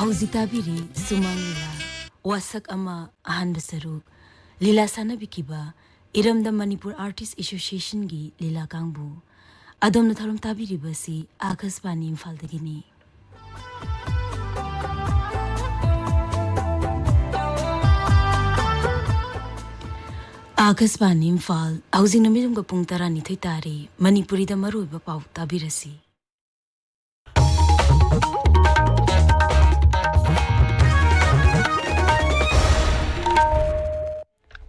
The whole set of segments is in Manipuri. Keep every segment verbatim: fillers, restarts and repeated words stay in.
ꯍꯧꯖꯤꯛ ꯇꯥꯕꯤꯔꯤ ꯁꯨꯃꯥꯡ ꯂꯤꯂꯥ, ꯋꯥꯁꯛ ꯑꯃ, ꯑꯍꯥꯟꯕ ꯁꯔꯨꯛ, ꯂꯤꯂꯥ ꯁꯥꯟꯅꯕꯤꯈꯤꯕ ꯏꯔꯝꯗꯝ ꯃꯅꯤꯄꯨꯔ ꯑꯥꯔꯇꯤꯁ ꯑꯦꯁꯣꯁꯤꯌꯦꯁꯟꯒꯤ ꯂꯤꯂꯥ ꯀꯥꯡꯕꯨ꯫ ꯑꯗꯣꯝꯅ ꯊꯧꯔꯝ ꯇꯥꯕꯤꯔꯤꯕꯁꯤ ꯑꯥꯀꯥꯁꯕꯥꯅꯤ ꯏꯝꯐꯥꯜꯗꯒꯤꯅꯤ꯫ ꯑꯥꯀꯥꯁꯕꯥꯅꯤ ꯏꯝꯐꯥꯜ, ꯍꯧꯖꯤꯛ ꯅꯨꯃꯤꯠꯌꯨꯡꯒ ꯄꯨꯡ ꯇꯔꯥꯅꯤꯊꯣꯏ ꯇꯥꯔꯦ꯫ ꯃꯅꯤꯄꯨꯔꯤꯗ ꯃꯔꯨꯑꯣꯏꯕ ꯄꯥꯎ ꯇꯥꯕꯤꯔꯁꯤ꯫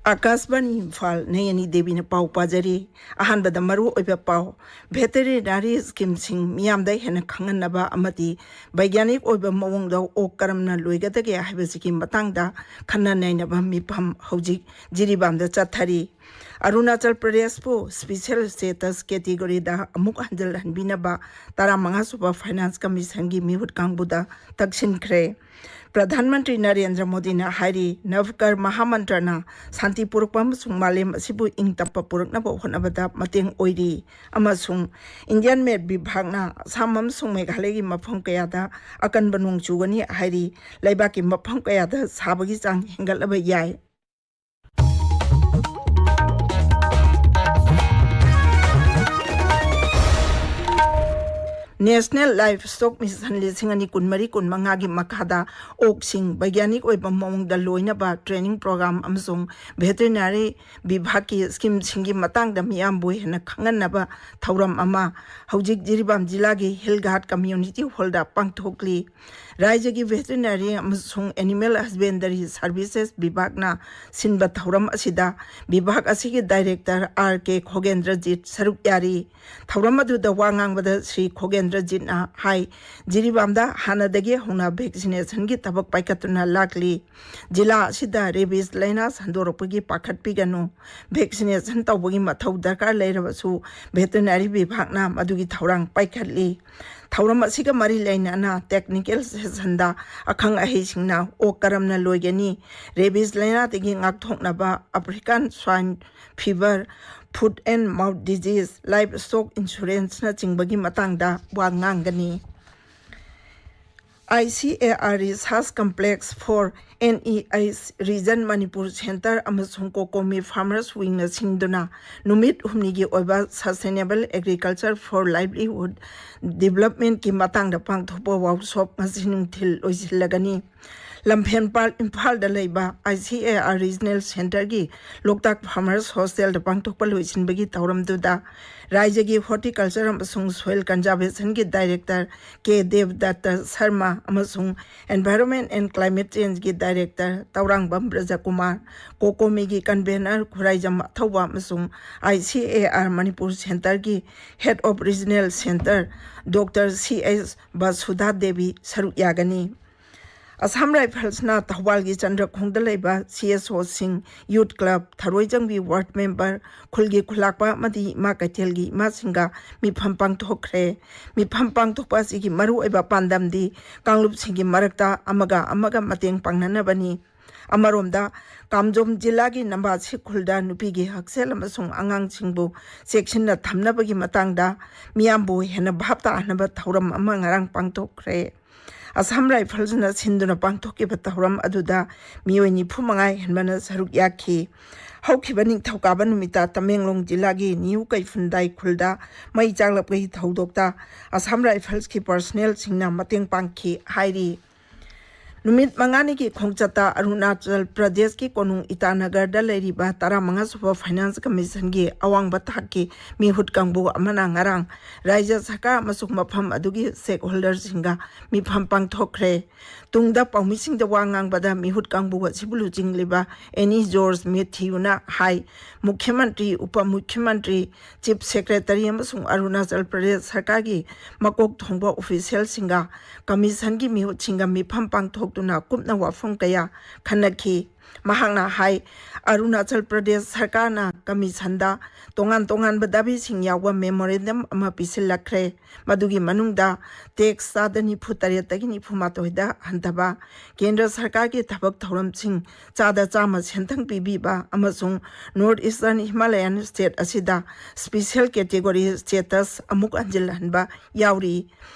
ꯑꯥꯀꯥꯁꯕꯥꯅꯤ ꯏꯝꯐꯥꯜ, ꯅꯌꯅꯤ ꯗꯦꯕꯤꯅ ꯄꯥꯎ ꯄꯥꯖꯔꯤ꯫ ꯑꯍꯥꯟꯕꯗ ꯃꯔꯨ ꯑꯣꯏꯕ ꯄꯥꯎ꯫ ꯚꯦꯇꯦꯔꯤꯅꯥꯔꯤ ꯁ꯭ꯀꯤꯝꯁꯤꯡ ꯃꯤꯌꯥꯝꯗ ꯍꯦꯟꯅ ꯈꯪꯍꯟꯅꯕ ꯑꯃꯗꯤ ꯕꯩꯒ꯭ꯌꯥꯅꯤꯛ ꯑꯣꯏꯕ ꯃꯑꯣꯡꯗ ꯑꯣꯛ ꯀꯔꯝꯅ ꯂꯣꯏꯒꯗꯒꯦ ꯍꯥꯏꯕꯁꯤꯒꯤ ꯃꯇꯥꯡꯗ ꯈꯟꯅ ꯅꯩꯅꯕ ꯃꯤꯐꯝ ꯍꯧꯖꯤꯛ ꯖꯤꯔꯤꯕꯥꯝꯗ ꯆꯠꯊꯔꯤ꯫ ꯑꯔꯨꯅꯥꯆꯜ ꯄ꯭ꯔꯗꯦꯁꯄꯨ ꯁ꯭ꯄꯤꯁꯦꯜ ꯁ꯭ꯇꯦꯇꯁ ꯀꯦꯇꯤꯒꯣꯔꯤꯗ ꯑꯃꯨꯛ ꯍꯟꯖꯤꯜꯍꯟꯕꯤꯅꯕ ꯇꯔꯥꯃꯉꯥ ꯁꯨꯕ ꯐꯥꯏꯅꯥꯟꯁ ꯀꯃꯤꯁꯟꯒꯤ ꯃꯤꯍꯨꯠ ꯀꯥꯡꯕꯨꯗ ꯇꯛꯁꯤꯟꯈ꯭ꯔꯦ꯫ ꯄ꯭ꯔꯙꯥꯟ ꯃꯟꯇ꯭ꯔꯤ ꯅꯔꯦꯟꯗ꯭ꯔ ꯃꯣꯗꯤꯅ ꯍꯥꯏꯔꯤ, ꯅꯚꯀꯔ ꯃꯍꯥꯃꯟꯇ꯭ꯔꯅ ꯁꯥꯟꯇꯤ ꯄꯨꯔꯛꯄ ꯑꯃꯁꯨꯡ ꯃꯥꯂꯦꯝ ꯑꯁꯤꯕꯨ ꯏꯪ ꯇꯞꯄ ꯄꯨꯔꯛꯅꯕ ꯍꯣꯠꯅꯕꯗ ꯃꯇꯦꯡ ꯑꯣꯏꯔꯤ ꯑꯃꯁꯨꯡ ꯏꯟꯗꯤꯌꯥꯟ ꯃꯦꯠ ꯕꯤꯚꯥꯒꯅ ꯑꯁꯥꯝ ꯑꯃꯁꯨꯡ ꯃꯦꯘꯥꯂꯌꯒꯤ ꯃꯐꯝ ꯀꯌꯥꯗ ꯑꯀꯟꯕ ꯅꯣꯡ ꯆꯨꯒꯅꯤ ꯍꯥꯏꯔꯤ꯫ ꯂꯩꯕꯥꯛꯀꯤ ꯃꯐꯝ ꯀꯌꯥꯗ ꯁꯥꯕꯒꯤ ꯆꯥꯡ ꯍꯦꯟꯒꯠꯂꯕ ꯌꯥꯏ꯫ ꯅꯦꯁꯅꯦꯜ ꯂꯥꯏꯐ ꯁ꯭ꯇꯣꯛ ꯃꯤꯁꯟ ꯂꯤꯁꯤꯡ ꯑꯅꯤ ꯀꯨꯟꯃꯔꯤ ꯀꯨꯟꯃꯉꯥꯒꯤ ꯃꯈꯥꯗ ꯑꯣꯛꯁꯤꯡ ꯕꯩꯒ꯭ꯌꯥꯅꯤꯛ ꯑꯣꯏꯕ ꯃꯑꯣꯡꯗ ꯂꯣꯏꯅꯕ ꯇ꯭ꯔꯦꯅꯤꯡ ꯄ꯭ꯔꯣꯒ꯭ꯔꯥꯝ ꯑꯃꯁꯨꯡ ꯚꯦꯇꯦꯔꯤꯅꯥꯔꯤ ꯕꯤꯚꯥꯒꯀꯤ ꯁ꯭ꯀꯤꯝꯁꯤꯡꯒꯤ ꯃꯇꯥꯡꯗ ꯃꯤꯌꯥꯝꯕꯨ ꯍꯦꯟꯅ ꯈꯪꯍꯟꯅꯕ ꯊꯧꯔꯝ ꯑꯃ ꯍꯧꯖꯤꯛ ꯖꯤꯔꯤꯕꯥꯝ ꯖꯤꯂꯥꯒꯤ ꯍꯤꯜ ꯘꯥꯠ ꯀꯝꯃ꯭ꯌꯨꯅꯤꯇꯤ ꯍꯣꯜꯗ ꯄꯥꯡꯊꯣꯛꯂꯤ꯫ ꯔꯥꯏꯖ꯭ꯌꯒꯤ ꯚꯦꯇꯦꯔꯤꯅꯥꯔꯤ ꯑꯃꯁꯨꯡ ꯑꯦꯅꯤꯃꯦꯜ ꯍꯁꯕꯦꯟꯗꯔꯤ ꯁꯔꯚꯤꯁꯦꯁ ꯕꯤꯚꯥꯒꯅ ꯁꯤꯟꯕ ꯊꯧꯔꯝ ꯑꯁꯤꯗ ꯕꯤꯚꯥꯒ ꯑꯁꯤꯒꯤ ꯗꯥꯏꯔꯦꯛꯇꯔ ꯑꯥꯔ ꯀꯦ ꯈꯣꯒꯦꯟꯗ꯭ꯔꯖꯤꯠ ꯁꯔꯨꯛ ꯌꯥꯔꯤ꯫ ꯊꯧꯔꯝ ꯑꯗꯨꯗ ꯋꯥ ꯉꯥꯡꯕꯗ ꯁ꯭ꯔꯤ ꯈꯣꯒꯦꯟꯗ꯭ꯔꯖꯤꯠꯅ ꯍꯥꯏ, ꯖꯤꯔꯤꯕꯥꯝꯗ ꯍꯥꯟꯅꯗꯒꯤ ꯍꯧꯅ ꯚꯦꯛꯁꯤꯅꯦꯁꯟꯒꯤ ꯊꯕꯛ ꯄꯥꯏꯈꯠꯇꯨꯅ ꯂꯥꯛꯂꯤ꯫ ꯖꯤꯂꯥ ꯑꯁꯤꯗ ꯔꯦꯕꯤꯁ ꯂꯥꯏꯅꯥ ꯁꯟꯗꯣꯔꯛꯄꯒꯤ ꯄꯥꯈꯠꯄꯤꯒꯅꯨ꯫ ꯚꯦꯛꯁꯤꯅꯦꯁꯟ ꯇꯧꯕꯒꯤ ꯃꯊꯧ ꯗꯔꯀꯥꯔ ꯂꯩꯔꯕꯁꯨ ꯚꯦꯇꯦꯔꯤꯅꯥꯔꯤ ꯕꯤꯚꯥꯒꯅ ꯃꯗꯨꯒꯤ ꯊꯧꯔꯥꯡ ꯄꯥꯏꯈꯠꯂꯤ꯫ ꯊꯧꯔꯝ ꯑꯁꯤꯒ ꯃꯔꯤ ꯂꯩꯅꯅ ꯇꯦꯛꯅꯤꯀꯦꯜ ꯁꯦꯁꯟꯗ ꯑꯈꯪ ꯑꯍꯩꯁꯤꯡꯅ ꯑꯣꯛ ꯀꯔꯝꯅ ꯂꯣꯏꯒꯅꯤ, ꯔꯦꯕꯤꯁ ꯂꯥꯏꯅꯥꯗꯒꯤ ꯉꯥꯛꯊꯣꯛꯅꯕ African swine fever, foot and mouth disease, livestock ꯏꯟꯁꯨꯔꯦꯟꯁꯅꯆꯤꯡꯕꯒꯤ ꯃꯇꯥꯡꯗ ꯋꯥ ꯉꯥꯡꯒꯅꯤ꯫ I C A R Research Complex for N E H Region Manipur Center ꯑꯃꯁꯨꯡ COCOMI Farmers Wingꯅ ꯁꯤꯟꯗꯨꯅ ꯅꯨꯃꯤꯠ ꯍꯨꯝꯅꯤꯒꯤ ꯑꯣꯏꯕ Sustainable Agriculture for Livelihood Developmentꯀꯤ ꯃꯇꯥꯡꯗ ꯄꯥꯡꯊꯣꯛꯄ workshop ꯉꯁꯤ ꯅꯨꯡꯊꯤꯜ ꯂꯣꯏꯁꯤꯜꯂꯒꯅꯤ꯫ ꯂꯝꯐꯦꯜꯄꯥꯠ ꯏꯝꯐꯥꯜꯗ ꯂꯩꯕ I C A R Regional Centerꯒꯤ Loktak Farmers Hostelꯗ ꯄꯥꯡꯊꯣꯛꯄ ꯂꯣꯏꯁꯤꯟꯕꯒꯤ ꯊꯧꯔꯝꯗꯨꯗ ꯔꯥꯏꯖ꯭ꯌꯒꯤ Horticulture ꯑꯃꯁꯨꯡ Soil Conservationꯒꯤ Director ꯀꯦ ꯗꯦꯕꯗꯠꯇ ꯁꯔꯃ ꯑꯃꯁꯨꯡ Environment and Climate Changeꯒꯤ Director Tourangbam ꯕ꯭ꯔꯖꯀꯨꯃꯥꯔ, COCOMIꯒꯤ Convener Khuraijam ꯑꯊꯧꯕ ꯑꯃꯁꯨꯡ I C A R Manipur Centerꯒꯤ Head of Regional Center Doctor C H ꯕꯁꯨꯙꯥ Devi ꯁꯔꯨꯛ ꯌꯥꯒꯅꯤ꯫ ꯑꯁꯥꯝ ꯔꯥꯏꯐꯜꯁꯅ ꯊꯧꯕꯥꯜꯒꯤ ꯆꯟꯗ꯭ꯔꯈꯣꯡꯗ ꯂꯩꯕ C S Oꯁꯤꯡ, Youth Club, ꯊꯔꯣꯏꯖꯝꯒꯤ Ward Member, ꯈꯨꯜꯒꯤ ꯈꯨꯂꯥꯛꯄ ꯑꯃꯗꯤ ꯏꯃꯥ ꯀꯩꯊꯦꯜꯒꯤ ꯏꯃꯥꯁꯤꯡꯒ ꯃꯤꯐꯝ ꯄꯥꯡꯊꯣꯛꯈ꯭ꯔꯦ꯫ ꯃꯤꯐꯝ ꯄꯥꯡꯊꯣꯛꯄ ꯑꯁꯤꯒꯤ ꯃꯔꯨꯑꯣꯏꯕ ꯄꯥꯟꯗꯝꯗꯤ ꯀꯥꯡꯂꯨꯞꯁꯤꯡꯒꯤ ꯃꯔꯛꯇ ꯑꯃꯒ ꯑꯃꯒ ꯃꯇꯦꯡ ꯄꯥꯡꯅꯅꯕꯅꯤ꯫ ꯑꯃꯔꯣꯝꯗ, ꯀꯥꯝꯖꯣꯝ ꯖꯤꯂꯥꯒꯤ ꯅꯝꯕꯥꯁꯤ ꯈꯨꯜꯗ ꯅꯨꯄꯤꯒꯤ ꯍꯛꯁꯦꯜ ꯑꯃꯁꯨꯡ ꯑꯉꯥꯡꯁꯤꯡꯕꯨ ꯆꯦꯛꯁꯤꯟꯅ ꯊꯝꯅꯕꯒꯤ ꯃꯇꯥꯡꯗ ꯃꯤꯌꯥꯝꯕꯨ ꯍꯦꯟꯅ ꯚꯥꯞ ꯇꯥꯍꯟꯅꯕ ꯊꯧꯔꯝ ꯑꯃ ꯉꯔꯥꯡ ꯄꯥꯡꯊꯣꯛꯈ꯭ꯔꯦ꯫ ꯑꯁꯥꯝ ꯔꯥꯏꯐꯜꯁꯅ ꯁꯤꯟꯗꯨꯅ ꯄꯥꯡꯊꯣꯛꯈꯤꯕ ꯊꯧꯔꯝ ꯑꯗꯨꯗ ꯃꯤꯑꯣꯏ ꯅꯤꯐꯨ ꯃꯉꯥ ꯍꯦꯟꯕꯅ ꯁꯔꯨꯛ ꯌꯥꯈꯤ꯫ ꯍꯧꯈꯤꯕ ꯅꯤꯡꯊꯧꯀꯥꯕ ꯅꯨꯃꯤꯠꯇ ꯇꯃꯦꯡꯂꯣꯡ ꯖꯤꯂꯥꯒꯤ ꯅ꯭ꯌꯨ ꯀꯩꯐꯨꯟꯗꯥꯏ ꯈꯨꯜꯗ ꯃꯩ ꯆꯥꯛꯂꯛꯄꯒꯤ ꯊꯧꯗꯣꯛꯇ ꯑꯁꯥꯝ ꯔꯥꯏꯐꯜꯁꯀꯤ personnelꯁꯤꯡꯅ ꯃꯇꯦꯡ ꯄꯥꯡꯈꯤ ꯍꯥꯏꯔꯤ꯫ ꯅꯨꯃꯤꯠ ꯃꯉꯥꯅꯤꯒꯤ ꯈꯣꯡꯆꯠꯇ ꯑꯔꯨꯅꯥꯆꯜ ꯄ꯭ꯔꯗꯦꯁꯀꯤ ꯀꯣꯅꯨꯡ ꯏꯇꯥꯅꯒꯔꯗ ꯂꯩꯔꯤꯕ ꯇꯔꯥꯃꯉꯥ ꯁꯨꯕ Finance Commissionꯒꯤ ꯑꯋꯥꯡꯕ ꯊꯥꯛꯀꯤ ꯃꯤꯍꯨꯠ ꯀꯥꯡꯕꯨ ꯑꯃꯅ ꯉꯔꯥꯡ ꯔꯥꯖ꯭ꯌ ꯁꯔꯀꯥꯔ ꯑꯃꯁꯨꯡ ꯃꯐꯝ ꯑꯗꯨꯒꯤ stakeholderꯁꯤꯡꯒ ꯃꯤꯐꯝ ꯄꯥꯡꯊꯣꯛꯈ꯭ꯔꯦ꯫ ꯇꯨꯡꯗ ꯄꯥꯎꯃꯤꯁꯤꯡꯗ ꯋꯥ ꯉꯥꯡꯕꯗ ꯃꯤꯍꯨꯠ ꯀꯥꯡꯕꯨ ꯑꯁꯤꯕꯨ ꯂꯨꯆꯤꯡꯂꯤꯕ ꯑꯦꯅꯤ ꯖꯣꯔꯖ ꯃꯦꯊꯤꯌꯨꯅ ꯍꯥꯏ, ꯃꯨꯈ꯭ꯌ ꯃꯟꯇ꯭ꯔꯤ, ꯎꯄ ꯃꯨꯈ꯭ꯌ ꯃꯟꯇ꯭ꯔꯤ, Chief Secretary ꯑꯃꯁꯨꯡ ꯑꯔꯨꯅꯥꯆꯜ ꯄ꯭ꯔꯗꯦꯁ ꯁꯔꯀꯥꯔꯒꯤ ꯃꯀꯣꯛ ꯊꯣꯡꯕ officialꯁꯤꯡꯒ Commissionꯒꯤ ꯃꯤꯍꯨꯠꯁꯤꯡꯒ ꯃꯤꯐꯝ ꯄꯥꯡꯊꯣꯛꯇꯨꯅ ꯀꯨꯞꯅ ꯋꯥꯐꯝ ꯀꯌꯥ ꯈꯟꯅꯈꯤ꯫ ꯃꯍꯥꯛꯅ ꯍꯥꯏ, ꯑꯔꯨꯅꯥꯆꯜ ꯄ꯭ꯔꯗꯦꯁ ꯁꯔꯀꯥꯔꯅ Commissionꯗ ꯇꯣꯉꯥꯟ ꯇꯣꯉꯥꯟꯕ ꯗꯥꯕꯤꯁꯤꯡ ꯌꯥꯎꯕ memorandum ꯑꯃ ꯄꯤꯁꯤꯜꯂꯛꯈ꯭ꯔꯦ꯫ ꯃꯗꯨꯒꯤ ꯃꯅꯨꯡꯗ tax ꯆꯥꯗ ꯅꯤꯐꯨ ꯇꯔꯦꯠꯇꯒꯤ ꯅꯤꯐꯨ ꯃꯥꯊꯣꯏꯗ ꯍꯟꯊꯕ, ꯀꯦꯟꯗ꯭ꯔ ꯁꯔꯀꯥꯔꯒꯤ ꯊꯕꯛ ꯊꯧꯔꯝꯁꯤꯡ ꯆꯥꯗ ꯆꯥꯝꯃ ꯁꯦꯟꯊꯪ ꯄꯤꯕꯤꯕ ꯑꯃꯁꯨꯡ North Eastern Himalayan State ꯑꯁꯤꯗ special category status ꯑꯃꯨꯛ ꯍꯟꯖꯤꯜꯍꯟꯕ ꯌꯥꯎꯔꯤ꯫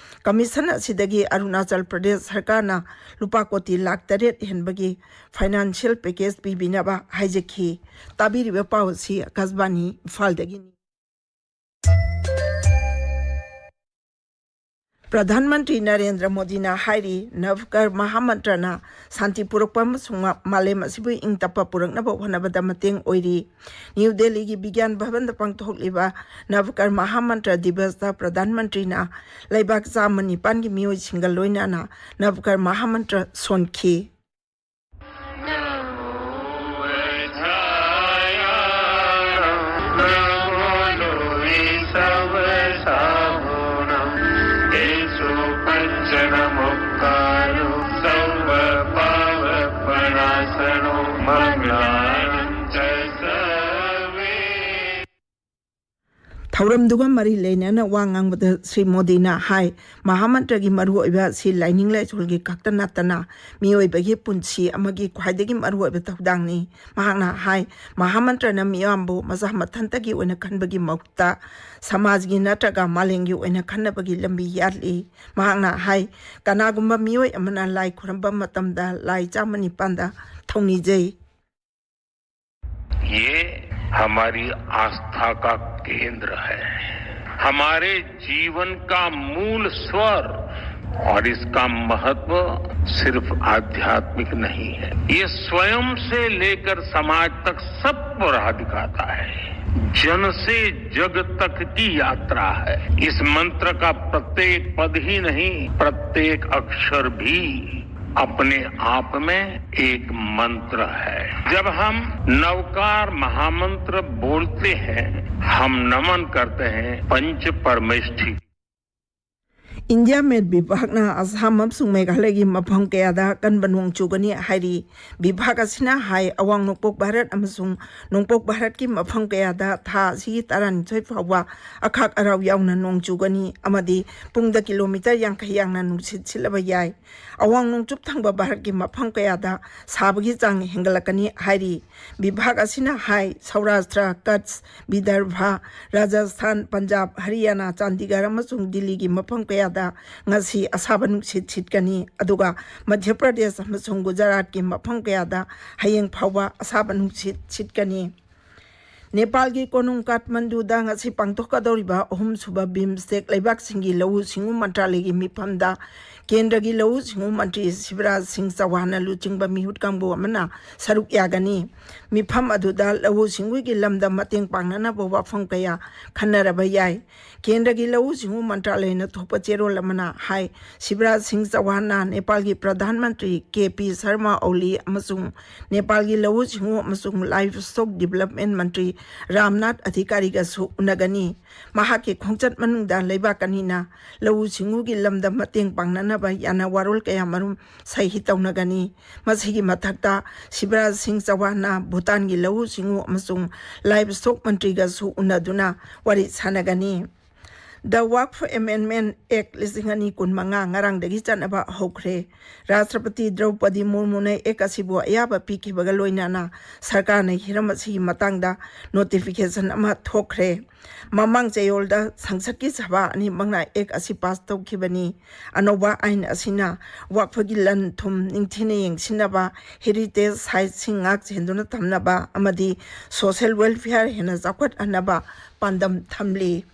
ꯀꯃꯤꯁꯟ ꯑꯁꯤꯗꯒꯤ ꯑꯔꯨꯅꯥꯆꯜ ꯄ꯭ꯔꯗꯦꯁ ꯁꯔꯀꯥꯔꯅ ꯂꯨꯄꯥ ꯀꯣꯇꯤ ꯂꯥꯈ ꯇꯔꯦꯠ ꯍꯦꯟꯕꯒꯤ ꯐꯥꯏꯅꯥꯟꯁꯤꯌꯦꯜ ꯄꯦꯀꯦꯖ ꯄꯤꯕꯤꯅꯕ ꯍꯥꯏꯖꯈꯤ꯫ ꯇꯥꯕꯤꯔꯤꯕ ꯄꯥꯎ ꯑꯁꯤ ꯑꯀꯥꯁꯕꯥꯅꯤ ꯏꯝꯐꯥꯜꯗꯒꯤꯅꯤ꯫ ꯄ꯭ꯔꯙꯥꯟ ꯃꯟꯇ꯭ꯔꯤ ꯅꯔꯦꯟꯗ꯭ꯔ ꯃꯣꯗꯤꯅ ꯍꯥꯏꯔꯤ, ꯅꯚꯀꯔ ꯃꯍꯥꯃꯟꯇ꯭ꯔꯅ ꯁꯥꯟꯇꯤ ꯄꯨꯔꯛꯄ ꯑꯃꯁꯨꯡ ꯃꯥ-, ꯃꯥꯂꯦꯝ ꯑꯁꯤꯕꯨ ꯏꯪ ꯇꯞꯄ ꯄꯨꯔꯛꯅꯕ ꯍꯣꯠꯅꯕꯗ ꯃꯇꯦꯡ ꯑꯣꯏꯔꯤ꯫ ꯅ꯭ꯌꯨ ꯗꯦꯜꯂꯤꯒꯤ ꯕꯤꯒ꯭ꯌꯥꯟ ꯚꯕꯟꯗ ꯄꯥꯡꯊꯣꯛꯂꯤꯕ ꯅꯚꯀꯔ ꯃꯍꯥꯃꯟꯇ꯭ꯔ ꯗꯤꯕꯁꯇ ꯄ꯭ꯔꯙꯥꯟ ꯃꯟꯇ꯭ꯔꯤꯅ ꯂꯩꯕꯥꯛ ꯆꯥꯝꯃ ꯅꯤꯄꯥꯟꯒꯤ ꯃꯤꯑꯣꯏꯁꯤꯡꯒ ꯂꯣꯏꯅꯅ ꯅꯚꯀꯔ ꯃꯍꯥꯃꯟꯇ꯭ꯔ ꯁꯣꯟꯈꯤ꯫ ꯊꯧꯔꯝꯗꯨꯒ ꯃꯔꯤ ꯂꯩꯅꯅ ꯋꯥ ꯉꯥꯡꯕꯗ ꯁ꯭ꯔꯤ ꯃꯣꯗꯤꯅ ꯍꯥꯏ, ꯃꯍꯥꯃꯟꯇ꯭ꯔꯒꯤ ꯃꯔꯨꯑꯣꯏꯕ ꯑꯁꯤ ꯂꯥꯏꯅꯤꯡ ꯂꯥꯏꯁꯣꯜꯒꯤ ꯈꯛꯇ ꯅꯠꯇꯅ ꯃꯤꯑꯣꯏꯕꯒꯤ ꯄꯨꯟꯁꯤ ꯑꯃꯒꯤ ꯈ꯭ꯋꯥꯏꯗꯒꯤ ꯃꯔꯨꯑꯣꯏꯕ ꯊꯧꯗꯥꯡꯅꯤ꯫ ꯃꯍꯥꯛꯅ ꯍꯥꯏ, ꯃꯍꯥꯃꯟꯇ꯭ꯔꯅ ꯃꯤꯌꯥꯝꯕꯨ ꯃꯁꯥ ꯃꯊꯟꯇꯒꯤ ꯑꯣꯏꯅ ꯈꯟꯕꯒꯤ ꯃꯍꯨꯠꯇ ꯁꯃꯥꯖꯒꯤ ꯅꯠꯇ꯭ꯔꯒ ꯃꯥꯂꯦꯝꯒꯤ ꯑꯣꯏꯅ ꯈꯟꯅꯕꯒꯤ ꯂꯝꯕꯤ ꯌꯥꯠꯂꯤ꯫ ꯃꯍꯥꯛꯅ ꯍꯥꯏ, ꯀꯅꯥꯒꯨꯝꯕ ꯃꯤꯑꯣꯏ ꯑꯃꯅ ꯂꯥꯏ ꯈꯨꯔꯨꯝꯕ ꯃꯇꯝꯗ ꯂꯥꯏ ꯆꯥꯝꯃ ꯅꯤꯄꯥꯟꯗ ꯊꯧꯅꯤꯖꯩ꯫ ये हमारी आस्था का केंद्र है, हमारे जीवन का मूल स्वर, और इसका महत्व सिर्फ आध्यात्मिक नहीं है, ये स्वयं से लेकर समाज तक सब पर अधिक आता है। जन से जग तक की यात्रा है। इस मंत्र का प्रत्येक पद ही नहीं, प्रत्येक अक्षर भी अपने आप में एक मंत्र है। जब हम नवकार महामंत्र बोलते हैं, हम नमन करते हैं पंच परमेष्ठी। ꯏꯟꯗꯤꯌꯥ ꯃꯦꯠ ꯕꯤꯚꯥꯒꯅ ꯑꯁꯥꯝ ꯑꯃꯁꯨꯡ ꯃꯦꯘꯥꯂꯌꯒꯤ ꯃꯐꯝ ꯀꯌꯥꯗ ꯑꯀꯟꯕ ꯅꯣꯡ ꯆꯨꯒꯅꯤ ꯍꯥꯏꯔꯤ꯫ ꯕꯤꯚꯥꯒ ꯑꯁꯤꯅ ꯍꯥꯏ, ꯑꯋꯥꯡ ꯅꯣꯡꯄꯣꯛ ꯚꯥꯔꯠ ꯑꯃꯁꯨꯡ ꯅꯣꯡꯄꯣꯛ ꯚꯥꯔꯠꯀꯤ ꯃꯐꯝ ꯀꯌꯥꯗ ꯊꯥ ꯑꯁꯤꯒꯤ ꯇꯔꯥꯅꯤꯊꯣꯏ ꯐꯥꯎꯕ ꯑꯈꯥꯛ ꯑꯔꯥꯎ ꯌꯥꯎꯅ ꯅꯣꯡ ꯆꯨꯒꯅꯤ ꯑꯃꯗꯤ ꯄꯨꯡꯗ ꯀꯤꯂꯣꯃꯤꯇꯔ ꯌꯥꯡꯈꯩ ꯌꯥꯡꯅ ꯅꯨꯡꯁꯤꯠ ꯁꯤꯠꯂꯕ ꯌꯥꯏ꯫ ꯑꯋꯥꯡ ꯅꯣꯡꯆꯨꯞ ꯊꯪꯕ ꯚꯥꯔꯠꯀꯤ ꯃꯐꯝ ꯀꯌꯥꯗ ꯁꯥꯕꯒꯤ ꯆꯥꯡ ꯍꯦꯟꯒꯠꯂꯛꯀꯅꯤ ꯍꯥꯏꯔꯤ꯫ ꯕꯤꯚꯥꯒ ꯑꯁꯤꯅ ꯍꯥꯏ, ꯁꯧꯔꯥꯁꯇ꯭ꯔ, ꯀꯠꯁ, ꯕꯤꯗꯔꯚꯥ, ꯔꯥꯖꯁꯊꯥꯟ, ꯄꯟꯖꯥꯕ, ꯍꯔꯤꯌꯥꯅꯥ, ꯆꯥꯟꯗꯤꯒꯔ ꯑꯃꯁꯨꯡ ꯗꯤꯜꯂꯤꯒꯤ ꯃꯐꯝ ꯀꯌꯥꯗ ꯉꯁꯤ ꯑꯁꯥꯕ ꯅꯨꯡꯁꯤꯠ ꯁꯤꯠꯀꯅꯤ꯫ ꯑꯗꯨꯒ ꯃꯙ꯭ꯌ ꯄ꯭ꯔꯗꯦꯁ ꯑꯃꯁꯨꯡ ꯒꯨꯖꯔꯥꯠꯀꯤ ꯃꯐꯝ ꯀꯌꯥꯗ ꯍꯌꯦꯡ ꯐꯥꯎꯕ ꯑꯁꯥꯕ ꯅꯨꯡꯁꯤꯠ ꯁꯤꯠꯀꯅꯤ꯫ ꯅꯦꯄꯥꯜꯒꯤ ꯀꯣꯅꯨꯡ ꯀꯥꯊꯃꯟꯗꯨꯗ ꯉꯁꯤ ꯄꯥꯡꯊꯣꯛꯀꯗꯧꯔꯤꯕ ꯑꯍꯨꯝꯁꯨꯕ ꯕꯤꯝꯁꯇꯦꯛ ꯂꯩꯕꯥꯛꯁꯤꯡꯒꯤ ꯂꯧꯎ ꯁꯤꯡꯎ ꯃꯟꯇ꯭ꯔꯥꯂꯌꯒꯤ ꯃꯤꯐꯝꯗ ꯀꯦꯟꯗ꯭ꯔꯒꯤ ꯂꯧꯎ ꯁꯤꯡꯎ ꯃꯟꯇ꯭ꯔꯤ ꯁꯤꯕꯔꯥꯖ ꯁꯤꯡ ꯆꯧꯍꯥꯟꯅ ꯂꯨꯆꯤꯡꯕ ꯃꯤꯍꯨꯠ ꯀꯥꯡꯕꯨ ꯑꯃꯅ ꯁꯔꯨꯛ ꯌꯥꯒꯅꯤ꯫ ꯃꯤꯐꯝ ꯑꯗꯨꯗ ꯂꯧꯎ ꯁꯤꯡꯎꯒꯤ ꯂꯝꯗ ꯃꯇꯦꯡ ꯄꯥꯡꯅꯅꯕ ꯋꯥꯐꯝ ꯀꯌꯥ ꯈꯟꯅꯔꯕ ꯌꯥꯏ꯫ ꯀꯦꯟꯗ꯭ꯔꯒꯤ ꯂꯧꯎ ꯁꯤꯡꯎ ꯃꯟꯇ꯭ꯔꯥꯂꯌꯅ ꯊꯣꯛꯄ ꯆꯦꯔꯣꯜ ꯑꯃꯅ ꯍꯥꯏ, ꯁꯤꯕꯔꯥꯖ ꯁꯤꯡ ꯆꯧꯍꯥꯟꯅ ꯅꯦꯄꯥꯜꯒꯤ ꯄ꯭ꯔꯙꯥꯟ ꯃꯟꯇ꯭ꯔꯤ ꯀꯦ ꯄꯤ ꯁꯔꯃ ꯑꯣꯂꯤ ꯑꯃꯁꯨꯡ ꯅꯦꯄꯥꯜꯒꯤ ꯂꯧꯎ ꯁꯤꯡꯎ ꯑꯃꯁꯨꯡ ꯂꯥꯏꯚꯁ꯭ꯇꯣꯛ ꯗꯤꯕꯂꯞꯃꯦꯟ ꯃꯟꯇ꯭ꯔꯤ ꯔꯥꯝꯅꯥꯊ ꯑꯙꯤꯀꯥꯔꯤꯒꯁꯨ ꯎꯅꯒꯅꯤ꯫ ꯃꯍꯥꯛꯀꯤ ꯈꯣꯡꯆꯠ ꯃꯅꯨꯡꯗ ꯂꯩꯕꯥꯛ ꯑꯅꯤꯅ ꯂꯧꯎ ꯁꯤꯡꯎꯒꯤ ꯂꯝꯗ ꯃꯇꯦꯡ ꯄꯥꯡꯅꯅꯕ ꯌꯥꯅ ꯋꯥꯔꯣꯜ ꯀꯌꯥ ꯃꯔꯨꯝ ꯁꯍꯤ ꯇꯧꯅꯒꯅꯤ꯫ ꯃꯁꯤꯒꯤ ꯃꯊꯛꯇ ꯁꯤꯕꯔꯥꯖ ꯁꯤꯡ ꯆꯧꯍꯥꯟꯅ ꯚꯨꯇꯥꯟꯒꯤ ꯂꯧꯎ ꯁꯤꯡꯎ ꯑꯃꯁꯨꯡ ꯂꯥꯏꯚꯁ꯭ꯇꯣꯛ ꯃꯟꯇ꯭ꯔꯤꯒꯁꯨ ꯎꯅꯗꯨꯅ ꯋꯥꯔꯤ ꯁꯥꯟꯅꯒꯅꯤ꯫ The Waqf Amendment Act ꯂꯤꯁꯤꯡ ꯑꯅꯤ ꯀꯨꯟꯃꯉꯥ ꯉꯔꯥꯡꯗꯒꯤ ꯆꯠꯅꯕ ꯍꯧꯈ꯭ꯔꯦ꯫ ꯔꯥꯁꯇ꯭ꯔꯄꯇꯤ ꯗ꯭ꯔꯧꯄꯗꯤ ꯃꯨꯔꯃꯨꯅ ꯑꯦꯛ ꯑꯁꯤꯕꯨ ꯑꯌꯥꯕ ꯄꯤꯈꯤꯕꯒ ꯂꯣꯏꯅꯅ ꯁꯔꯀꯥꯔꯅ ꯍꯤꯔꯝ ꯑꯁꯤꯒꯤ ꯃꯇꯥꯡꯗ ꯅꯣꯇꯤꯐꯤꯀꯦꯁꯟ ꯑꯃ ꯊꯣꯛꯈ꯭ꯔꯦ꯫ ꯃꯃꯥꯡ ꯆꯌꯣꯜꯗ ꯁꯪꯁꯠꯀꯤ ꯁꯚꯥ ꯑꯅꯤꯃꯛꯅ ꯑꯦꯛ ꯑꯁꯤ ꯄꯥꯁ ꯇꯧꯈꯤꯕꯅꯤ꯫ ꯑꯅꯧꯕ ꯑꯥꯏꯟ ꯑꯁꯤꯅ ꯋꯥꯛꯐꯒꯤ ꯂꯟ ꯊꯨꯝ ꯅꯤꯡꯊꯤꯅ ꯌꯦꯡꯁꯤꯟꯅꯕ, ꯍꯦꯔꯤꯇꯦꯖ ꯁꯥꯏꯠꯁꯤꯡ ꯉꯥꯛ ꯁꯦꯟꯗꯨꯅ ꯊꯝꯅꯕ ꯑꯃꯗꯤ ꯁꯣꯁꯦꯜ ꯋꯦꯜꯐꯤꯌꯔ ꯍꯦꯟꯅ ꯆꯥꯎꯈꯠꯍꯟꯅꯕ ꯄꯥꯟꯗꯝ ꯊꯝꯂꯤ꯫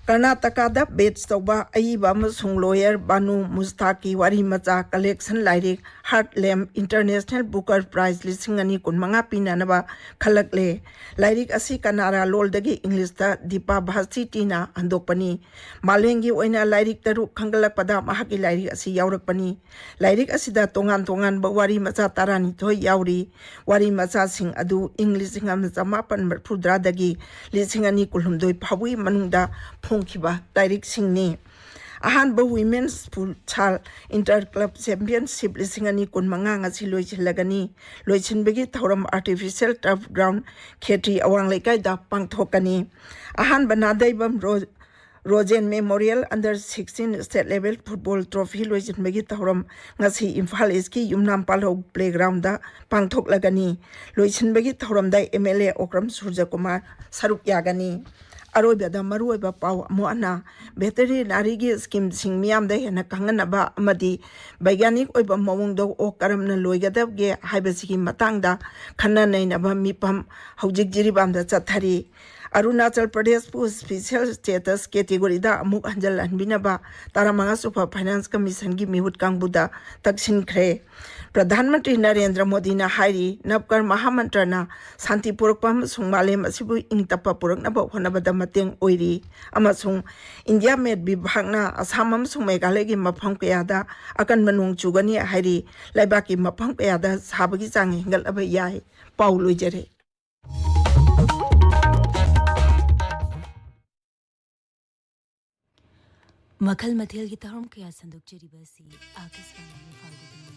ꯀꯔꯅꯥꯇꯀꯥꯗ ꯕꯦꯠꯁ ꯇꯧꯕ ꯑꯏꯕ ꯑꯃꯁꯨꯡ ꯂꯣꯌꯔ ꯕꯥꯅꯨ ꯃꯨꯁꯇꯥꯛꯀꯤ ꯋꯥꯔꯤ ꯃꯆꯥ ꯀꯂꯦꯛꯁꯟ ꯂꯥꯏꯔꯤꯛ ꯍꯥꯔꯠꯂꯦꯝ ꯏꯟꯇꯔꯅꯦꯁꯅꯦꯜ ꯕꯨꯀꯔ ꯄ꯭ꯔꯥꯏꯖ ꯂꯤꯁꯤꯡ ꯑꯅꯤ ꯀꯨꯟꯃꯉꯥ ꯄꯤꯅꯅꯕ ꯈꯜꯂꯛꯂꯦ꯫ ꯂꯥꯏꯔꯤꯛ ꯑꯁꯤ ꯀꯅꯥꯔꯥ ꯂꯣꯜꯗꯒꯤ ꯏꯪꯂꯤꯁꯇ ꯗꯤꯄꯥ ꯚꯥꯁꯤꯇꯤꯅ ꯍꯟꯗꯣꯛꯄꯅꯤ꯫ ꯃꯥꯂꯦꯝꯒꯤ ꯑꯣꯏꯅ ꯂꯥꯏꯔꯤꯛ ꯇꯔꯨꯛ ꯈꯟꯒꯠꯂꯛꯄꯗ ꯃꯍꯥꯛꯀꯤ ꯂꯥꯏꯔꯤꯛ ꯑꯁꯤ ꯌꯥꯎꯔꯛꯄꯅꯤ꯫ ꯂꯥꯏꯔꯤꯛ ꯑꯁꯤꯗ ꯇꯣꯉꯥꯟ ꯇꯣꯉꯥꯟꯕ ꯋꯥꯔꯤ ꯃꯆꯥ ꯇꯔꯥꯅꯤꯊꯣꯏ ꯌꯥꯎꯔꯤ꯫ ꯋꯥꯔꯤ ꯃꯆꯥꯁꯤꯡ ꯑꯗꯨ ꯏꯪ ꯂꯤꯁꯤꯡ ꯑꯃ ꯆꯃꯥꯄꯟ ꯃꯔꯤꯐꯨꯇꯔꯥꯗꯒꯤ ꯂꯤꯁꯤꯡ ꯑꯅꯤ ꯀꯨꯟꯍꯨꯝꯗꯣꯏ ꯐꯥꯎꯕꯒꯤ ꯃꯅꯨꯡꯗ ꯐꯣꯡꯈꯤꯕ ꯂꯥꯏꯔꯤꯛꯁꯤꯡꯅꯤ꯫ ꯑꯍꯥꯟꯕ ꯋꯤꯃꯦꯟꯁ ꯐꯨꯠꯁꯥꯜ ꯏꯟꯇꯔ ꯀ꯭ꯂꯕ ꯆꯦꯝꯄꯤꯌꯟꯁꯤꯞ ꯂꯤꯁꯤꯡ ꯑꯅꯤ ꯀꯨꯟꯃꯉꯥ ꯉꯁꯤ ꯂꯣꯏꯁꯤꯜꯂꯒꯅꯤ꯫ ꯂꯣꯏꯁꯤꯟꯕꯒꯤ ꯊꯧꯔꯝ ꯑꯥꯔꯇꯤꯐꯤꯁꯤꯌꯦꯜ ꯇꯔꯐ ꯒ꯭ꯔꯥꯎꯟ ꯈꯦꯇ꯭ꯔꯤ ꯑꯋꯥꯡ ꯂꯩꯀꯥꯏꯗ ꯄꯥꯡꯊꯣꯛꯀꯅꯤ꯫ ꯑꯍꯥꯟꯕ ꯅꯥꯗꯩꯕꯝ ꯔꯣ-, Rojen memorial under sixteen state level football trophy ꯂꯣꯏꯁꯤꯟꯕꯒꯤ ꯊꯧꯔꯝ ꯉꯁꯤ ꯏꯝꯐꯥꯜ ꯏꯁꯀꯤ ꯌꯨꯝꯅꯥꯝ ꯄꯥꯜꯍꯧ ꯄ꯭ꯂꯦꯒ꯭ꯔꯥꯎꯟꯗ ꯄꯥꯡꯊꯣꯛꯂꯒꯅꯤ꯫ ꯂꯣꯏꯁꯤꯟꯕꯒꯤ ꯊꯧꯔꯝꯗ ꯑꯦꯝ ꯑꯦꯜ ꯑꯦ ꯑꯣꯀ꯭ꯔꯝ ꯁꯨꯔꯖꯀꯨꯃꯥꯔ ꯁꯔꯨꯛ ꯌꯥꯒꯅꯤ꯫ ꯑꯔꯣꯏꯕꯗ ꯃꯔꯨꯑꯣꯏꯕ ꯄꯥꯎ ꯑꯃꯨꯛ ꯍꯟꯅ ꯚꯦꯇꯦꯔꯤꯅꯥꯔꯤꯒꯤ ꯁ꯭ꯀꯤꯝꯁꯤꯡ ꯃꯤꯌꯥꯝꯗ ꯍꯦꯟꯅ ꯈꯪꯍꯟꯅꯕ ꯑꯃꯗꯤ ꯕꯩꯒ꯭ꯌꯥꯅꯤꯛ ꯑꯣꯏꯕ ꯃꯑꯣꯡꯗ ꯑꯣꯛ ꯀꯔꯝꯅ ꯂꯣꯏꯒꯗꯒꯦ ꯍꯥꯏꯕꯁꯤꯒꯤ ꯃꯇꯥꯡꯗ ꯈꯟꯅ ꯅꯩꯅꯕ ꯃꯤꯐꯝ ꯍꯧꯖꯤꯛ ꯖꯤꯔꯤꯕꯥꯝꯗ ꯆꯠꯊꯔꯤ꯫ ꯑꯔꯨꯅꯥꯆꯜ ꯄ꯭ꯔꯗꯦꯁꯄꯨ ꯁ꯭ꯄꯤꯁꯦꯜ ꯁ꯭ꯇꯦꯇꯁ ꯀꯦꯇꯦꯒꯣꯔꯤꯗ ꯑꯃꯨꯛ ꯍꯟꯖꯤꯜꯍꯟꯕꯤꯅꯕ ꯇꯔꯥꯃꯉꯥ ꯁꯨꯕ ꯐꯥꯏꯅꯥꯟꯁ ꯀꯃꯤꯁꯟꯒꯤ ꯃꯤꯍꯨꯠ ꯀꯥꯡꯕꯨꯗ ꯇꯛꯁꯤꯟꯈ꯭ꯔꯦ꯫ ꯄ꯭ꯔꯙꯥꯟ ꯃꯟꯇ꯭ꯔꯤ ꯅꯔꯦꯟꯗ꯭ꯔ ꯃꯣꯗꯤꯅ ꯍꯥꯏꯔꯤ, ꯅꯕꯀꯔ ꯃꯍꯥꯃꯟꯇ꯭ꯔꯅ ꯁꯥꯟꯇꯤ ꯄꯨꯔꯛꯄ ꯑꯃꯁꯨꯡ ꯃꯥꯂꯦꯝ ꯑꯁꯤꯕꯨ ꯏꯪ ꯇꯞꯄ ꯄꯨꯔꯛꯅꯕ ꯍꯣꯠꯅꯕꯗ ꯃꯇꯦꯡ ꯑꯣꯏꯔꯤ ꯑꯃꯁꯨꯡ ꯏꯟꯗꯤꯌꯥ ꯃꯦꯠ ꯕꯤꯚꯥꯒꯅ ꯑꯁꯥꯝ ꯑꯃꯁꯨꯡ ꯃꯦꯘꯥꯂꯌꯒꯤ ꯃꯐꯝ ꯀꯌꯥꯗ ꯑꯀꯟꯕ ꯅꯣꯡ ꯆꯨꯒꯅꯤ ꯍꯥꯏꯔꯤ꯫ ꯂꯩꯕꯥꯛꯀꯤ ꯃꯐꯝ ꯀꯌꯥꯗ ꯁꯥꯕꯒꯤ ꯆꯥꯡ ꯍꯦꯟꯒꯠꯂꯕ ꯌꯥꯏ꯫ ꯄꯥꯎ ꯂꯣꯏꯖꯔꯦ꯫ ꯃꯈꯜ ꯃꯊꯦꯜꯒꯤ ꯊꯧꯔꯝ ꯀꯌꯥ ꯁꯟꯗꯣꯛꯆꯔꯤꯕ ꯑꯁꯤ ꯑꯥꯀꯥꯁꯕꯥꯅꯤ ꯏꯝꯐꯥꯜꯗꯒꯤꯅꯤ꯫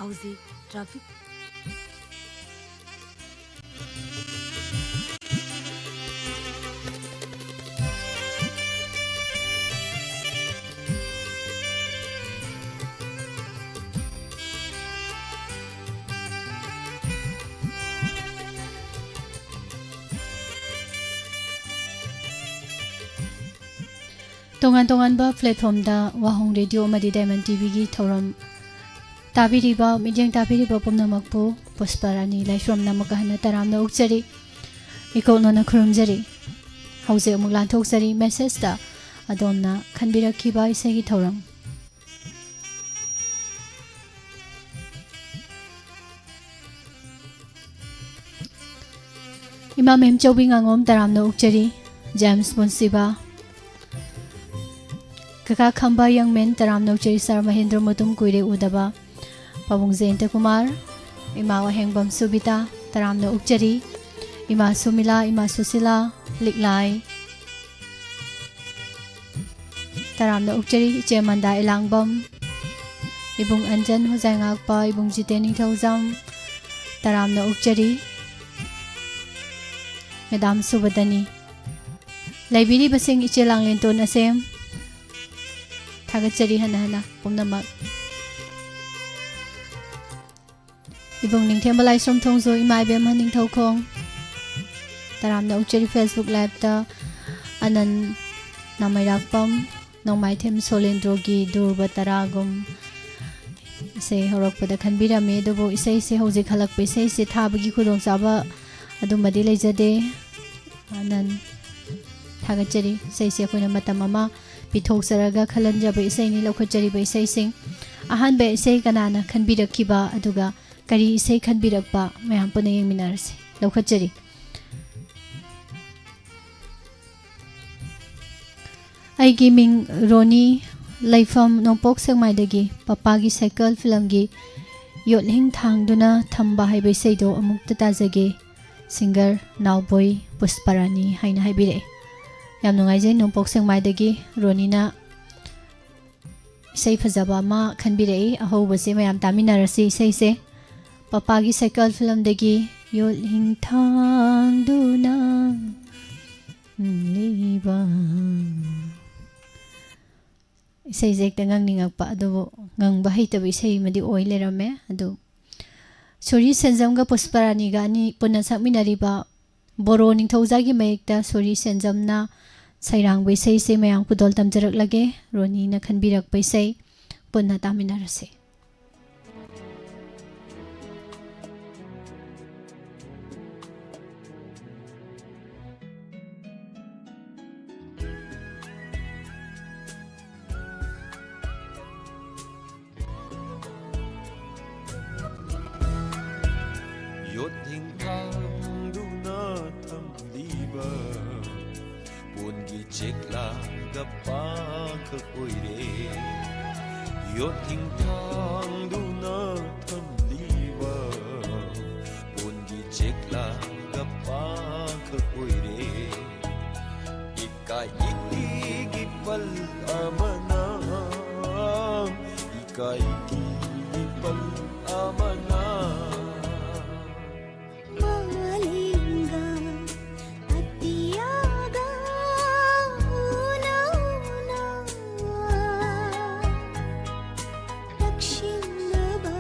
ꯍꯧꯖꯤꯛ ꯇ꯭ꯔꯥꯐꯤꯛ꯫ ꯇꯣꯉꯥꯟ ꯇꯣꯉꯥꯟꯕ ꯄ꯭ꯂꯦꯠꯐꯣꯝꯗ ꯋꯥꯍꯣꯡ ꯔꯦꯗꯤꯑꯣ ꯑꯃꯗꯤ ꯗꯥꯏꯃꯟ ꯇꯤꯚꯤꯒꯤ ꯊꯧꯔꯝ ꯇꯥꯕꯤꯔꯤꯕ, ꯃꯤꯠꯌꯦꯡ ꯇꯥꯕꯤꯔꯤꯕ ꯄꯨꯝꯅꯃꯛꯄꯨ ꯄꯨꯁꯄꯥꯔꯥꯅꯤ ꯂꯥꯏꯁ꯭ꯔꯝꯅ ꯑꯃꯨꯛꯀ ꯍꯟꯅ ꯇꯔꯥꯝꯅ ꯑꯣꯛꯆꯔꯤ, ꯏꯀꯣꯛꯅꯅ ꯈꯨꯔꯨꯝꯖꯔꯤ꯫ ꯍꯧꯖꯤꯛ ꯑꯃꯨꯛ ꯂꯥꯟꯊꯣꯛꯆꯔꯤ ꯃꯦꯁꯦꯖꯇ ꯑꯗꯣꯝꯅ ꯈꯟꯕꯤꯔꯛꯈꯤꯕ ꯏꯁꯩꯒꯤ ꯊꯧꯔꯝ꯫ ꯏꯃꯥ ꯃꯦꯝꯆꯧꯕꯤ ꯉꯥꯉꯣꯝ ꯇꯔꯥꯝꯅ ꯑꯣꯛꯆꯔꯤ꯫ ꯖꯦꯝꯁ ꯄꯨꯟꯁꯤꯕ, ꯀꯀꯥ ꯈꯝꯕ ꯌꯪꯃꯦꯟ ꯇꯔꯥꯝꯅ ꯑꯣꯛꯆꯔꯤ꯫ ꯁꯥꯔ ꯃꯍꯦꯟꯗ꯭ꯔ ꯃꯨꯇꯨꯝ ꯀꯨꯏꯔꯦ ꯎꯗꯕ꯫ ꯄꯥꯕꯨꯡ ꯖꯌꯟꯇ ꯀꯨꯃꯥꯔ, ꯏꯃꯥ ꯋꯥꯍꯦꯡꯕꯝ ꯁꯨꯕꯤꯇꯥ ꯇꯔꯥꯝꯅ ꯑꯣꯛꯆꯔꯤ꯫ ꯏꯃꯥ ꯁꯨꯃꯤꯂꯥ, ꯏꯃꯥ ꯁꯨꯁꯤꯂꯥ, ꯂꯤꯛꯂꯥꯏ ꯇꯔꯥꯝꯅ ꯑꯣꯛꯆꯔꯤ꯫ ꯏꯆꯦ ꯃꯟꯗꯥ ꯏꯂꯥꯡꯕꯝ, ꯏꯕꯨꯡ ꯑꯟꯖꯟ ꯍꯣꯖꯥꯏꯉꯥꯛꯄ, ꯏꯕꯨꯡ ꯖꯤꯇꯦꯟ ꯅꯤꯡꯊꯧꯖꯝ ꯇꯔꯥꯝꯅ ꯑꯣꯛꯆꯔꯤ꯫ ꯃꯦꯗꯥꯝ ꯁꯨꯕꯗꯅꯤ꯫ ꯂꯩꯕꯤꯔꯤꯕꯁꯤꯡ ꯏꯆꯦ ꯂꯥꯡꯂꯦꯟꯇꯣꯟ ꯑꯁꯦꯝ, ꯊꯥꯒꯠꯆꯔꯤ ꯍꯟꯅ ꯍꯟꯅ ꯄꯨꯝꯅꯃꯛ꯫ ꯏꯕꯨꯡ ꯅꯤꯡꯊꯦꯝꯕ ꯂꯥꯏꯁ꯭ꯔꯝ ꯊꯣꯡꯖꯨ, ꯏꯃꯥ ꯏꯕꯦꯝꯃ ꯅꯤꯡꯊꯧꯈꯣꯡ, ꯇꯔꯥꯝꯅ ꯑꯣꯛꯆꯔꯤ꯫ Facebook Live-ꯇ ꯑꯅꯟ ꯅꯥꯃꯩꯔꯥꯛꯄꯝ ꯅꯣꯡꯃꯥꯏꯊꯦꯝ ꯁꯣꯂꯦꯟꯗ꯭ꯔꯣꯒꯤ ꯗꯨꯔꯕ ꯇꯔꯥꯒꯨꯝ ꯏꯁꯩ ꯍꯧꯔꯛꯄꯗ ꯈꯟꯕꯤꯔꯝꯃꯤ, ꯑꯗꯨꯕꯨ ꯏꯁꯩꯁꯦ ꯍꯧꯖꯤꯛ ꯍꯜꯂꯛꯄ ꯏꯁꯩꯁꯦ ꯊꯥꯕꯒꯤ ꯈꯨꯗꯣꯡꯆꯥꯕ ꯑꯗꯨꯃꯗꯤ ꯂꯩꯖꯗꯦ꯫ ꯑꯅꯟ, ꯊꯥꯒꯠꯆꯔꯤ꯫ ꯏꯁꯩꯁꯦ ꯑꯩꯈꯣꯏꯅ ꯃꯇꯝ ꯑꯃ ꯄꯤꯊꯣꯛꯆꯔꯒ ꯈꯜꯍꯟꯖꯕ ꯏꯁꯩꯅꯤ꯫ ꯂꯧꯈꯠꯆꯔꯤꯕ ꯏꯁꯩꯁꯤꯡ, ꯑꯍꯥꯟꯕ ꯏꯁꯩ ꯀꯅꯥꯅ ꯈꯟꯕꯤꯔꯛꯈꯤꯕ, ꯑꯗꯨꯒ ꯀꯔꯤ ꯏꯁꯩ ꯈꯟꯕꯤꯔꯛꯄ, ꯃꯌꯥꯝ ꯄꯨꯟꯅ ꯌꯦꯡꯃꯤꯟꯅꯔꯁꯤ꯫ ꯂꯧꯈꯠꯆꯔꯤ꯫ ꯑꯩꯒꯤ ꯃꯤꯡ ꯔꯣꯅꯤ, ꯂꯩꯐꯝ ꯅꯣꯡꯄꯣꯛ ꯁꯦꯛꯃꯥꯏꯗꯒꯤ꯫ ꯄꯄꯥꯒꯤ ꯁꯥꯏꯀꯜ ꯐꯤꯂꯝꯒꯤ ꯌꯣꯠꯂꯤꯡ ꯊꯥꯡꯗꯨꯅ ꯊꯝꯕ ꯍꯥꯏꯕ ꯏꯁꯩꯗꯣ ꯑꯃꯨꯛꯇ ꯇꯥꯖꯒꯦ꯫ Singer ꯅꯥꯎꯕꯣꯏ ꯄꯨꯁꯄꯔꯥꯅꯤ ꯍꯥꯏꯅ ꯍꯥꯏꯕꯤꯔꯛꯑꯦ꯫ ꯌꯥꯝ ꯅꯨꯡꯉꯥꯏꯖꯩ, ꯅꯣꯡꯄꯣꯛ ꯁꯦꯛꯃꯥꯏꯗꯒꯤ ꯔꯣꯅꯤꯅ ꯏꯁꯩ ꯐꯖꯕ ꯑꯃ ꯈꯟꯕꯤꯔꯛꯏ꯫ ꯑꯍꯧꯕꯁꯦ ꯃꯌꯥꯝ ꯇꯥꯃꯤꯟꯅꯔꯁꯤ ꯏꯁꯩꯁꯦ꯫ ꯄꯄꯥꯒꯤ ꯁꯥꯏꯀꯜ ꯐꯤꯂꯝꯗꯒꯤ ꯌꯣꯠꯂꯤꯡ ꯊꯥꯡꯗꯨꯅ ꯂꯤꯕ꯫ ꯏꯁꯩꯁꯦ ꯍꯦꯛꯇ ꯉꯪꯅꯤꯡꯉꯛꯄ, ꯑꯗꯨꯕꯨ ꯉꯪꯕ ꯍꯩꯇꯕ ꯏꯁꯩ ꯑꯃꯗꯤ ꯑꯣꯏ ꯂꯩꯔꯝꯃꯦ꯫ ꯑꯗꯨ ꯁꯣꯔꯤ ꯁꯦꯟꯖꯝꯒ ꯄꯨꯁꯄꯔꯥꯅꯤꯒ ꯑꯅꯤ ꯄꯨꯟꯅ ꯁꯛꯃꯤꯟꯅꯔꯤꯕ ꯕꯣꯔꯣ ꯅꯤꯡꯊꯧꯖꯥꯒꯤ ꯃꯌꯦꯛꯇ ꯁꯣꯔꯤ ꯁꯦꯟꯖꯝꯅ ꯁꯩꯔꯥꯡꯕ ꯏꯁꯩꯁꯦ ꯃꯌꯥꯝ ꯈꯨꯗꯣꯜ ꯇꯝꯖꯔꯛꯂꯒꯦ꯫ ꯔꯣꯅꯤꯅ ꯈꯟꯕꯤꯔꯛꯄ ꯏꯁꯩ ꯄꯨꯟꯅ ꯇꯥꯃꯤꯟꯅꯔꯁꯦ꯫ ꯌꯣꯠ ꯍꯤꯡꯊꯥꯡꯗꯨꯅ ꯊꯝꯂꯤꯕ ꯄꯣꯟꯒꯤ ꯆꯦꯛꯂꯥꯒ ꯄꯥꯈꯛ ꯑꯣꯏꯔꯦ꯫ ꯌꯣꯠ ꯍꯤꯡꯊꯥꯡꯗꯨꯅ ꯊꯝꯂꯤꯕ ꯄꯣꯟꯒꯤ ꯆꯦꯛꯂꯥꯒ ꯄꯥꯈꯛ ꯑꯣꯏꯔꯦ꯫ ꯏꯀꯥꯏ ꯏꯀꯤꯒꯤ ꯄꯜ ꯑꯃꯅ, ꯏꯀꯥꯏ ꯏꯀꯤꯒꯤ ꯄꯜ ꯑꯃꯅ꯫ ꯃꯥꯂꯦꯝꯒ ꯑꯇꯤꯌꯥꯒ ꯎꯅ ꯎꯅ ꯂꯛꯁꯤꯟꯅꯕ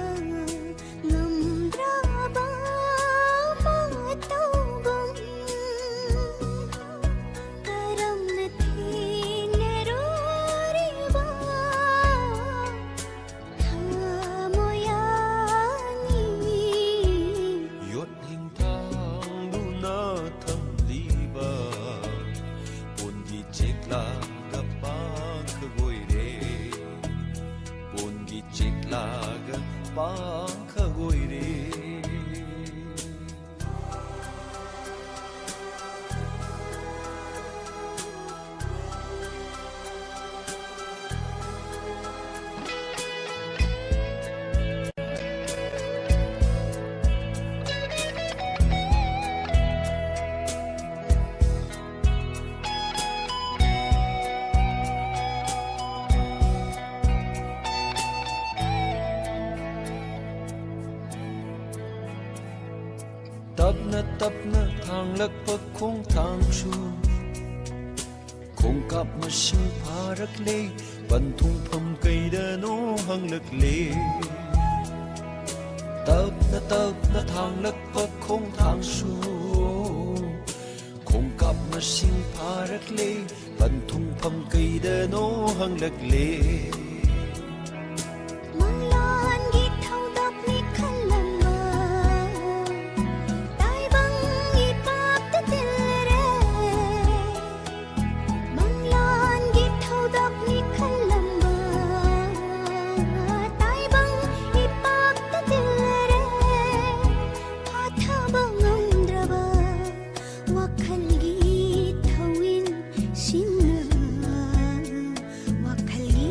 ꯉꯝꯗ꯭ꯔꯕ ꯃꯇꯧꯒꯨꯝ꯫ ꯄꯥꯡꯈꯒꯣꯏꯔꯦ꯫ ꯇꯞꯅ ꯇꯞꯅ ꯊꯥꯡꯂꯛꯄ ꯈꯣꯡꯊꯥꯡꯁꯨ ꯈꯣꯡꯀꯥꯞ ꯃꯁꯤꯡ ꯐꯥꯔꯛꯂꯦ, ꯄꯟꯊꯨꯡꯐꯝ ꯀꯩꯗꯅꯣ ꯍꯪꯂꯛꯂꯦ꯫ ꯇꯞꯅ ꯇꯞꯅ ꯊꯥꯡꯂꯛꯄ ꯈꯣꯡꯊꯥꯡꯁꯨ ꯈꯣꯡꯀꯥꯞ ꯃꯁꯤꯡ ꯐꯥꯔꯛꯂꯦ, ꯄꯟꯊꯨꯡꯐꯝ ꯀꯩꯗꯅꯣ ꯍꯪꯂꯛꯂꯦ꯫ ꯃꯪꯂꯥꯟꯒꯤ ꯊꯧꯗꯣꯛꯅꯤ ꯈꯜꯂꯝꯕ ꯇꯥꯏꯕꯪ ꯏꯄꯥꯛꯇ ꯇꯤꯜꯂꯔꯦ꯫ ꯃꯪꯂꯥꯟꯒꯤ ꯊꯧꯗꯣꯛꯅꯤ ꯈꯜꯂꯝꯕ ꯇꯥꯏꯕꯪ ꯏꯄꯥꯛꯇ ꯇꯤꯜꯂꯔꯦ꯫ ꯐꯥꯊꯕ ꯉꯝꯗ꯭ꯔꯕ ꯋꯥꯈꯜꯒꯤ ꯊꯧꯋꯤꯟꯁꯤꯡꯅ, ꯋꯥꯈꯜꯒꯤ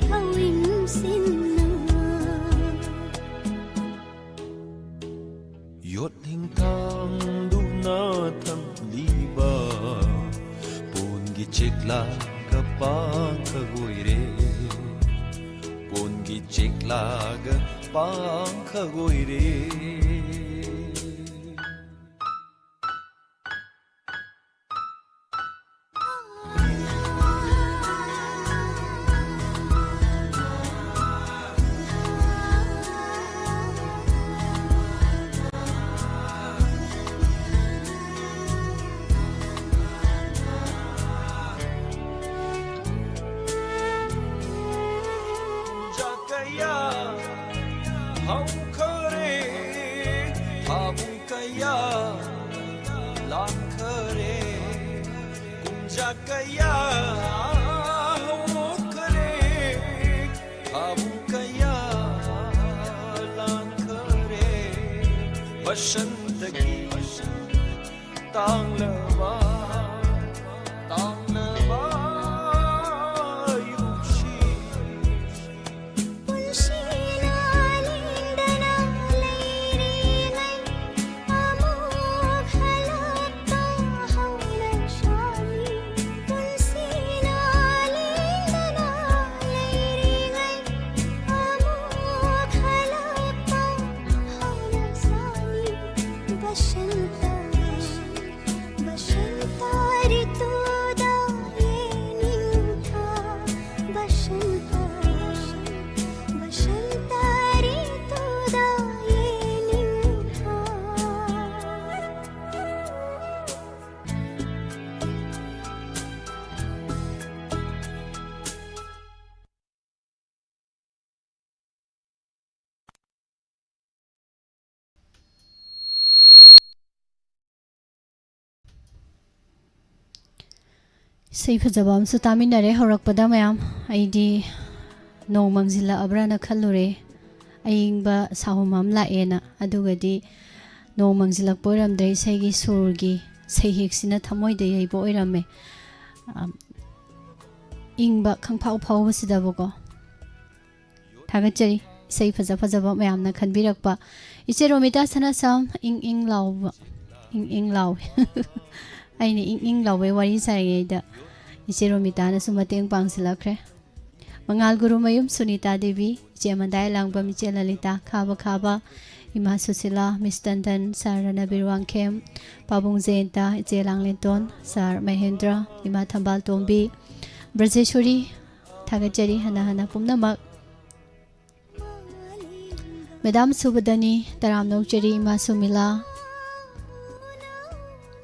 ꯊꯧꯋꯤꯟꯁꯤꯡꯅ ꯌꯣꯠ ꯍꯤꯡꯊꯥꯡꯗꯨꯅ ꯊꯝꯂꯤꯕ ꯄꯣꯟꯒꯤ ꯆꯦꯛꯂꯥꯒ ꯄꯥꯡꯈꯒꯣꯏꯔꯦ꯫ ꯄꯣꯟꯒꯤ ꯆꯦꯛꯂꯥꯒ ꯄꯥꯡꯈꯒꯣꯏꯔꯦ꯫ ꯀꯌꯥ ꯍꯧꯈꯔꯦ, ꯊꯥꯕꯨꯡ ꯀꯌꯥ ꯂꯥꯟꯈꯔꯦ, ꯀꯨꯝꯖꯥ ꯀꯌꯥ ꯍꯧꯈꯔꯦ, ꯊꯥꯕꯨꯡ ꯀꯌꯥ ꯁꯟꯗꯒꯤ ꯇꯥꯡꯂꯕ, ꯇꯥꯡꯂꯕ ꯌꯨꯝꯁꯤ꯫ ꯄꯨꯟꯁꯤꯅ ꯂꯦꯡꯗꯅ ꯂꯩꯔꯤꯉꯩ ꯑꯃꯨꯛ ꯍꯜꯂꯛꯄ ꯍꯧꯅꯁꯥꯅꯤ꯫ ꯄꯨꯟꯁꯤꯅ ꯂꯦꯡꯗꯅ ꯂꯩꯔꯤꯉꯩ ꯑꯃꯨꯛ ꯍꯜꯂꯛꯄ ꯍꯧꯅꯁꯥꯅꯤ꯫ ꯕꯁꯟꯇ, ꯕꯁꯟꯇ ꯔꯤꯇꯨꯗ ꯌꯦꯅꯤꯡꯊꯥ꯫ ꯕꯁꯟꯇ, ꯕꯁꯟꯇ ꯔꯤꯇꯨꯗ ꯌꯦꯅꯤꯡꯊꯥ꯫ ꯏꯁꯩ ꯐꯖꯕ ꯑꯃꯁꯨ ꯇꯥꯃꯤꯟꯅꯔꯦ ꯍꯧꯔꯛꯄꯗ ꯃꯌꯥꯝ꯫ ꯑꯩꯗꯤ ꯅꯣꯡ ꯃꯪꯁꯤꯜꯂꯛꯑꯕ꯭ꯔꯥꯅ ꯈꯜꯂꯨꯔꯦ꯫ ꯑꯏꯪꯕ ꯁꯥꯍꯨꯝ ꯑꯃ ꯂꯥꯛꯑꯦꯅ꯫ ꯑꯗꯨꯒꯗꯤ ꯅꯣꯡ ꯃꯪꯁꯤꯜꯂꯛꯄ ꯑꯣꯏꯔꯝꯗ꯭ꯔꯦ, ꯏꯁꯩꯒꯤ ꯁꯨꯔꯒꯤ ꯁꯩꯍꯦꯛꯁꯤꯅ ꯊꯃꯣꯏꯗ ꯌꯩꯕ ꯑꯣꯏꯔꯝꯃꯦ꯫ ꯑꯝ, ꯏꯪꯕ ꯈꯪꯐꯥꯎ ꯐꯥꯎꯕꯁꯤꯗꯕꯀꯣ꯫ ꯊꯥꯒꯠꯆꯔꯤ꯫ ꯏꯁꯩ ꯐꯖ ꯐꯖꯕ ꯃꯌꯥꯝꯅ ꯈꯟꯕꯤꯔꯛꯄ꯫ ꯏꯆꯦ ꯔꯣꯃꯤꯇꯥ ꯁꯅꯥꯁꯝ, ꯏꯪ ꯏꯪ ꯂꯥꯎꯕ, ꯏꯪ ꯏꯪ ꯂꯥꯎꯋꯦ꯫ ꯑꯩꯅ ꯏꯪ ꯏꯪ ꯂꯥꯎꯕꯩ ꯋꯥꯔꯤ ꯁꯥꯔꯤꯉꯩꯗ ꯏꯆꯦ ꯔꯣꯃꯤꯇꯥꯅꯁꯨ ꯃꯇꯦꯡ ꯄꯥꯡꯁꯤꯜꯂꯛꯈ꯭ꯔꯦ꯫ ꯃꯉꯥꯜ ꯒꯨꯔꯨꯃꯌꯨꯝ ꯁꯨꯅꯤꯇꯥ ꯗꯦꯕꯤ, ꯏꯆꯦ ꯃꯟꯗꯥꯏ ꯂꯥꯡꯕꯝ, ꯏꯆꯦ ꯂꯂꯤꯇꯥ, ꯈꯥꯕ ꯈꯥꯕ, ꯏꯃꯥ ꯁꯨꯁꯤꯂꯥ, ꯃꯤꯁ ꯇꯟꯗꯟ, ꯁꯥꯔ ꯔꯅꯕꯤꯔ ꯋꯥꯡꯈꯦꯝ, ꯄꯥꯕꯨꯡ ꯖꯌꯟꯇ, ꯏꯆꯦ ꯂꯥꯡꯂꯦꯟꯇꯣꯟ, ꯁꯥꯔ ꯃꯍꯦꯟꯗ꯭ꯔ, ꯏꯃꯥ ꯊꯝꯕꯥꯜ ꯇꯣꯝꯕꯤ, ꯕ꯭ꯔꯖꯦꯁꯣꯔꯤ, ꯊꯥꯒꯠꯆꯔꯤ ꯍꯟꯅ ꯍꯟꯅ ꯄꯨꯝꯅꯃꯛ꯫ ꯃꯦꯗꯥꯝ ꯁꯨꯕꯗꯅꯤ, ꯇꯔꯥꯝꯅ ꯑꯣꯛꯆꯔꯤ ꯏꯃꯥ ꯁꯨꯃꯤꯂꯥ,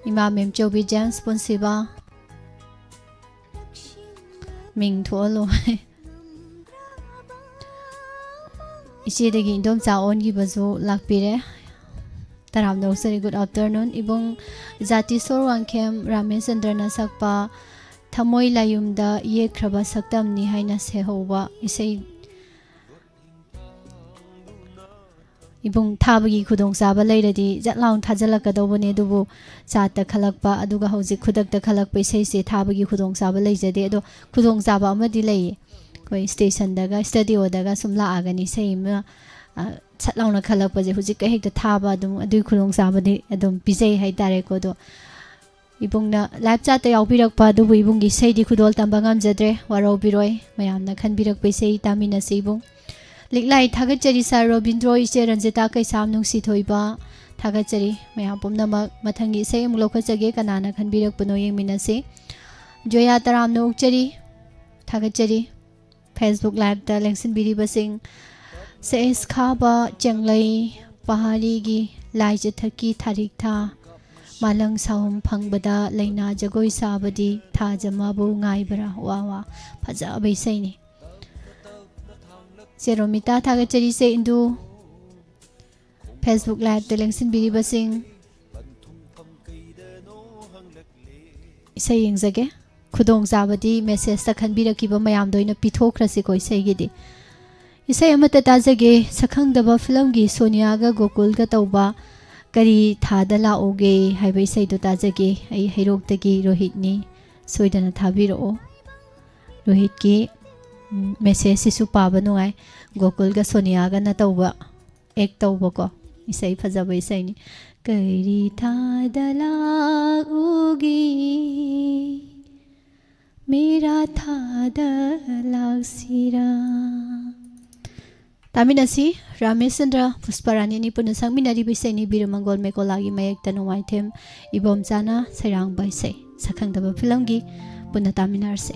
ꯏꯃꯥ ꯃꯦꯝꯆꯧꯕꯤ ꯖꯦꯝꯁ ꯄꯨꯟꯁꯤꯕ, ꯃꯤꯡ ꯊꯣꯛꯍꯜꯂꯣ꯫ ꯏꯆꯦꯗꯒꯤ ꯏꯟꯗꯣꯝꯆꯥ ꯑꯣꯟꯈꯤꯕꯁꯨ ꯂꯥꯛꯄꯤꯔꯦ꯫ ꯇꯔꯥꯝꯅ ꯑꯣꯛꯆꯔꯤ, good afternoon꯫ ꯏꯕꯨꯡ ꯖꯥꯇꯤꯁꯣꯔ ꯋꯥꯡꯈꯦꯝ ꯔꯥꯃꯦꯁꯆꯟꯗ꯭ꯔꯅ ꯁꯛꯄ ꯊꯃꯣꯏ ꯂꯥꯌꯨꯝꯗ ꯌꯦꯛꯈ꯭ꯔꯕ ꯁꯛꯇꯝꯅꯤ ꯍꯥꯏꯅ ꯁꯩꯍꯧꯕ ꯏꯁꯩ꯫ ꯏꯕꯨꯡ, ꯊꯥꯕꯒꯤ ꯈꯨꯗꯣꯡꯆꯥꯕ ꯂꯩꯔꯗꯤ ꯖꯠ ꯂꯥꯎꯅ ꯊꯥꯖꯤꯜꯂꯛꯀꯗꯧꯕꯅꯦ, ꯑꯗꯨꯕꯨ ꯆꯥꯠꯇ ꯈꯜꯂꯛꯄ, ꯑꯗꯨꯒ ꯍꯧꯖꯤꯛ ꯈꯨꯗꯛꯇ ꯈꯜꯂꯛꯄ ꯏꯁꯩꯁꯦ ꯊꯥꯕꯒꯤ ꯈꯨꯗꯣꯡꯆꯥꯕ ꯂꯩꯖꯗꯦ꯫ ꯑꯗꯣ ꯈꯨꯗꯣꯡꯆꯥꯕ ꯑꯃꯗꯤ ꯂꯩꯌꯦ꯫ ꯑꯩꯈꯣꯏ ꯁ꯭ꯇꯦꯁꯟꯗꯒ, ꯁ꯭ꯇꯨꯗꯤꯑꯣꯗꯒ ꯁꯨꯝ ꯂꯥꯛꯑꯒꯅꯤ ꯏꯁꯩ ꯑꯃ, ꯑ, ꯁꯠ ꯂꯥꯎꯅ ꯈꯜꯂꯛꯄꯁꯦ, ꯍꯧꯖꯤꯛꯀ ꯍꯦꯛꯇ ꯊꯥꯕ, ꯑꯗꯨꯝ ꯑꯗꯨꯒꯤ ꯈꯨꯗꯣꯡꯆꯥꯕꯗꯤ ꯑꯗꯨꯝ ꯄꯤꯖꯩ ꯍꯥꯏꯇꯥꯔꯦꯀꯣ꯫ ꯑꯗꯣ ꯏꯕꯨꯡꯅ ꯂꯥꯏꯞ ꯆꯥꯠꯇ ꯌꯥꯎꯕꯤꯔꯛꯄ ꯑꯗꯨꯕꯨ ꯏꯕꯨꯡꯒꯤ ꯏꯁꯩꯗꯤ ꯈꯨꯗꯣꯜ ꯇꯝꯕ ꯉꯝꯖꯗ꯭ꯔꯦ, ꯋꯥꯔꯧꯕꯤꯔꯣꯏ꯫ ꯃꯌꯥꯝꯅ ꯈꯟꯕꯤꯔꯛꯄ ꯏꯁꯩ ꯇꯥꯃꯤꯟꯅꯁꯤ ꯏꯕꯨꯡ꯫ ꯂꯤꯛꯂꯥꯏ ꯊꯥꯒꯠꯆꯔꯤ ꯁꯥꯔ ꯔꯣꯕꯤꯟꯗ꯭ꯔꯣ, ꯏꯆꯦ ꯔꯟꯖꯤꯇꯥ ꯀꯩꯁꯥꯝ ꯅꯨꯡꯁꯤꯊꯣꯏꯕ꯫ ꯊꯥꯒꯠꯆꯔꯤ ꯃꯌꯥꯝ ꯄꯨꯝꯅꯃꯛ꯫ ꯃꯊꯪꯒꯤ ꯏꯁꯩ ꯑꯃꯨꯛ ꯂꯧꯈꯠꯆꯒꯦ, ꯀꯅꯥꯅ ꯈꯟꯕꯤꯔꯛꯄꯅꯣ ꯌꯦꯡꯃꯤꯟꯅꯁꯤ꯫ ꯖꯣꯌꯥ ꯇꯔꯥꯝꯅ ꯑꯣꯛꯆꯔꯤ꯫ ꯊꯥꯒꯠꯆꯔꯤ꯫ Facebook ꯂꯥꯏꯞꯇ ꯂꯦꯡꯁꯤꯟꯕꯤꯔꯤꯕꯁꯤꯡ, ꯁꯦꯁ ꯈꯥꯕ ꯆꯦꯡꯂꯩ ꯄꯍꯥꯔꯤꯒꯤ ꯂꯥꯏ ꯆꯤꯊꯛꯀꯤ ꯊꯥꯔꯤꯛ ꯊꯥ, ꯃꯥꯂꯪ ꯁꯥꯍꯨꯝ ꯐꯪꯕꯗ ꯂꯩꯅꯥ ꯖꯒꯣꯏ ꯁꯥꯕꯗꯤ ꯊꯥꯖꯃꯕꯨ ꯉꯥꯏꯕꯔꯥ꯫ ꯋꯥ ꯋꯥ, ꯐꯖꯕ ꯏꯁꯩꯅꯤ꯫ ꯆꯦ ꯔꯣꯃꯤꯇꯥ ꯊꯥꯒꯠꯆꯔꯤ꯫ ꯆꯦ ꯏꯟꯗꯨ, Facebook ꯂꯥꯏꯞꯇ ꯂꯦꯡꯁꯤꯟꯕꯤꯔꯤꯕꯁꯤꯡ, ꯏꯁꯩ ꯌꯦꯡꯖꯒꯦ꯫ ꯈꯨꯗꯣꯡꯆꯥꯕꯗꯤ ꯃꯦꯁꯦꯖꯇ ꯈꯟꯕꯤꯔꯛꯈꯤꯕ ꯃꯌꯥꯝꯗ ꯑꯣꯏꯅ ꯄꯤꯊꯣꯛꯈ꯭ꯔꯁꯤꯀꯣ ꯏꯁꯩꯒꯤꯗꯤ꯫ ꯏꯁꯩ ꯑꯃꯠꯇ ꯇꯥꯖꯒꯦ, ꯁꯛꯈꯪꯗꯕ ꯐꯤꯂꯝꯒꯤ ꯁꯣꯅꯤꯌꯥꯒ ꯒꯣꯀꯨꯜꯒ ꯇꯧꯕ ꯀꯔꯤ ꯊꯥꯗ ꯂꯥꯛꯎꯒꯦ ꯍꯥꯏꯕ ꯏꯁꯩꯗꯣ ꯇꯥꯖꯒꯦ꯫ ꯑꯩ ꯍꯩꯔꯣꯛꯇꯒꯤ ꯔꯣꯍꯤꯠꯅꯤ, ꯁꯣꯏꯗꯅ ꯊꯥꯕꯤꯔꯛꯑꯣ꯫ ꯔꯣꯍꯤꯠꯀꯤ, ꯎꯝ, ꯃꯦꯁꯦꯖꯁꯤꯁꯨ ꯄꯥꯕ ꯅꯨꯡꯉꯥꯏ, ꯒꯣꯀꯨꯜꯒ ꯁꯣꯅꯤꯌꯥꯒꯅ ꯇꯧꯕ, ꯑꯦꯛ ꯇꯧꯕꯀꯣ꯫ ꯏꯁꯩ ꯐꯖꯕ ꯏꯁꯩꯅꯤ꯫ ꯀꯔꯤ ꯊꯥꯗ ꯂꯥꯛꯎꯒꯦ, ꯃꯦꯔꯥ ꯊꯥꯗ ꯂꯥꯛꯁꯤꯔꯥ꯫ ꯇꯥꯃꯤꯟꯅꯁꯤ꯫ ꯔꯥꯃꯦꯁꯆꯟꯗ꯭ꯔ ꯄꯨꯁꯄꯔꯥꯅꯤ ꯑꯅꯤ ꯄꯨꯟꯅ ꯁꯛꯃꯤꯟꯅꯔꯤꯕ ꯏꯁꯩꯅꯤ ꯕꯤꯔꯃꯪꯒꯣꯜ ꯃꯦꯀꯣꯂꯥꯒꯤ ꯃꯌꯦꯛꯇ ꯅꯣꯡꯃꯥꯏꯊꯦꯝ ꯏꯕꯣꯝꯆꯥꯅ ꯁꯩꯔꯥꯡꯕ ꯏꯁꯩ꯫ ꯁꯛꯈꯪꯗꯕ ꯐꯤꯂꯝꯒꯤ꯫ ꯄꯨꯟꯅ ꯇꯥꯃꯤꯟꯅꯔꯁꯦ꯫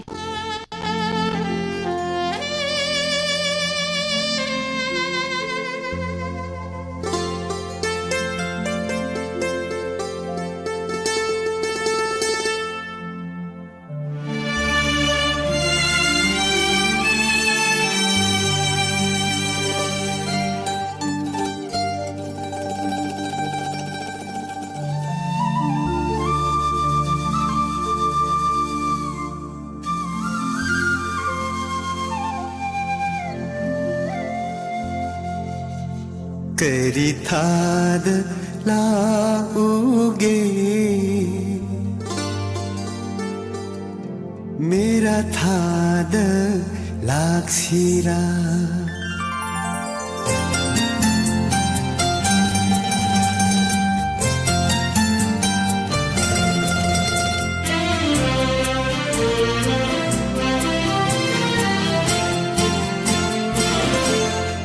ꯀꯔꯤ ꯊꯥꯗ ꯂꯥꯛꯎꯒꯦ? ꯃꯦꯔꯥ ꯊꯥꯗ ꯂꯥꯛꯁꯤꯔꯥ?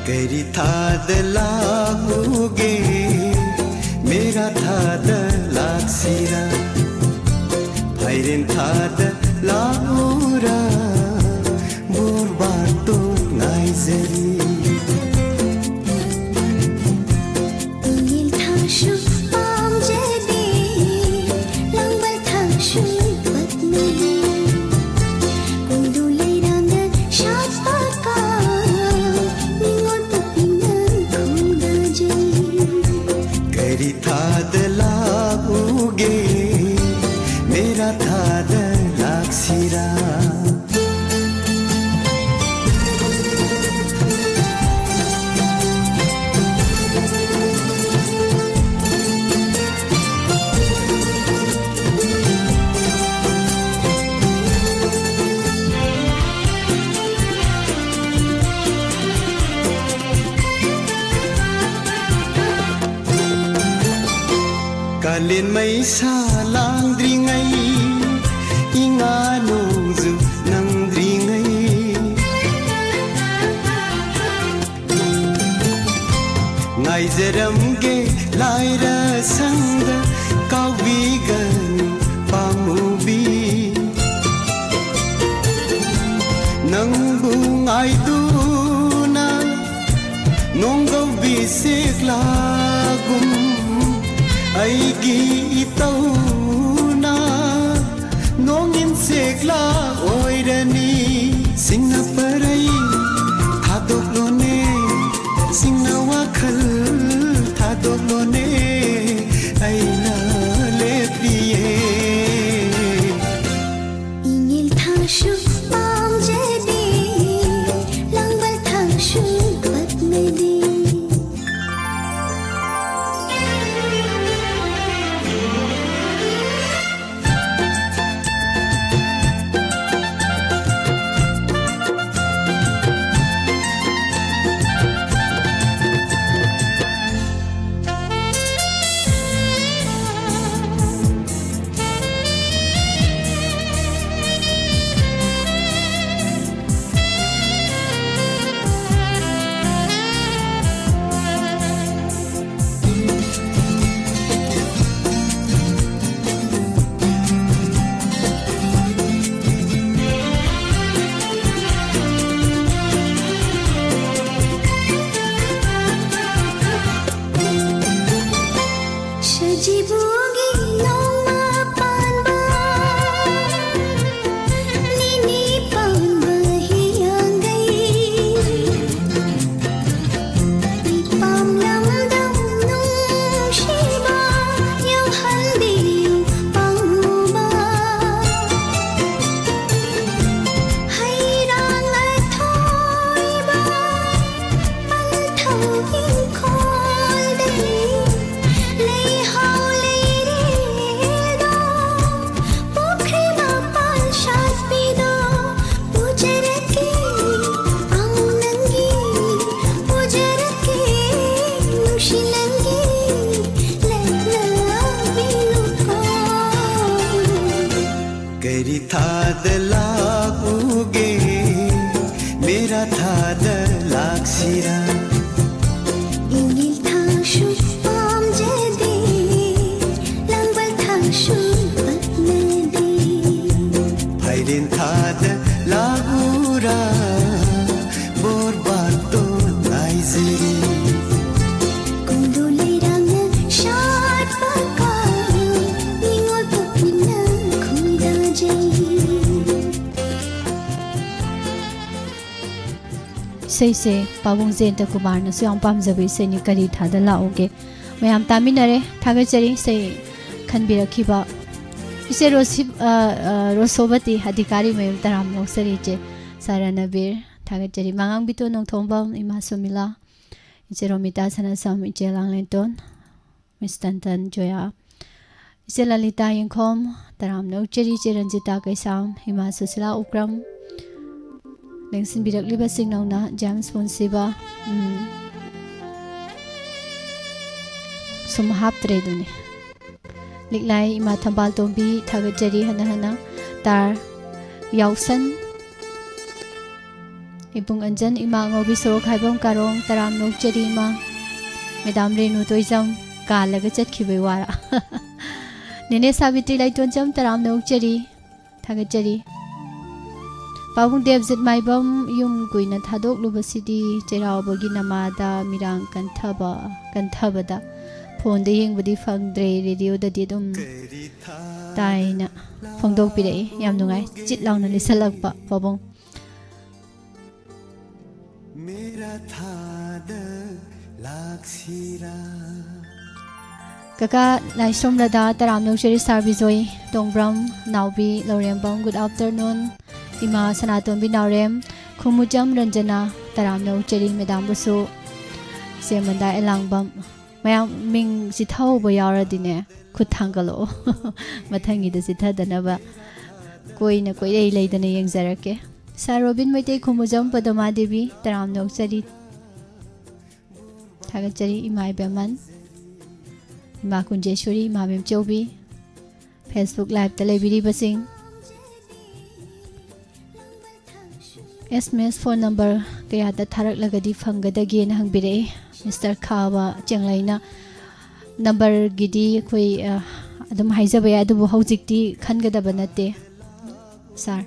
ꯀꯔꯤ ꯊꯥꯗ ꯂꯥꯛꯎꯒꯦ? ꯃꯦꯔꯥ ꯊꯥꯗ ꯂꯥꯛꯁꯤꯔꯥ? ꯐꯥꯏꯔꯦꯟ ꯊꯥꯗ ꯂꯥꯛꯎꯔꯥ? ꯕꯣꯔꯕꯥꯇꯣꯟ ꯉꯥꯏꯖꯔꯤ꯫ ꯏꯉꯦꯜ ꯊꯥꯁꯨ ꯄꯥꯝꯖꯗꯦ, ꯂꯥꯡꯕꯜ ꯊꯥꯁꯨ ꯄꯛꯅꯗꯦ꯫ ꯀꯣꯏꯔꯨ ꯂꯩꯔꯥꯡꯅ ꯁꯥꯠꯄ ꯀꯥ, ꯅꯤꯉꯣꯜ ꯄꯣꯛꯄꯤꯅ ꯈꯣꯡꯗꯥꯖꯩ꯫ ꯀꯔꯤ ꯊꯥꯗ ꯂꯥꯛꯎꯒꯦ? ꯃꯦꯔꯥ ꯊꯥꯗ ꯂꯥꯛꯁꯤꯔꯥ? ꯀꯥꯂꯦꯟ ꯃꯩꯁꯥ ꯂꯥꯡꯗ꯭ꯔꯤꯉꯩ, ꯏꯉꯥ ꯅꯣꯡꯖꯨ ꯅꯪꯗ꯭ꯔꯤꯉꯩ, ꯉꯥꯏꯖꯔꯝꯒꯦ ꯂꯥꯏꯔ ꯁꯪꯗ, ꯀꯥꯎꯕꯤꯒꯅꯨ ꯄꯥꯝꯃꯨꯕꯤ꯫ ꯅꯪꯕꯨ ꯉꯥꯏꯗꯨꯅ ꯅꯣꯡꯒꯧꯕꯤ ꯁꯦꯛꯂꯥꯒꯨꯝ, ꯑꯩꯒꯤ ꯏꯇꯧꯅ ꯅꯣꯡꯏꯟ ꯁꯦꯛꯂꯥ ꯑꯣꯏꯔꯅꯤ꯫ ꯁꯤꯡꯅ ꯄꯔꯩ ꯊꯥꯗꯣꯛꯂꯣꯅꯦ, ꯁꯤꯡꯅ ꯋꯥꯈꯜ ꯊꯥꯗꯣꯛꯂꯣꯅꯦ, ꯑꯩꯅ ꯂꯦꯞꯂꯤꯌꯦ꯫ ꯏꯉꯦꯜ ꯊꯥꯁꯨ ꯄꯥꯝꯖꯗꯦ, ꯂꯥꯡꯕꯜ ꯊꯥꯁꯨ ꯄꯛꯅꯗꯦ꯫ ꯃꯦꯔꯥ ꯊꯥꯗ ꯂꯥꯛꯁꯤꯔꯥ꯫ ꯏꯉꯤꯜ ꯊꯥꯡꯁꯨ ꯄꯥꯝꯖꯗꯦ, ꯂꯥꯡꯕꯜ ꯊꯥꯡꯁꯨ ꯄꯛꯅꯗꯦ꯫ ꯐꯥꯏꯔꯦꯟ ꯊꯥꯗ ꯂꯥꯛꯎꯔꯥ, ꯕꯣꯔꯕꯥꯇꯣꯟ ꯉꯥꯏꯖꯔꯤ꯫ ꯀꯣꯟꯗꯣ ꯂꯩꯔꯥꯡꯅ ꯁꯥꯠꯄ ꯀꯥꯎ, ꯅꯤꯉꯣꯜ ꯄꯨꯛꯅꯤꯡꯅ ꯈꯣꯏꯗꯥꯖꯩ꯫ ꯏꯁꯩꯁꯦ ꯄꯥꯕꯨꯡ ꯖꯌꯟꯇ ꯀꯨꯃꯥꯔꯅꯁꯨ ꯌꯥꯝ ꯄꯥꯝꯖꯕ ꯏꯁꯩꯅꯤ, ꯀꯔꯤ ꯊꯥꯗ ꯂꯥꯛꯎꯒꯦ꯫ ꯃꯌꯥꯝ ꯇꯥꯃꯤꯟꯅꯔꯦ, ꯊꯥꯒꯠꯆꯔꯤ ꯏꯁꯩ ꯈꯟꯕꯤꯔꯛꯈꯤꯕ ꯏꯆꯦ ꯔꯣꯁꯤ-, ꯑ, ꯑ, ꯔꯣꯁꯣꯕꯇꯤ ꯑꯙꯤꯀꯥꯔꯤ ꯃꯌꯨꯝ ꯇꯔꯥꯝꯅ ꯑꯣꯛꯆꯔꯤ ꯏꯆꯦ ꯁꯥꯔꯥ ꯅꯕꯤꯔ, ꯊꯥꯒꯠꯆꯔꯤ꯫ ꯃꯉꯥꯡꯕꯤꯇꯣꯟ ꯅꯣꯡꯊꯣꯡꯕꯝ, ꯏꯃꯥ ꯁꯨꯃꯤꯂꯥ, ꯏꯆꯦ ꯔꯣꯃꯤꯇꯥ ꯁꯅꯥꯁꯝ, ꯏꯆꯦ ꯂꯥꯡꯂꯦꯟꯇꯣꯟ, ꯃꯤꯁ ꯇꯟꯇꯟ ꯖꯣꯌꯥ, ꯏꯆꯦ ꯂꯂꯤꯇꯥ ꯌꯦꯡꯈꯣꯝ, ꯇꯔꯥꯝꯅ ꯑꯣꯛꯆꯔꯤ, ꯏꯆꯦ ꯔꯟꯖꯤꯇꯥ ꯀꯩꯁꯥꯝ, ꯏꯃꯥ ꯁꯨꯁꯤꯂꯥ ꯎꯀ꯭ꯔꯝ, ꯂꯦꯡꯁꯤꯟꯕꯤꯔꯛꯂꯤꯕꯁꯤꯡ ꯅꯧꯅ ꯖꯦꯝꯁ ꯄꯨꯟꯁꯤꯕ, ꯎꯝ, ꯁꯨꯝ ꯍꯥꯞꯇ꯭ꯔꯦ ꯑꯗꯨꯅꯤ꯫ ꯂꯤꯛꯂꯥꯏ ꯏꯃꯥ ꯊꯝꯕꯥꯜ ꯇꯣꯝꯕꯤ, ꯊꯥꯒꯠꯆꯔꯤ ꯍꯟꯅ ꯍꯟꯅ꯫ ꯇꯥꯔ ꯌꯥꯎꯁꯟ, ꯏꯕꯨꯡ ꯑꯟꯖꯟ, ꯏꯃꯥ ꯑꯉꯧꯕꯤ ꯁꯣꯔꯣꯛ ꯍꯥꯏꯕꯝ ꯀꯥꯔꯣꯡ, ꯇꯔꯥꯝꯅ ꯑꯣꯛꯆꯔꯤ ꯏꯃꯥ꯫ ꯃꯦꯗꯥꯝ ꯔꯦꯅꯨ ꯇꯣꯏꯖꯝ, ꯀꯥꯜꯂꯒ ꯆꯠꯈꯤꯕꯩ ꯋꯥꯔꯥ꯫ ꯅꯦꯅꯦ ꯁꯥꯕꯤꯇ꯭ꯔꯤ ꯂꯩꯇꯣꯟꯖꯝ, ꯇꯔꯥꯝꯅ ꯑꯣꯛꯆꯔꯤ, ꯊꯥꯒꯠꯆꯔꯤ꯫ ꯄꯥꯕꯨꯡ ꯗꯦꯕꯖꯤꯠ ꯃꯥꯏꯕꯝ, ꯌꯨꯝ ꯀꯨꯏꯅ ꯊꯥꯗꯣꯛꯂꯨꯕꯁꯤꯗꯤ ꯆꯩꯔꯥꯎꯕꯒꯤ ꯅꯃꯥꯗ ꯃꯤꯔꯥꯡ ꯀꯟꯊꯕ, ꯀꯟꯊꯕꯗ ꯐꯣꯟꯗ ꯌꯦꯡꯕꯗꯤ ꯐꯪꯗ꯭ꯔꯦ, ꯔꯦꯗꯤꯑꯣꯗꯗꯤ ꯑꯗꯨꯝ ꯇꯥꯏꯅ ꯐꯣꯡꯗꯣꯛꯄꯤꯔꯛꯏ꯫ ꯌꯥꯝ ꯅꯨꯡꯉꯥꯏ, ꯆꯤꯠ ꯂꯥꯎꯅ ꯂꯤꯁꯜꯂꯛꯄ ꯄꯥꯕꯨꯡ꯫ ꯃꯦꯔꯥ ꯊꯥꯗ ꯂꯥꯛꯁꯤꯔꯥ꯫ ꯀꯀꯥ ꯂꯥꯏꯁ꯭ꯔꯣꯝ ꯂꯗꯥ, ꯇꯔꯥꯝꯅ ꯑꯣꯛꯆꯔꯤ ꯁꯥꯔ ꯕꯤꯖꯣꯏ ꯇꯣꯡꯕ꯭ꯔꯝ, ꯅꯥꯎꯕꯤ ꯂꯧꯔꯦꯝꯕꯝ, good afternoon꯫ ꯏꯃꯥ ꯁꯅꯥꯇꯣꯝꯕꯤ ꯅꯥꯎꯔꯦꯝ, ꯈꯨꯃꯨꯆꯝ ꯔꯟꯖꯅꯥ, ꯇꯔꯥꯝꯅ ꯑꯣꯛꯆꯔꯤ ꯃꯦꯗꯥꯝꯕꯨꯁꯨ꯫ ꯏꯆꯦ ꯃꯟꯗꯥ ꯑꯦꯂꯥꯡꯕꯝ, ꯃꯌꯥꯝ ꯃꯤꯡ ꯆꯤꯊꯍꯧꯕ ꯌꯥꯎꯔꯗꯤꯅꯦ ꯈꯨꯠ ꯊꯥꯡꯒꯠꯂꯛꯑꯣ꯫ ꯃꯊꯪꯒꯤꯗ ꯆꯤꯊꯗꯅꯕ ꯀꯣꯏꯅ ꯀꯣꯏꯂꯩ ꯂꯩꯗꯅ ꯌꯦꯡꯖꯔꯛꯀꯦ꯫ ꯁꯥꯔ ꯔꯣꯕꯤꯟ ꯃꯩꯇꯩ, ꯈꯨꯃꯨꯖꯝ ꯄꯗꯃꯥ ꯗꯦꯕꯤ, ꯇꯔꯥꯝꯅ ꯑꯣꯛꯆꯔꯤ꯫ ꯊꯥꯒꯠꯆꯔꯤ ꯏꯃꯥ ꯏꯕꯦꯝꯃꯟ, ꯏꯃꯥ ꯀꯨꯟꯖꯦꯁꯣꯔꯤ, ꯏꯃꯥ ꯃꯦꯝꯆꯧꯕꯤ, Facebook liveꯇ ꯂꯩꯕꯤꯔꯤꯕꯁꯤꯡ꯫ ꯑꯦꯁ ꯑꯦꯝ ꯑꯦꯁ ꯐꯣꯟ ꯅꯝꯕꯔ ꯀꯌꯥꯗ ꯊꯥꯔꯛꯂꯒꯗꯤ ꯐꯪꯒꯗꯒꯦꯅ ꯍꯪꯕꯤꯔꯛꯏ ꯃꯤꯁꯇꯔ ꯈꯥꯕ ꯆꯦꯡꯂꯩꯅ꯫ ꯅꯝꯕꯔꯒꯤꯗꯤ ꯑꯩꯈꯣꯏ, ꯑ, ꯑꯗꯨꯝ ꯍꯥꯏꯖꯕ ꯌꯥꯏ, ꯑꯗꯨꯕꯨ ꯍꯧꯖꯤꯛꯇꯤ ꯈꯟꯒꯗꯕ ꯅꯠꯇꯦ, ꯁꯥꯔ꯫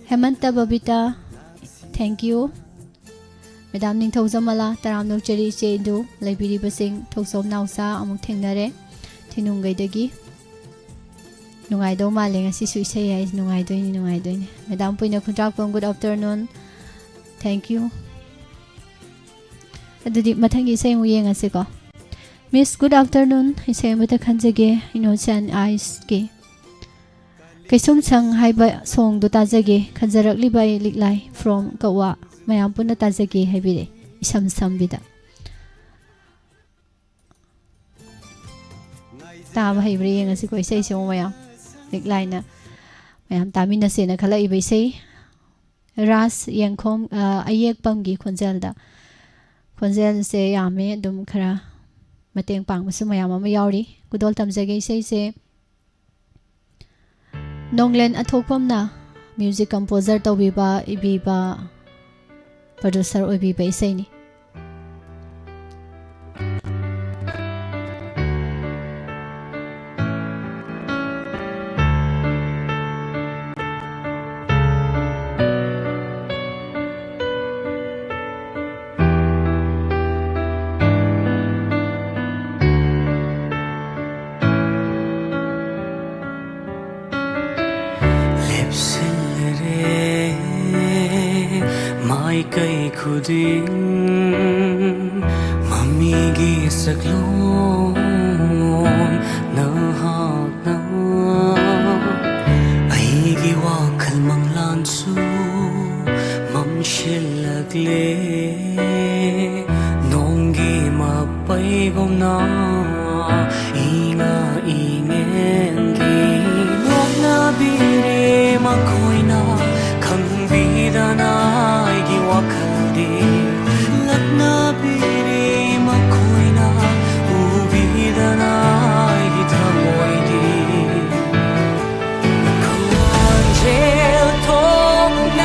ꯍꯦꯃꯟꯇ ꯕꯕꯤꯇꯥ, thank you꯫ ꯃꯦꯗꯥꯝ ꯅꯤꯡꯊꯧꯖꯝ ꯃꯂꯥ, ꯇꯔꯥꯝꯅ ꯑꯣꯛꯆꯔꯤ ꯏꯆꯦ ꯏꯟꯗꯨ, ꯂꯩꯕꯤꯔꯤꯕꯁꯤꯡ ꯊꯧꯖꯣꯝ ꯅꯥꯎꯆꯥ ꯑꯃꯨꯛ ꯊꯦꯡꯅꯔꯦ ꯊꯤꯅꯨꯡꯒꯩꯗꯒꯤ꯫ ꯅꯨꯡꯉꯥꯏꯗꯧ ꯃꯥꯜꯂꯦ ꯉꯁꯤꯁꯨ ꯏꯁꯩ ꯍꯥꯏꯁꯤ, ꯅꯨꯡꯉꯥꯏꯗꯣꯏꯅꯤ, ꯅꯨꯡꯉꯥꯏꯗꯣꯏꯅꯤ꯫ ꯃꯦꯗꯥꯝ ꯄꯨꯏꯅ ꯈꯨꯟꯗ꯭ꯔꯥꯛꯄꯝ, good afternoon, thank you꯫ ꯑꯗꯨꯗꯤ ꯃꯊꯪꯒꯤ ꯏꯁꯩ ꯑꯃꯨꯛ ꯌꯦꯡꯉꯁꯤꯀꯣ꯫ Miss, good afternoon, ꯏꯁꯩ ꯑꯃꯇ ꯈꯟꯖꯒꯦ, Innocent Eyes ꯀꯤ꯫ ꯀꯩꯁꯨꯝꯁꯪ ꯍꯥꯏꯕ song ꯗꯨ ꯇꯥꯖꯒꯦ, ꯈꯟꯖꯔꯛꯂꯤꯕ ꯑꯩ ꯂꯤꯛꯂꯥꯏ from ꯀꯛꯋꯥ, ꯃꯌꯥꯝ ꯄꯨꯟꯅ ꯇꯥꯖꯒꯦ ꯍꯥꯏꯕꯤꯔꯦ, ꯏꯁꯝ ꯁꯝꯕꯤꯗ꯫ ꯇꯥꯕ ꯍꯩꯕ꯭ꯔꯥ ꯌꯦꯡꯉꯁꯤꯀꯣ ꯏꯁꯩꯁꯦ ꯑꯃꯨꯛ ꯃꯌꯥꯝ꯫ ꯂꯤꯛꯂꯥꯏꯅ ꯃꯌꯥꯝ ꯇꯥꯃꯤꯟꯅꯁꯦꯅ ꯈꯜꯂꯛꯏꯕ ꯏꯁꯩ꯫ ꯔꯥꯁ ꯌꯦꯡꯈꯣꯝ, ꯑ, ꯑꯌꯦꯛꯄꯝꯒꯤ ꯈꯣꯟꯖꯦꯜꯗ꯫ ꯈꯣꯟꯖꯦꯜꯁꯦ ꯌꯥꯝꯃꯦ, ꯑꯗꯨꯝ ꯈꯔ ꯃꯇꯦꯡ ꯄꯥꯡꯕꯁꯨ ꯃꯌꯥꯝ ꯑꯃ ꯌꯥꯎꯔꯤ꯫ ꯈꯨꯗꯣꯜ ꯇꯝꯖꯒꯦ ꯏꯁꯩꯁꯦ ꯅꯣꯡꯂꯦꯟ ꯑꯊꯣꯛꯄꯝꯅ music composer ꯇꯧꯕꯤꯕ, ꯏꯕꯤꯕ, producer ꯑꯣꯏꯕꯤꯕ ꯏꯁꯩꯅꯤ꯫ ꯂꯦꯞꯁꯤꯜꯂꯔꯦ ꯃꯥꯏꯀꯩ ꯈꯨꯗꯤꯡ ꯃꯃꯤꯒꯤ ꯁꯛꯂꯣꯟ ꯅꯍꯥꯛꯅ꯫ ꯑꯩꯒꯤ ꯋꯥꯈꯜ ꯃꯪꯂꯥꯟꯁꯨ ꯃꯝꯁꯤꯜꯂꯛꯂꯦ꯫ ꯅꯣꯡꯒꯤ ꯃꯄꯩꯒꯨꯝꯅ ꯏꯉꯥ ꯏꯉꯦꯟꯒꯤ ꯅꯣꯛꯅꯕꯤꯔꯦ ꯃꯈꯣꯏꯅ, ꯈꯪꯕꯤꯗꯅ ꯑꯩꯒꯤ ꯋꯥꯈꯜꯗꯤ꯫ ꯂꯛꯅꯕꯤꯔꯦ ꯃꯈꯣꯏꯅ, ꯎꯕꯤꯗꯅ ꯑꯩꯒꯤ ꯊꯃꯣꯏꯗꯤ꯫ ꯈꯣꯟꯖꯦꯜ ꯊꯣꯛꯅ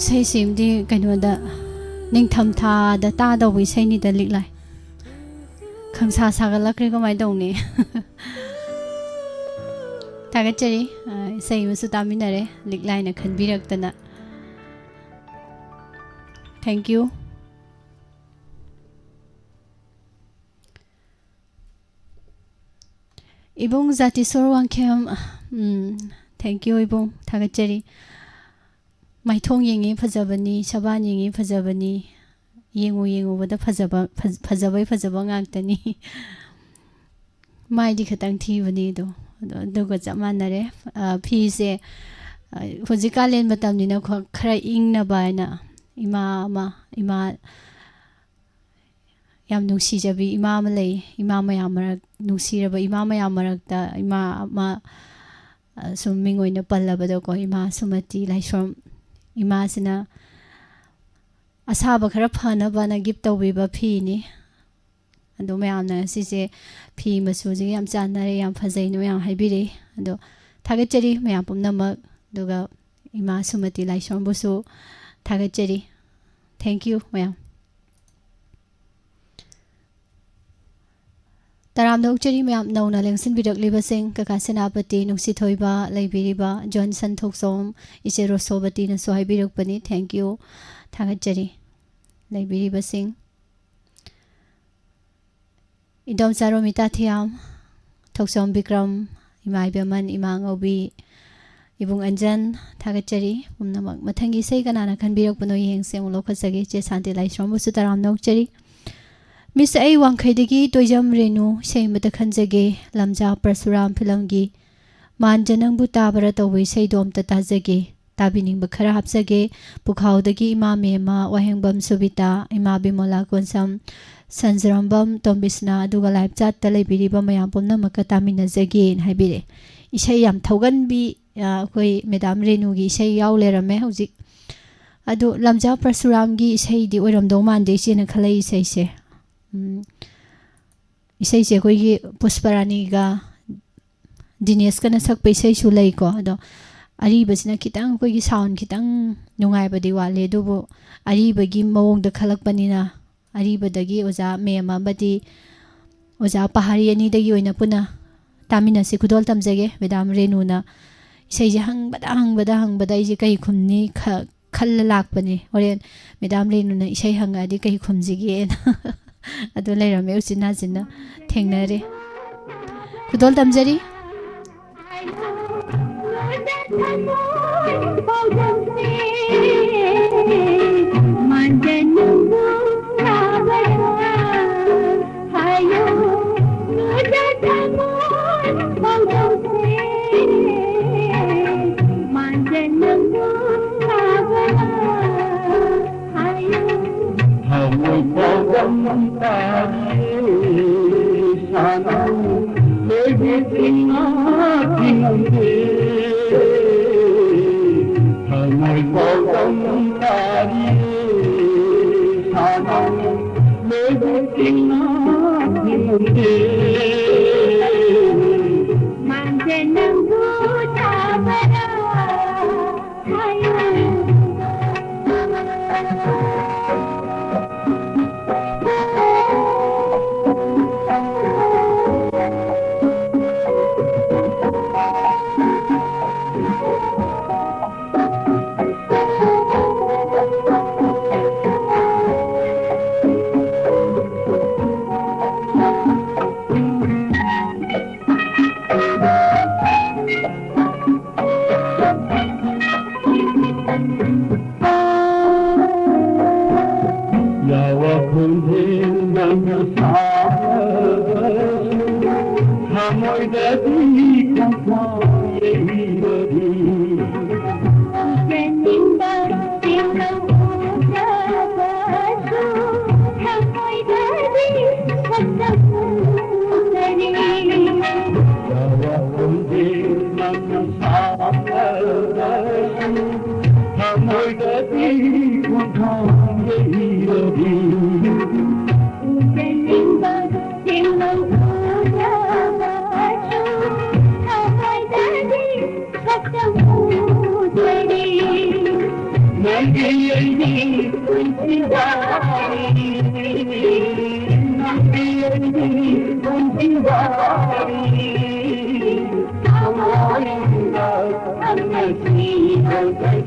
ꯏꯁꯩꯁꯤꯃꯗꯤ ꯀꯩꯅꯣꯗ, ꯅꯤꯡꯊꯝꯊꯥꯗ ꯇꯥꯗꯧꯕ ꯏꯁꯩꯅꯤꯗ, ꯂꯤꯛꯂꯥꯏ꯫ ꯈꯪꯁꯥ ꯁꯥꯒꯠꯂꯛꯈ꯭ꯔꯦ, ꯀꯃꯥꯏꯅ ꯇꯧꯅꯤ? ꯊꯥꯒꯠꯆꯔꯤ꯫ ꯑ, ꯏꯁꯩ ꯑꯃꯁꯨ ꯇꯥꯃꯤꯟꯅꯔꯦ, ꯂꯤꯛꯂꯥꯏꯅ ꯈꯟꯕꯤꯔꯛꯇꯅ꯫ Thank you꯫ ꯏꯕꯨꯡ ꯖꯥꯇꯤꯁꯣꯔ ꯋꯥꯡꯈꯦꯝ, ꯎꯝ, thank you ꯏꯕꯨꯡ, ꯊꯥꯒꯠꯆꯔꯤ꯫ ꯃꯥꯏꯊꯣꯡ ꯌꯦꯡꯉꯤ ꯐꯖꯕꯅꯤ, ꯁꯕꯥꯟ ꯌꯦꯡꯉꯤ ꯐꯖꯕꯅꯤ, ꯌꯦꯡꯉꯨ ꯌꯦꯡꯉꯨꯕꯗ ꯐꯖꯕ, ꯐꯖ-, ꯐꯖꯕꯩ ꯐꯖꯕ ꯉꯥꯛꯇꯅꯤ꯫ ꯃꯥꯏꯗꯤ ꯈꯤꯇꯪ ꯊꯤꯕꯅꯤ ꯑꯗꯣ, ꯑꯗꯣ ꯑꯗꯨꯒ ꯆꯞ ꯃꯥꯟꯅꯔꯦ꯫ ꯑ, ꯐꯤꯁꯦ, ꯑ, ꯍꯧꯖꯤꯛ ꯀꯥꯂꯦꯟ ꯃꯇꯝꯅꯤꯅꯀꯣ, ꯈꯔ ꯏꯪꯅꯕ ꯍꯥꯏꯅ ꯏꯃꯥ ꯑꯃ, ꯏꯃꯥ ꯌꯥꯝ ꯅꯨꯡꯁꯤꯖꯕꯤ ꯏꯃꯥ ꯑꯃ ꯂꯩ꯫ ꯏꯃꯥ ꯃꯌꯥꯝ ꯃꯔꯛ, ꯅꯨꯡꯁꯤꯔꯕ ꯏꯃꯥ ꯃꯌꯥꯝ ꯃꯔꯛꯇ ꯏꯃꯥ ꯑꯃ, ꯑ, ꯁꯨꯝ ꯃꯤꯡ ꯑꯣꯏꯅ ꯄꯜꯂꯕꯗꯀꯣ, ꯏꯃꯥ ꯁꯨꯃꯇꯤ ꯂꯥꯏꯁ꯭ꯔꯣꯝ ꯏꯃꯥꯁꯤꯅ ꯑꯁꯥꯕ ꯈꯔ ꯐꯅꯕꯅ ꯒꯤꯐ ꯇꯧꯕꯤꯕ ꯐꯤꯅꯤ꯫ ꯑꯗꯣ ꯃꯌꯥꯝꯅ ꯁꯤꯁꯦ ꯐꯤ ꯃꯆꯨꯁꯤꯒ ꯌꯥꯝ ꯆꯥꯟꯅꯔꯦ, ꯌꯥꯝ ꯐꯖꯩꯅ ꯃꯌꯥꯝ ꯍꯥꯏꯕꯤꯔꯛꯏ꯫ ꯑꯗꯣ ꯊꯥꯒꯠꯆꯔꯤ ꯃꯌꯥꯝ ꯄꯨꯝꯅꯃꯛ꯫ ꯑꯗꯨꯒ ꯏꯃꯥ ꯁꯨꯃꯇꯤ ꯂꯥꯏꯁ꯭ꯔꯣꯝꯕꯨꯁꯨ ꯊꯥꯒꯠꯆꯔꯤ꯫ Thank you ꯃꯌꯥꯝ꯫ ꯇꯔꯥꯝꯅ ꯑꯣꯛꯆꯔꯤ ꯃꯌꯥꯝ ꯅꯧꯅ ꯂꯦꯡꯁꯤꯟꯕꯤꯔꯛꯂꯤꯕꯁꯤꯡ, ꯀꯀꯥ ꯁꯦꯅꯥꯄꯇꯤ, ꯅꯨꯡꯁꯤꯊꯣꯏꯕ, ꯂꯩꯕꯤꯔꯤꯕ ꯖꯣꯟꯁꯟ ꯊꯣꯛꯆꯣꯝ, ꯏꯆꯦ ꯔꯣꯁꯣꯕꯇꯤꯅꯁꯨ ꯍꯥꯏꯕꯤꯔꯛꯄꯅꯤ꯫ Thank you꯫ ꯊꯥꯒꯠꯆꯔꯤ꯫ ꯂꯩꯕꯤꯔꯤꯕꯁꯤꯡ, ꯏꯗꯣꯝꯆꯥ ꯔꯣꯃꯤꯇꯥ ꯊꯤꯌꯥꯝ, ꯊꯣꯛꯆꯣꯝ ꯕꯤꯀ꯭ꯔꯝ, ꯏꯃꯥ ꯏꯕꯦꯝꯃꯟ, ꯏꯃꯥ ꯉꯧꯕꯤ, ꯏꯕꯨꯡ ꯑꯟꯖꯟ, ꯊꯥꯒꯠꯆꯔꯤ ꯄꯨꯝꯅꯃꯛ꯫ ꯃꯊꯪꯒꯤ ꯏꯁꯩ ꯀꯅꯥꯅ ꯈꯟꯕꯤꯔꯛꯄꯅꯣ ꯌꯦꯡꯁꯦ꯫ ꯑꯃꯨꯛ ꯂꯧꯈꯠꯆꯒꯦ꯫ ꯆꯦ ꯁꯥꯟꯇꯤ ꯂꯥꯏꯁ꯭ꯔꯣꯝꯕꯨꯁꯨ ꯇꯔꯥꯝꯅ ꯑꯣꯛꯆꯔꯤ꯫ ꯃꯤꯁ ꯑꯩ ꯋꯥꯡꯈꯩꯗꯒꯤ ꯇꯣꯏꯖꯝ ꯔꯦꯅꯨ, ꯏꯁꯩ ꯑꯃꯇ ꯈꯟꯖꯒꯦ꯫ ꯂꯝꯖꯥ ꯄꯔꯁꯨꯔꯥꯝ ꯐꯤꯂꯝꯒꯤ ꯃꯥꯟꯖ ꯅꯪꯕꯨ ꯇꯥꯕꯔ ꯇꯧꯕ ꯏꯁꯩꯗꯣ ꯑꯝꯇ ꯇꯥꯖꯒꯦ꯫ ꯇꯥꯕꯤꯅꯤꯡꯕ ꯈꯔ ꯍꯥꯞꯆꯒꯦ꯫ ꯄꯨꯈꯥꯎꯗꯒꯤ ꯏꯃꯥ ꯃꯦꯝꯃ, ꯋꯥꯍꯦꯡꯕꯝ ꯁꯨꯕꯤꯇꯥ, ꯏꯃꯥ ꯕꯤꯃꯣꯂꯥ ꯀꯣꯟꯁꯝ, ꯁꯟꯖꯔꯝꯕꯝ ꯇꯣꯝꯕꯤꯁꯅꯥ, ꯑꯗꯨꯒ ꯂꯥꯏꯞ ꯆꯥꯠꯇ ꯂꯩꯕꯤꯔꯤꯕ ꯃꯌꯥꯝ ꯄꯨꯝꯅꯃꯛꯀ ꯇꯥꯃꯤꯟꯅꯖꯒꯦꯅ ꯍꯥꯏꯕꯤꯔꯛꯑꯦ꯫ ꯏꯁꯩ ꯌꯥꯝ ꯊꯧꯒꯟꯕꯤ, ꯑ, ꯑꯩꯈꯣꯏ ꯃꯦꯗꯥꯝ ꯔꯦꯅꯨꯒꯤ ꯏꯁꯩ ꯌꯥꯎ ꯂꯩꯔꯝꯃꯦ ꯍꯧꯖꯤꯛ꯫ ꯑꯗꯣ ꯂꯝꯖꯥ ꯄꯔꯁꯨꯔꯥꯝꯒꯤ ꯏꯁꯩꯗꯤ ꯑꯣꯏꯔꯝꯗꯧ ꯃꯥꯟꯗꯦ ꯏꯆꯦꯅ ꯈꯜꯂꯛꯏ ꯏꯁꯩꯁꯦ꯫ ꯎꯝ, ꯏꯁꯩꯁꯦ ꯑꯩꯈꯣꯏꯒꯤ ꯄꯨꯁꯄꯔꯥꯅꯤꯒ ꯗꯤꯅꯦꯁꯀꯅ ꯁꯛꯄ ꯏꯁꯩꯁꯨ ꯂꯩꯀꯣ꯫ ꯑꯗꯣ ꯑꯔꯤꯕꯁꯤꯅ ꯈꯤꯇꯪ ꯑꯩꯈꯣꯏꯒꯤ ꯁꯥꯎꯟ ꯈꯤꯇꯪ ꯅꯨꯡꯉꯥꯏꯕꯗꯤ ꯋꯥꯠꯂꯦ, ꯑꯗꯨꯕꯨ ꯑꯔꯤꯕꯒꯤ ꯃꯑꯣꯡꯗ ꯈꯜꯂꯛꯄꯅꯤꯅ ꯑꯔꯤꯕꯗꯒꯤ ꯑꯣꯖꯥ ꯃꯦꯝ ꯑꯃꯗꯤ ꯑꯣꯖꯥ ꯄꯍꯥꯔꯤ ꯑꯅꯤꯗꯒꯤ ꯑꯣꯏꯅ ꯄꯨꯟꯅ ꯇꯥꯃꯤꯟꯅꯁꯤ꯫ ꯈꯨꯗꯣꯜ ꯇꯝꯖꯒꯦ꯫ ꯃꯦꯗꯥꯝ ꯔꯦꯅꯨꯅ ꯏꯁꯩꯁꯦ ꯍꯪꯕꯗ, ꯍꯪꯕꯗ, ꯍꯪꯕꯗ ꯑꯩꯁꯦ ꯀꯩ ꯈꯨꯝꯅꯤ ꯈ-, ꯈꯜꯂ ꯂꯥꯛꯄꯅꯦ꯫ ꯍꯣꯔꯦꯟ ꯃꯦꯗꯥꯝ ꯔꯦꯅꯨꯅ ꯏꯁꯩ ꯍꯪꯉꯛꯑꯗꯤ ꯀꯩ ꯈꯨꯝꯁꯤꯒꯦꯅ꯫ ꯑꯗꯨ ꯂꯩꯔꯝꯃꯦ, ꯎꯆꯤꯟ ꯅꯥꯆꯤꯟꯅ ꯊꯦꯡꯅꯔꯦ꯫ ꯈꯨꯗꯣꯜ ꯇꯝꯖꯔꯤ꯫ ꯄꯥꯎꯗꯝ ꯇꯥꯔꯤꯌꯦ ꯁꯥꯅꯧ ꯂꯣꯏꯕ ꯆꯤꯡꯅꯥꯛꯀꯤ ꯂꯝꯖꯦꯜ꯫ ꯃꯥꯡꯖ ꯅꯪꯕꯨ ꯊꯥꯕꯔꯥ ꯍꯥꯏꯌꯨ꯫ ꯌꯥꯋꯥ ꯈꯣꯟꯖꯦꯜ ꯅꯪꯅ ꯁꯥꯕꯁꯨ ꯊꯃꯣꯏꯗꯗꯤ ꯈꯣꯡꯊꯥꯡ ꯌꯩꯔꯗꯤ꯫ ꯎꯖꯅꯤꯡꯕ ꯇꯦꯡꯅꯧ ꯎꯖꯕꯁꯨ ꯊꯃꯣꯏꯗꯗꯤ ꯁꯛꯇꯝ ꯎꯖꯔꯤ꯫ ꯌꯥꯋꯥ ꯈꯣꯟꯖꯦꯜ ꯅꯪꯅ ꯁꯥꯕꯗꯁꯨ ꯊꯃꯣꯏꯗꯗꯤ ꯈꯣꯡꯊꯥꯡ ꯌꯩꯔꯕꯤ꯫ ꯎꯖꯅꯤꯡꯕ ꯇꯦꯡꯅꯧ ꯎꯖꯕꯁꯨ ꯊꯃꯣꯏꯗꯗꯤ ꯁꯛꯇꯝ ꯎꯖꯔꯤ꯫ ꯅꯪꯒꯤ ꯑꯩꯒꯤ ꯄꯨꯟꯁꯤ ꯋꯥꯔꯤ, ꯅꯪꯒꯤ ꯑꯩꯒꯤ ꯄꯨꯟꯁꯤ ꯋꯥꯔꯤ, ꯊꯃꯣꯏꯗ ꯊꯝꯅꯁꯤ ꯍꯧꯖꯤꯛ꯫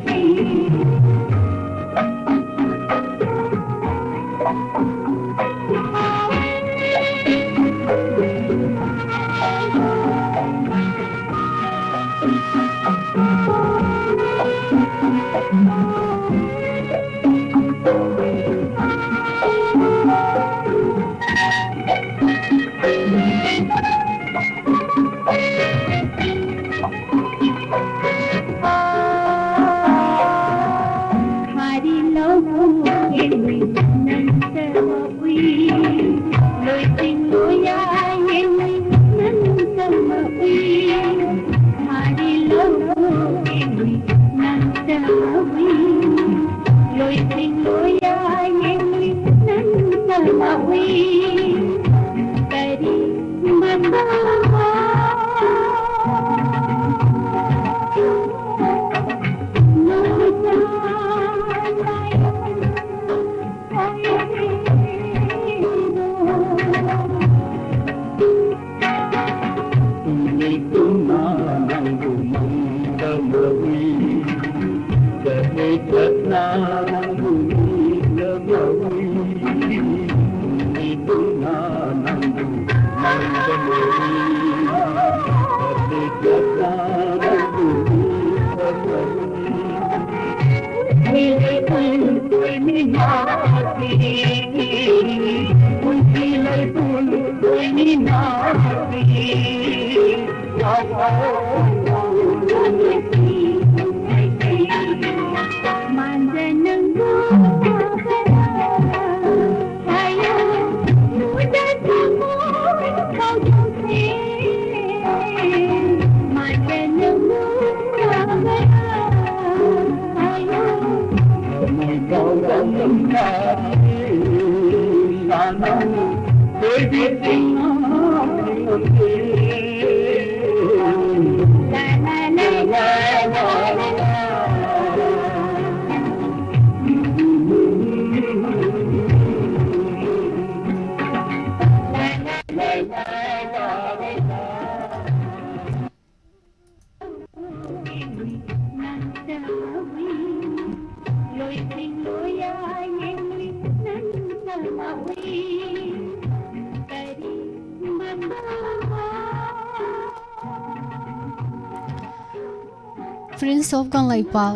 Prince of ꯀꯪꯂꯩꯄꯥꯛ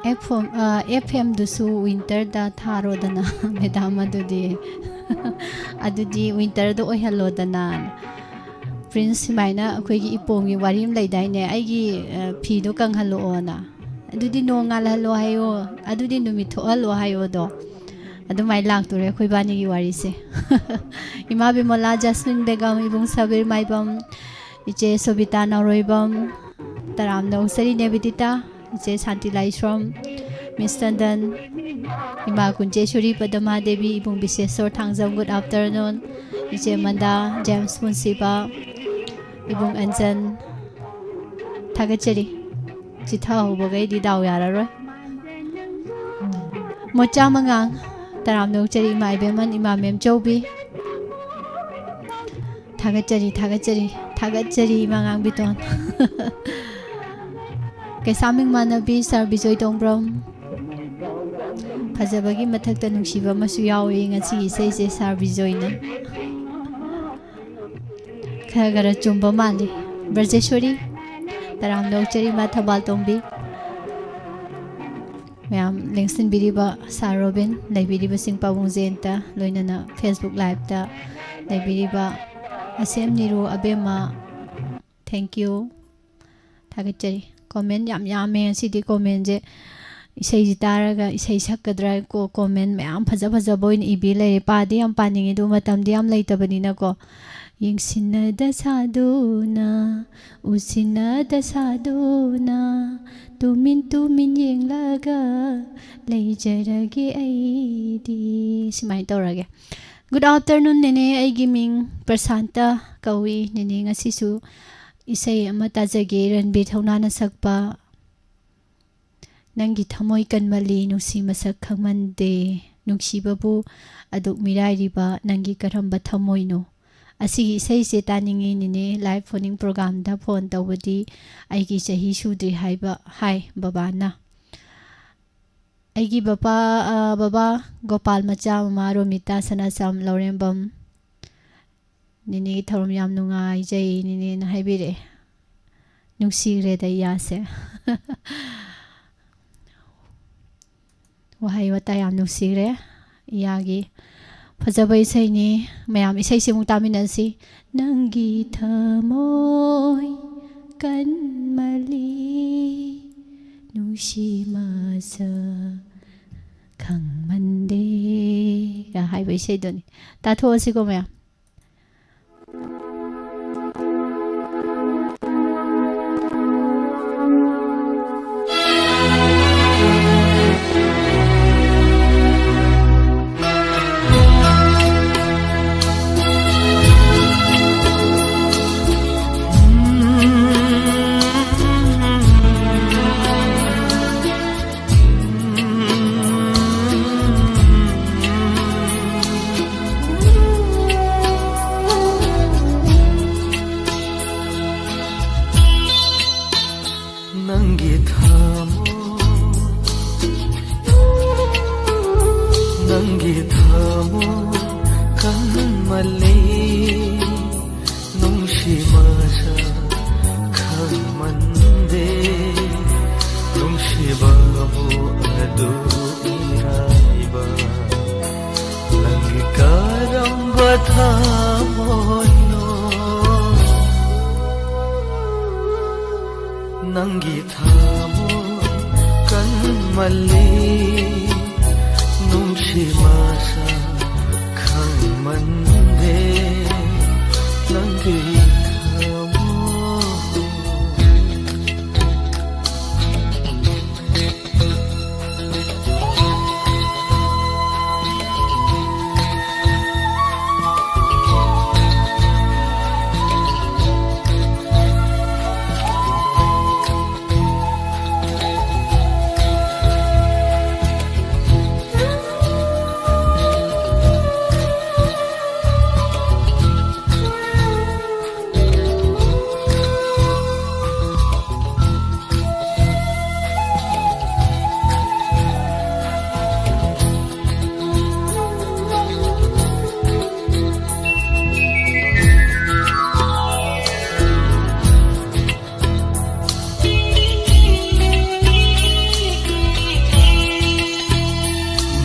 ꯑꯦꯐ ꯑꯦꯝꯗꯨꯁꯨ ꯋꯤꯟꯇꯔꯗ ꯊꯥꯔꯣꯗꯅ꯫ ꯃꯦꯗꯥꯝ, ꯑꯗꯨꯗꯤ ꯑꯗꯨꯗꯤ ꯋꯤꯟꯇꯔꯗ ꯑꯣꯏꯍꯜꯂꯣꯗꯅ꯫ ꯄ꯭ꯔꯤꯟꯁ ꯁꯨꯃꯥꯏꯅ ꯑꯩꯈꯣꯏꯒꯤ ꯏꯄꯣꯝꯒꯤ ꯋꯥꯔꯤ ꯑꯃ ꯂꯩꯗꯥꯏꯅꯦ, ꯑꯩꯒꯤ ꯐꯤꯗꯣ ꯀꯪꯍꯜꯂꯛꯑꯣꯅ꯫ ꯑꯗꯨꯗꯤ ꯅꯣꯡ ꯉꯥꯜꯍꯜꯂꯣ ꯍꯥꯏꯌꯣ, ꯑꯗꯨꯗꯤ ꯅꯨꯃꯤꯠ ꯊꯣꯛꯍꯜꯂꯣ ꯍꯥꯏꯌꯣꯗꯣ꯫ ꯑꯗꯨꯃꯥꯏꯅ ꯂꯥꯛꯇꯣꯔꯦ ꯑꯩꯈꯣꯏ ꯏꯕꯥꯅꯤꯒꯤ ꯋꯥꯔꯤꯁꯦ꯫ ꯏꯃꯥ ꯕꯤꯃꯣꯂꯥ, ꯖꯁꯃꯤꯟ ꯕꯦꯒꯝ, ꯏꯕꯨꯡ ꯁꯕꯤꯔ ꯃꯥꯏꯕꯝ, ꯏꯆꯦ ꯁꯣꯕꯤꯇꯥ ꯅꯥꯎꯔꯣꯏꯕꯝ, ꯇꯔꯥꯝꯅ ꯑꯣꯛꯆꯔꯤ ꯅꯦꯕꯤꯗꯤꯇꯥ, ꯏꯆꯦ ꯁꯥꯟꯇꯤ ꯂꯥꯏꯁ꯭ꯔꯣꯝ, ꯃꯤꯁ ꯇꯟꯗꯟ, ꯏꯃꯥ ꯀꯨꯟꯖꯦꯁꯣꯔꯤ ꯄꯗꯃꯥ ꯗꯦꯕꯤ, ꯏꯕꯨꯡ ꯕꯤꯁꯦꯁꯣꯔ ꯊꯥꯡꯖꯝ, good afternoon, ꯏꯆꯦ ꯃꯟꯗꯥ, ꯖꯦꯝꯁ ꯃꯨꯟꯁꯤꯕ, ꯏꯕꯨꯡ ꯑꯟꯖꯟ, ꯊꯥꯒꯠꯆꯔꯤ꯫ ꯆꯤꯊꯍꯧꯕꯈꯩꯗꯤ ꯗꯥꯎ ꯌꯥꯔꯔꯣꯏ꯫ ꯃꯣꯆꯥ ꯃꯉꯥꯡ, ꯇꯔꯥꯝꯅ ꯑꯣꯛꯆꯔꯤ ꯏꯃꯥ ꯏꯕꯦꯝꯃꯟ, ꯏꯃꯥ ꯃꯦꯝꯆꯧꯕꯤ꯫ ꯊꯥꯒꯠꯆꯔꯤ, ꯊꯥꯒꯠꯆꯔꯤ, ꯊꯥꯒꯠꯆꯔꯤ ꯏꯃꯥ ꯉꯥꯡꯕꯤꯇꯣꯟ꯫ ꯀꯩꯁꯥꯝ ꯏꯃꯥꯟꯅꯕꯤ ꯁꯥꯔ ꯕꯤꯖꯣꯏ ꯇꯣꯡꯕ꯭ꯔꯝ꯫ ꯐꯖꯕꯒꯤ ꯃꯊꯛꯇ ꯅꯨꯡꯁꯤꯕ ꯑꯃꯁꯨ ꯌꯥꯎꯏ ꯉꯁꯤꯒꯤ ꯏꯁꯩꯁꯦ ꯁꯥꯔ ꯕꯤꯖꯣꯏꯅ꯫ ꯈꯔ ꯈꯔ ꯆꯨꯝꯕ ꯃꯥꯜꯂꯤ꯫ ꯕ꯭ꯔꯖꯦꯁꯣꯔꯤ, ꯇꯔꯥꯝꯅ ꯑꯣꯛꯆꯔꯤ ꯏꯃꯥ ꯊꯝꯕꯥꯜ ꯇꯣꯡꯕꯤ꯫ ꯃꯌꯥꯝ ꯂꯦꯡꯁꯤꯟꯕꯤꯔꯤꯕ ꯁꯥꯔ ꯔꯣꯕꯤꯟ, ꯂꯩꯕꯤꯔꯤꯕꯁꯤꯡ ꯄꯥꯕꯨꯡ ꯖꯌꯟꯇ, ꯂꯣꯏꯅꯅ Facebook liveꯇ ꯂꯩꯕꯤꯔꯤꯕ ꯑꯁꯦꯝ ꯅꯤꯔꯨ ꯑꯕꯦꯝꯃ, thank you꯫ ꯊꯥꯒꯠꯆꯔꯤ꯫ Comment ꯌꯥꯝ ꯌꯥꯝꯃꯦ ꯉꯁꯤꯗꯤ꯫ Commentꯁꯦ ꯏꯁꯩꯁꯤ ꯇꯥꯔꯒ ꯏꯁꯩ ꯁꯛꯀꯗ꯭ꯔꯥ ꯀꯣ, comment ꯃꯌꯥꯝ ꯐꯖ ꯐꯖꯕ ꯑꯣꯏꯅ ꯏꯕꯤ ꯂꯩꯔꯦ꯫ ꯄꯥꯗꯤ ꯌꯥꯝ ꯄꯥꯅꯤꯡꯉꯤ, ꯑꯗꯨ ꯃꯇꯝꯗꯤ ꯌꯥꯝ ꯂꯩꯇꯕꯅꯤꯅꯀꯣ꯫ ꯌꯦꯡꯁꯤꯟꯅꯗ ꯁꯥꯗꯨꯅ, ꯎꯁꯤꯟꯅꯗ ꯁꯥꯗꯨꯅ, ꯇꯨꯃꯤꯟ ꯇꯨꯃꯤꯟ ꯌꯦꯡꯂꯒ ꯂꯩꯖꯔꯒꯦ ꯑꯩꯗꯤ꯫ ꯁꯨꯃꯥꯏꯅ ꯇꯧꯔꯒꯦ꯫ Good afternoon, ꯅꯦꯅꯦ꯫ ꯑꯩꯒꯤ ꯃꯤꯡ ꯄ꯭ꯔꯁꯥꯟꯇ ꯀꯧꯏ꯫ ꯅꯦꯅꯦ, ꯉꯁꯤꯁꯨ ꯏꯁꯩ ꯑꯃ ꯇꯥꯖꯒꯦ, ꯔꯟꯕꯤꯔ ꯊꯧꯅꯥꯅ ꯁꯛꯄ꯫ ꯅꯪꯒꯤ ꯊꯃꯣꯏ ꯀꯟꯃꯜꯂꯤ, ꯅꯨꯡꯁꯤ ꯃꯁꯛ ꯈꯪꯃꯟꯗꯦ꯫ ꯅꯨꯡꯁꯤꯕꯕꯨ ꯑꯗꯨꯛ ꯃꯤꯔꯥꯏꯔꯤꯕ, ꯅꯪꯒꯤ ꯀꯔꯝꯕ ꯊꯃꯣꯏꯅꯣ? ꯑꯁꯤꯒꯤ ꯏꯁꯩꯁꯦ ꯇꯥꯅꯤꯡꯉꯤ, ꯅꯦꯅꯦ꯫ Live phone-ing program-ꯗ phone ꯇꯧꯕꯗꯤ ꯑꯩꯒꯤ ꯆꯍꯤ ꯁꯨꯗ꯭ꯔꯤ ꯍꯥꯏꯕ ꯍꯥꯏ ꯕꯕꯥꯅ꯫ ꯑꯩꯒꯤ ꯕꯕꯥ, ꯑ, ꯕꯕꯥ ꯒꯣꯄꯥꯜ ꯃꯆꯥ, ꯃꯃꯥ ꯔꯣꯃꯤꯇꯥ, ꯁꯅꯥꯆꯥꯝ ꯂꯧꯔꯦꯝꯕꯝ꯫ ꯅꯦꯅꯦꯒꯤ ꯊꯧꯔꯝ ꯌꯥꯝ ꯅꯨꯡꯉꯥꯏꯖꯩ, ꯅꯦꯅꯦꯅ ꯍꯥꯏꯕꯤꯔꯛꯑꯦ꯫ ꯅꯨꯡꯁꯤꯈ꯭ꯔꯦꯗ ꯏꯌꯥꯁꯦ꯫ ꯋꯥꯍꯩ ꯋꯥꯇꯥ ꯌꯥꯝ ꯅꯨꯡꯁꯤꯈ꯭ꯔꯦ ꯏꯌꯥꯒꯤ꯫ ꯐꯖꯕ ꯏꯁꯩꯅꯤ꯫ ꯃꯌꯥꯝ ꯏꯁꯩꯁꯤ ꯑꯃꯨꯛ ꯇꯥꯃꯤꯟꯅꯁꯤ꯫ ꯅꯪꯒꯤ ꯊꯃꯣꯏ ꯀꯟꯃꯜꯂꯤ, ꯅꯨꯡꯁꯤ ꯃꯁꯛ ꯈꯪꯃꯟꯗꯦ ꯒ ꯍꯥꯏꯕ ꯏꯁꯩꯗꯨꯅꯤ꯫ ꯇꯥꯊꯣꯛꯑꯁꯤꯀꯣ ꯃꯌꯥꯝ꯫ ꯊꯃꯣꯏ, ꯅꯪꯒꯤ ꯊꯃꯣꯏ ꯀꯟꯃꯜꯂꯤ, ꯅꯨꯡꯁꯤ ꯃꯁꯛ ꯈꯪꯃꯟꯗꯦ, ꯅꯨꯡꯁꯤꯕꯕꯨ ꯑꯗꯨ ꯏꯔꯥꯏꯕ, ꯅꯪꯒꯤ ꯀꯔꯝꯕ ꯊꯃꯣꯏꯅꯣ? ꯅꯪꯒꯤ ꯊꯃꯣꯏ ꯀꯟꯃꯜꯂꯤ, ꯅꯨꯡꯁꯤ ꯃꯁꯛ ꯈꯪꯃꯟꯗꯦ, ꯅꯪꯒꯤ ꯊꯃꯣꯏ꯫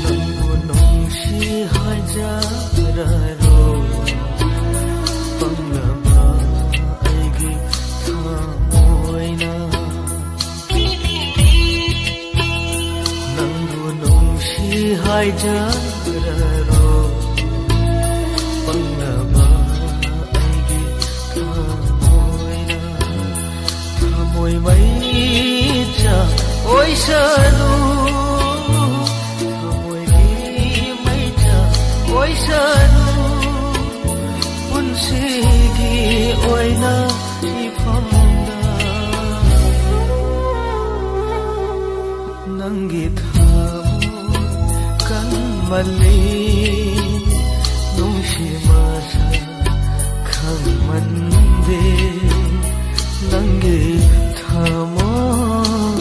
ꯅꯪꯕꯨ ꯅꯨꯡꯁꯤ ꯍꯥꯏꯖꯔꯔꯣꯏ, ꯄꯪꯂꯕ ꯑꯩꯒꯤ ꯊꯃꯣꯏꯅ꯫ ꯅꯪꯕꯨ ꯅꯨꯡꯁꯤ ꯍꯥꯏꯖꯔꯔꯣꯏ, ꯄꯪꯂꯕ ꯑꯩꯒꯤ ꯊꯃꯣꯏꯅ꯫ ꯊꯃꯣꯏ ꯃꯩꯆꯥꯛ ꯑꯣꯏꯁꯅꯨ, ꯊꯃꯣꯏꯒꯤ ꯃꯩꯆꯥꯛ ꯑꯣꯏꯁꯅꯨ, ꯄꯨꯟꯁꯤꯒꯤ ꯑꯣꯏꯅ ꯏꯐꯝꯗ꯫ ꯅꯪꯒꯤ ꯊꯃꯣꯏ ꯀꯟꯃꯜꯂꯤ, ꯅꯨꯡꯁꯤ ꯃꯁꯛ ꯈꯪꯃꯟꯗꯦ, ꯅꯪꯒꯤ ꯊꯃꯣꯏ꯫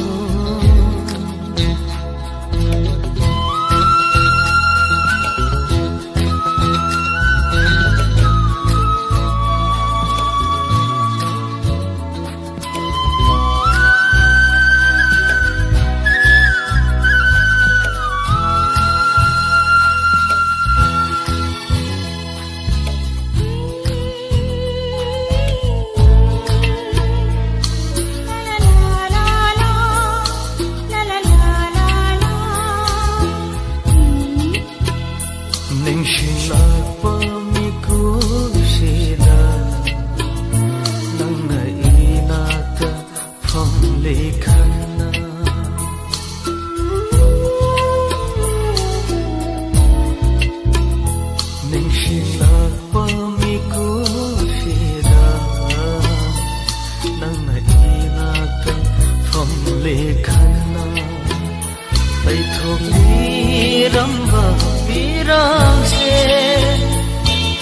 ꯂꯩꯊꯣꯛꯄꯤꯔꯝꯕ ꯄꯤꯔꯥꯡꯁꯦ,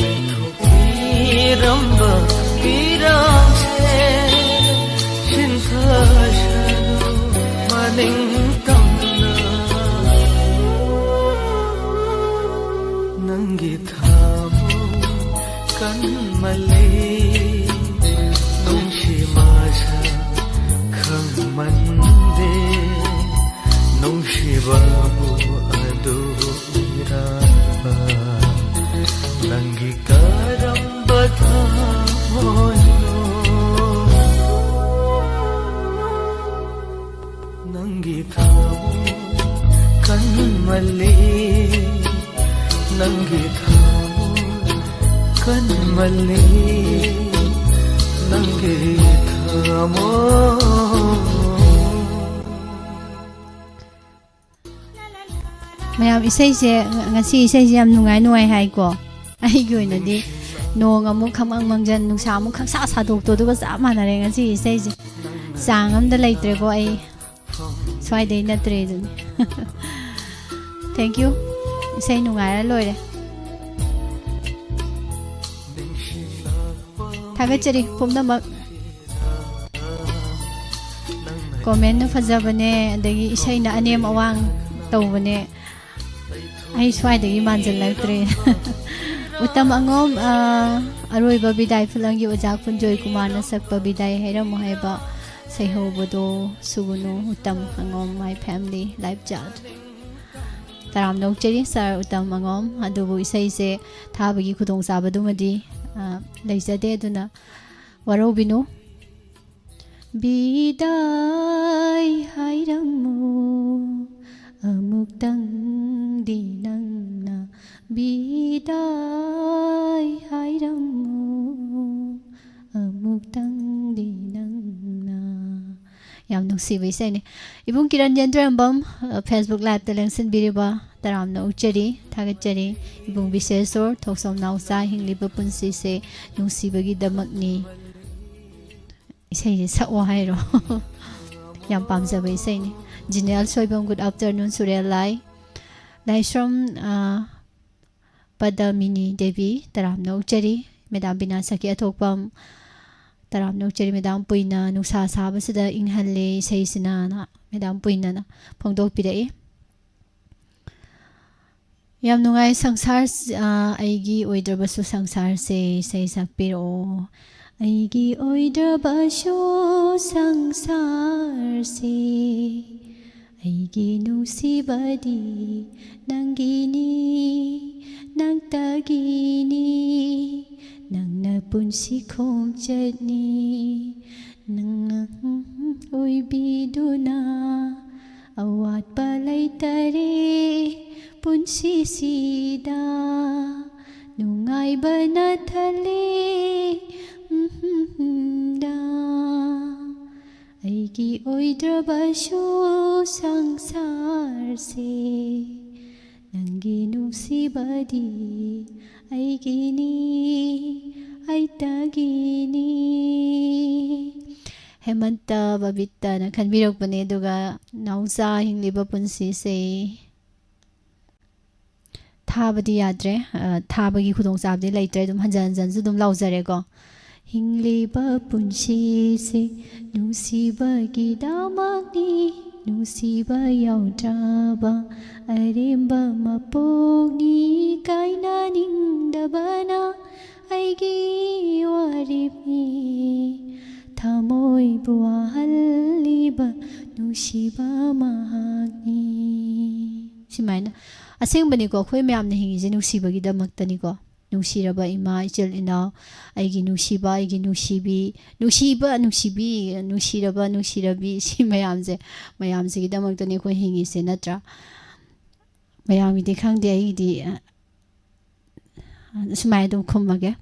ꯂꯩꯊꯣꯛꯄꯤꯔꯝꯕ ꯄꯤꯔꯥꯡꯁꯦ, ꯁꯤꯟꯊꯁꯅꯨ ꯃꯅꯤꯡ ꯇꯝꯅ꯫ ꯅꯪꯒꯤ ꯊꯃꯣꯏ ꯀꯟꯃꯜꯂꯤ, ꯅꯨꯡꯁꯤ ꯃꯁꯛ ꯈꯪꯃꯟꯗꯦ, ꯅꯨꯡꯁꯤꯕꯕꯨ ꯑꯗꯨ ꯏꯔꯥꯟꯕ, ꯅꯪꯒꯤ ꯀꯔꯝꯕ ꯊꯃꯣꯏꯅꯣ? ꯅꯪꯒꯤ ꯊꯃꯣꯏ ꯀꯟꯃꯜꯂꯤ, ꯅꯪꯒꯤ ꯊꯃꯣꯏ ꯀꯟꯃꯜꯂꯤ, ꯅꯪꯒꯤ ꯊꯃꯣꯏ꯫ ꯃꯌꯥꯝ, ꯏꯁꯩꯁꯦ, ꯉ-, ꯉꯁꯤ ꯏꯁꯩꯁꯦ ꯌꯥꯝ ꯅꯨꯡꯉꯥꯏ ꯅꯨꯡꯉꯥꯏ ꯍꯥꯏꯀꯣ꯫ ꯑꯩꯒꯤ ꯑꯣꯏꯅꯗꯤ ꯅꯣꯡ ꯑꯃꯨꯛ ꯈꯪꯃꯪ ꯃꯪꯖꯟ, ꯅꯨꯡꯁꯥ ꯑꯃꯨꯛ ꯈꯪꯁꯥ ꯁꯥꯗꯣꯛꯇꯣ, ꯑꯗꯨꯒ ꯆꯞ ꯃꯥꯟꯅꯔꯦ ꯉꯁꯤ ꯏꯁꯩꯁꯦ꯫ ꯆꯥꯡ ꯑꯝꯗ ꯂꯩꯇ꯭ꯔꯦꯀꯣ ꯑꯩ꯫ ꯁ꯭ꯋꯥꯏꯗꯩ ꯅꯠꯇ꯭ꯔꯦ ꯑꯗꯨꯅꯤ꯫ Thank you꯫ ꯏꯁꯩ ꯅꯨꯡꯉꯥꯏꯔ ꯂꯣꯏꯔꯦ꯫ ꯊꯥꯒꯠꯆꯔꯤ ꯄꯨꯝꯅꯃꯛ꯫ ꯀꯣꯃꯦꯟꯅ ꯐꯖꯕꯅꯦ, ꯑꯗꯒꯤ ꯏꯁꯩꯅ ꯑꯅꯦꯝ ꯑꯋꯥꯡ ꯇꯧꯕꯅꯦ꯫ ꯑꯩ ꯁ꯭ꯋꯥꯏꯗꯒꯤ ꯃꯥꯟꯁꯤꯜꯂꯛꯇ꯭ꯔꯦ꯫ ꯎꯇꯝ ꯑꯉꯣꯝ, ꯑ, ꯑꯔꯣꯏꯕ ꯕꯤꯗꯥꯏ ꯐꯤꯂꯝꯒꯤ ꯑꯣꯖꯥ ꯀꯨꯟꯖꯣꯏ ꯀꯨꯃꯥꯔꯅ ꯁꯛꯄ ꯕꯤꯗꯥꯏ ꯍꯩꯔꯝꯃꯨ ꯍꯥꯏꯕ ꯁꯩꯍꯧꯕꯗꯣ ꯁꯨꯒꯨꯅꯨ, Uttam ꯑꯉꯣꯝ, my family, life child꯫ ꯇꯔꯥꯝꯅ ꯑꯣꯛꯆꯔꯤ ꯁꯥꯔ ꯎꯇꯝ ꯑꯉꯣꯝ꯫ ꯑꯗꯨꯕꯨ ꯏꯁꯩꯁꯦ ꯊꯥꯕꯒꯤ ꯈꯨꯗꯣꯡꯆꯥꯕꯗꯨꯃꯗꯤ, ꯑ, ꯂꯩꯖꯗꯦ, ꯑꯗꯨꯅ ꯋꯥꯔꯧꯕꯤꯅꯨ꯫ ꯕꯤꯗꯥꯏ ꯍꯥꯏꯔꯝꯃꯨ ꯑꯃꯨꯛꯇꯪꯗꯤ ꯅꯪꯅ, ꯕꯤꯗꯥꯏ ꯍꯥꯏꯔꯝꯃꯨ ꯑꯃꯨꯛꯇꯪꯗꯤ ꯅꯪꯅ꯫ ꯌꯥꯝ ꯅꯨꯡꯁꯤꯕ ꯏꯁꯩꯅꯤ꯫ ꯏꯕꯨꯡ ꯀꯤꯔꯟ ꯌꯦꯟꯗ꯭ꯔꯦꯝꯕꯝ, ꯑ, Facebook Liveꯇ ꯂꯦꯡꯁꯤꯟꯕꯤꯔꯤꯕ ꯇꯔꯥꯝꯅ ꯑꯣꯛꯆꯔꯤ, ꯊꯥꯒꯠꯆꯔꯤ꯫ ꯏꯕꯨꯡ ꯕꯤꯁꯦꯁꯣꯔ, ꯊꯣꯛꯆꯣꯝ ꯅꯥꯎꯆꯥ, ꯍꯤꯡꯂꯤꯕ ꯄꯨꯟꯁꯤꯁꯦ ꯅꯨꯡꯁꯤꯕꯒꯤꯗꯃꯛꯅꯤ꯫ ꯏꯁꯩꯁꯦ ꯁꯛꯑꯣ ꯍꯥꯏꯔꯣ? ꯌꯥꯝ ꯄꯥꯝꯖꯕ ꯏꯁꯩꯅꯤ꯫ ꯖꯤꯅꯦꯜ ꯁꯣꯏꯕꯝ, good afternoon꯫ ꯁꯨꯔꯦꯜ ꯂꯥꯏ, ꯂꯥꯏꯁ꯭ꯔꯝ, ꯑ, ꯄꯗꯃꯤꯅꯤ ꯗꯦꯕꯤ, ꯇꯔꯥꯝꯅ ꯑꯣꯛꯆꯔꯤ꯫ ꯃꯦꯗꯥꯝ ꯕꯤꯅꯥ ꯁꯈꯤ ꯑꯊꯣꯛꯄꯝ, ꯇꯔꯥꯝꯅ ꯑꯣꯛꯆꯔꯤ꯫ ꯃꯦꯗꯥꯝ ꯄꯨꯏꯅ, "ꯅꯨꯡꯁꯥ ꯁꯥꯕꯁꯤꯗ ꯏꯪꯍꯜꯂꯦ ꯏꯁꯩꯁꯤꯅ"ꯅ ꯃꯦꯗꯥꯝ ꯄꯨꯏꯅꯅ ꯐꯣꯡꯗꯣꯛꯄꯤꯔꯛꯏ꯫ ꯌꯥꯝ ꯅꯨꯡꯉꯥꯏ꯫ ꯁꯪꯁꯥꯔ, ꯑ, ꯑꯩꯒꯤ ꯑꯣꯏꯗ꯭ꯔꯕꯁꯨ ꯁꯪꯁꯥꯔꯁꯦ ꯏꯁꯩ ꯁꯛꯄꯤꯔꯛꯑꯣ꯫ ꯑꯩꯒꯤ ꯑꯣꯏꯗ꯭ꯔꯕꯁꯨ ꯁꯪꯁꯥꯔꯁꯦ, ꯑꯩꯒꯤ ꯅꯨꯡꯁꯤꯕꯗꯤ ꯅꯪꯒꯤꯅꯤ, ꯅꯪꯇꯒꯤꯅꯤ, ꯅꯪꯅ ꯄꯨꯟꯁꯤ ꯈꯣꯡꯆꯠꯅꯤ, ꯅꯪꯅ ꯑꯣꯏꯕꯤꯗꯨꯅ ꯑꯋꯥꯠꯄ ꯂꯩꯇꯔꯦ ꯄꯨꯟꯁꯤꯁꯤꯗ, ꯅꯨꯡꯉꯥꯏꯕꯅ ꯊꯜꯂꯦ꯫ ꯗ ꯑꯩꯒꯤ ꯑꯣꯏꯗ꯭ꯔꯕꯁꯨ ꯁꯪꯁꯥꯔꯁꯦ, ꯅꯪꯒꯤ ꯅꯨꯡꯁꯤꯕꯗꯤ ꯑꯩꯒꯤꯅꯤ, ꯑꯩꯇꯒꯤꯅꯤ꯫ ꯍꯦꯃꯟꯇ ꯕꯕꯤꯇꯅ ꯈꯟꯕꯤꯔꯛꯄꯅꯦ꯫ ꯑꯗꯨꯒ ꯅꯥꯎꯆꯥ, ꯍꯤꯡꯂꯤꯕ ꯄꯨꯟꯁꯤꯁꯦ꯫ ꯊꯥꯕꯗꯤ ꯌꯥꯗ꯭ꯔꯦ, ꯑ, ꯊꯥꯕꯒꯤ ꯈꯨꯗꯣꯡꯆꯥꯕꯗꯤ ꯂꯩꯇ꯭ꯔꯦ꯫ ꯑꯗꯨꯝ ꯍꯟꯖꯟ ꯍꯟꯖꯟꯁꯨ ꯑꯗꯨꯝ ꯂꯥꯎꯖꯔꯦꯀꯣ꯫ ꯍꯤꯡꯂꯤꯕ ꯄꯨꯟꯁꯤꯁꯦ ꯅꯨꯡꯁꯤꯕꯒꯤꯗꯃꯛꯅꯤ, ꯅꯨꯡꯁꯤꯕ ꯌꯥꯎꯗ꯭ꯔꯕ ꯑꯔꯦꯝꯕ ꯃꯄꯣꯛꯅꯤ, ꯀꯥꯏꯅꯅꯤꯡꯗꯕꯅ ꯑꯩꯒꯤ ꯋꯥꯔꯤꯕꯅꯤ, ꯊꯃꯣꯏꯕꯨ ꯋꯥꯍꯜꯂꯤꯕ ꯅꯨꯡꯁꯤꯕ ꯃꯍꯥꯛꯅꯤ꯫ ꯁꯨꯃꯥꯏꯅ꯫ ꯑꯁꯦꯡꯕꯅꯤꯀꯣ, ꯑꯩꯈꯣꯏ ꯃꯌꯥꯝꯅ ꯍꯤꯡꯉꯤꯁꯦ ꯅꯨꯡꯁꯤꯕꯒꯤꯗꯃꯛꯇꯅꯤꯀꯣ꯫ ꯅꯨꯡꯁꯤꯔꯕ ꯏꯃꯥ, ꯏꯆꯤꯜ ꯏꯅꯥꯎ, ꯑꯩꯒꯤ ꯅꯨꯡꯁꯤꯕ, ꯑꯩꯒꯤ ꯅꯨꯡꯁꯤꯕꯤ, ꯅꯨꯡꯁꯤꯕ, ꯅꯨꯡꯁꯤꯕꯤ, ꯅꯨꯡꯁꯤꯔꯕ, ꯅꯨꯡꯁꯤꯔꯕꯤ, ꯁꯤ ꯃꯌꯥꯝꯁꯦ, ꯃꯌꯥꯝꯁꯤꯒꯤꯗꯃꯛꯇꯅꯤ ꯑꯩꯈꯣꯏ ꯍꯤꯡꯉꯤꯁꯦ, ꯅꯠꯇ꯭ꯔꯥ? ꯃꯌꯥꯝꯒꯤꯗꯤ ꯈꯪꯗꯦ, ꯑꯩꯒꯤꯗꯤ, ꯑ, ꯁꯨꯃꯥꯏꯅ ꯑꯗꯨꯝ ꯈꯨꯝꯃꯒꯦ꯫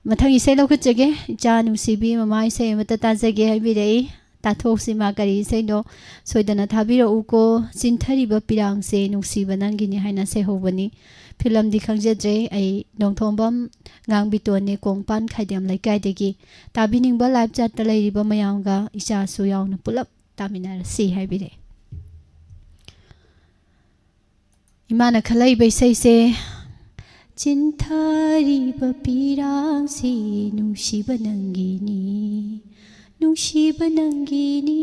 ꯃꯊꯪ ꯏꯁꯩ ꯂꯧꯈꯠꯆꯒꯦ꯫ "ꯏꯆꯥ ꯅꯨꯡꯁꯤꯕꯤ, ꯃꯃꯥ ꯏꯁꯩ ꯑꯃꯇ ꯇꯥꯖꯒꯦ" ꯍꯥꯏꯕꯤꯔꯛꯏ꯫ ꯇꯥꯊꯣꯛꯁꯤ ꯃꯥ ꯀꯔꯤ ꯏꯁꯩꯅꯣ꯫ "ꯁꯣꯏꯗꯅ ꯊꯥꯕꯤꯔꯛꯎꯀꯣ, ꯆꯤꯟꯊꯔꯤꯕ ꯄꯤꯔꯥꯡꯁꯦ ꯅꯨꯡꯁꯤꯕ ꯅꯪꯒꯤꯅꯤ" ꯍꯥꯏꯅ ꯁꯩꯍꯧꯕꯅꯤ꯫ ꯐꯤꯂꯝꯗꯤ ꯈꯪꯖꯗ꯭ꯔꯦ꯫ ꯑꯩ ꯅꯣꯡꯊꯣꯝꯕꯝ ꯉꯥꯡꯕꯤꯇꯣꯟꯅꯦ, ꯀꯣꯡꯄꯥꯟ ꯈꯥꯏꯗꯦꯝ ꯂꯩꯀꯥꯏꯗꯒꯤ꯫ ꯇꯥꯕꯤꯅꯤꯡꯕ live chat ꯇ ꯂꯩꯔꯤꯕ ꯃꯌꯥꯝꯒ ꯏꯆꯥꯁꯨ ꯌꯥꯎꯅ ꯄꯨꯂꯞ ꯇꯥꯃꯤꯟꯅꯔꯁꯤ ꯍꯥꯏꯕꯤꯔꯛꯑꯦ꯫ ꯏꯃꯥꯅ ꯈꯜꯂꯛꯏꯕ ꯏꯁꯩꯁꯦ, ꯆꯤꯟꯊꯔꯤꯕ ꯄꯤꯔꯥꯡꯁꯤ ꯅꯨꯡꯁꯤꯕ ꯅꯪꯒꯤꯅꯤ, ꯅꯨꯡꯁꯤꯕ ꯅꯪꯒꯤꯅꯤ,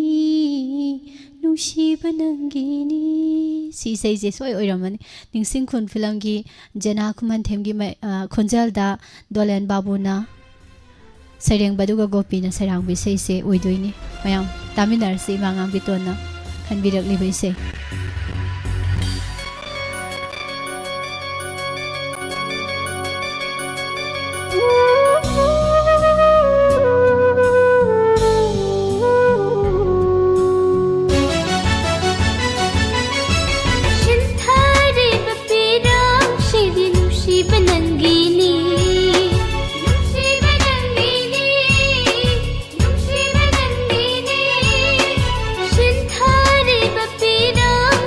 ꯅꯨꯡꯁꯤꯕ ꯅꯪꯒꯤꯅꯤ꯫ ꯁꯤ ꯏꯁꯩꯁꯦ ꯁꯣꯏ ꯑꯣꯏꯔꯝꯃꯅꯤ꯫ ꯅꯤꯡꯁꯤꯡ ꯈꯨꯟ ꯐꯤꯂꯝꯒꯤ ꯖꯦꯅꯥ ꯈꯨꯃꯟꯊꯦꯝꯒꯤ ꯃ-, ꯑ, ꯈꯣꯟꯖꯦꯜꯗ ꯗꯣꯂꯦꯟ ꯕꯥꯕꯨꯅ ꯁꯩꯔꯦꯡꯕ ꯑꯗꯨꯒ ꯒꯣꯄꯤꯅ ꯁꯩꯔꯥꯡꯕ ꯏꯁꯩꯁꯦ ꯑꯣꯏꯗꯣꯏꯅꯤ꯫ ꯃꯌꯥꯝ ꯇꯥꯃꯤꯟꯅꯔꯁꯤ ꯏꯃꯥ ꯉꯥꯝꯕꯤꯇꯣꯟꯅ ꯈꯟꯕꯤꯔꯛꯂꯤꯕ ꯏꯁꯩ꯫ ꯁꯤꯟꯊꯔꯤꯕ ꯄꯤꯔꯥꯡꯁꯤꯗꯤ ꯅꯨꯡꯁꯤꯕ ꯅꯪꯒꯤꯅꯤ꯫ ꯅꯨꯡꯁꯤꯕ ꯅꯪꯒꯤꯅꯤ, ꯅꯨꯡꯁꯤꯕ ꯅꯪꯒꯤꯅꯤ꯫ ꯁꯤꯟꯊꯔꯤꯕ ꯄꯤꯔꯥꯡ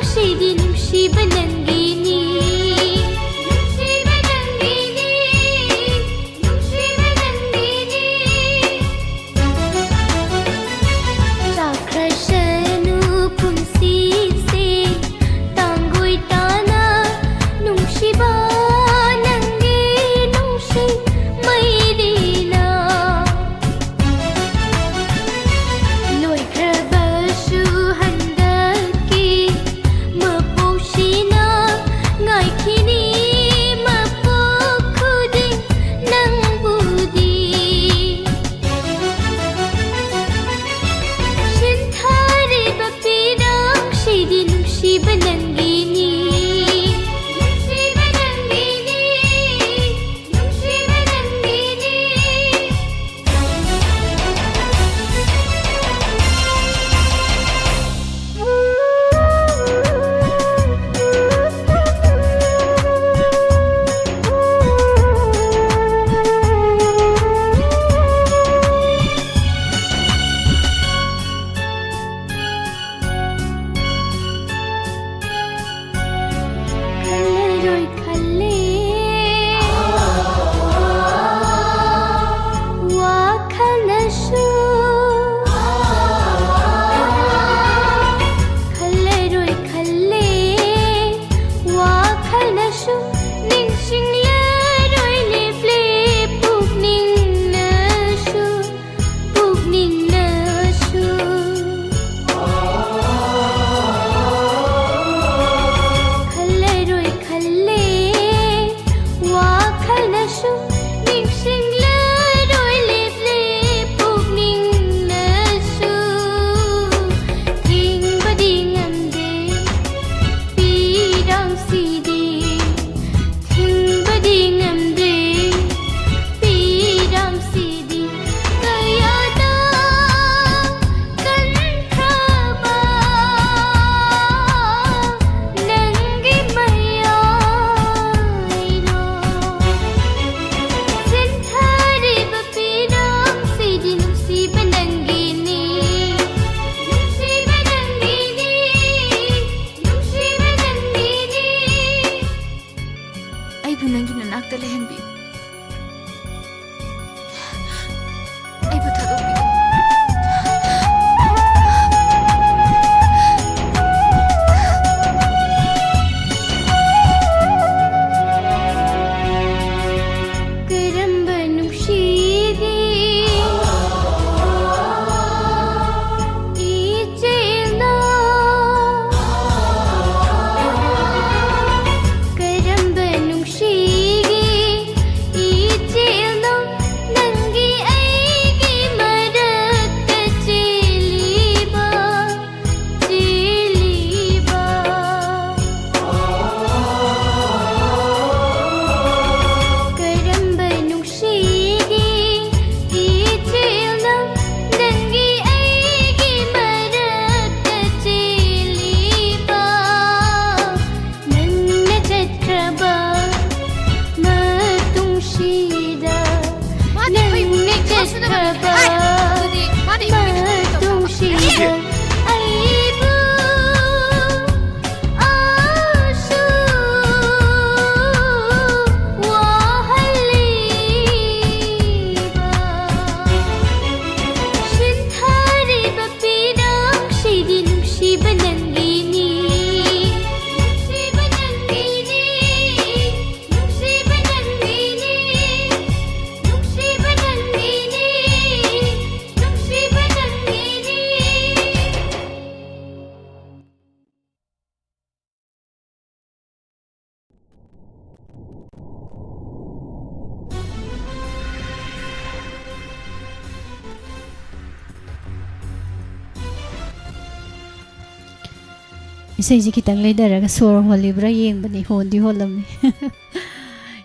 ꯏꯁꯩꯁꯤ ꯈꯤꯇꯪ ꯂꯩꯊꯔꯒ ꯁꯣꯔ ꯍꯣꯜꯂꯤꯕ꯭ꯔꯥ ꯌꯦꯡꯕꯅꯤ꯫ ꯍꯣꯟꯗꯤ ꯍꯣꯜꯂꯝꯃꯤ꯫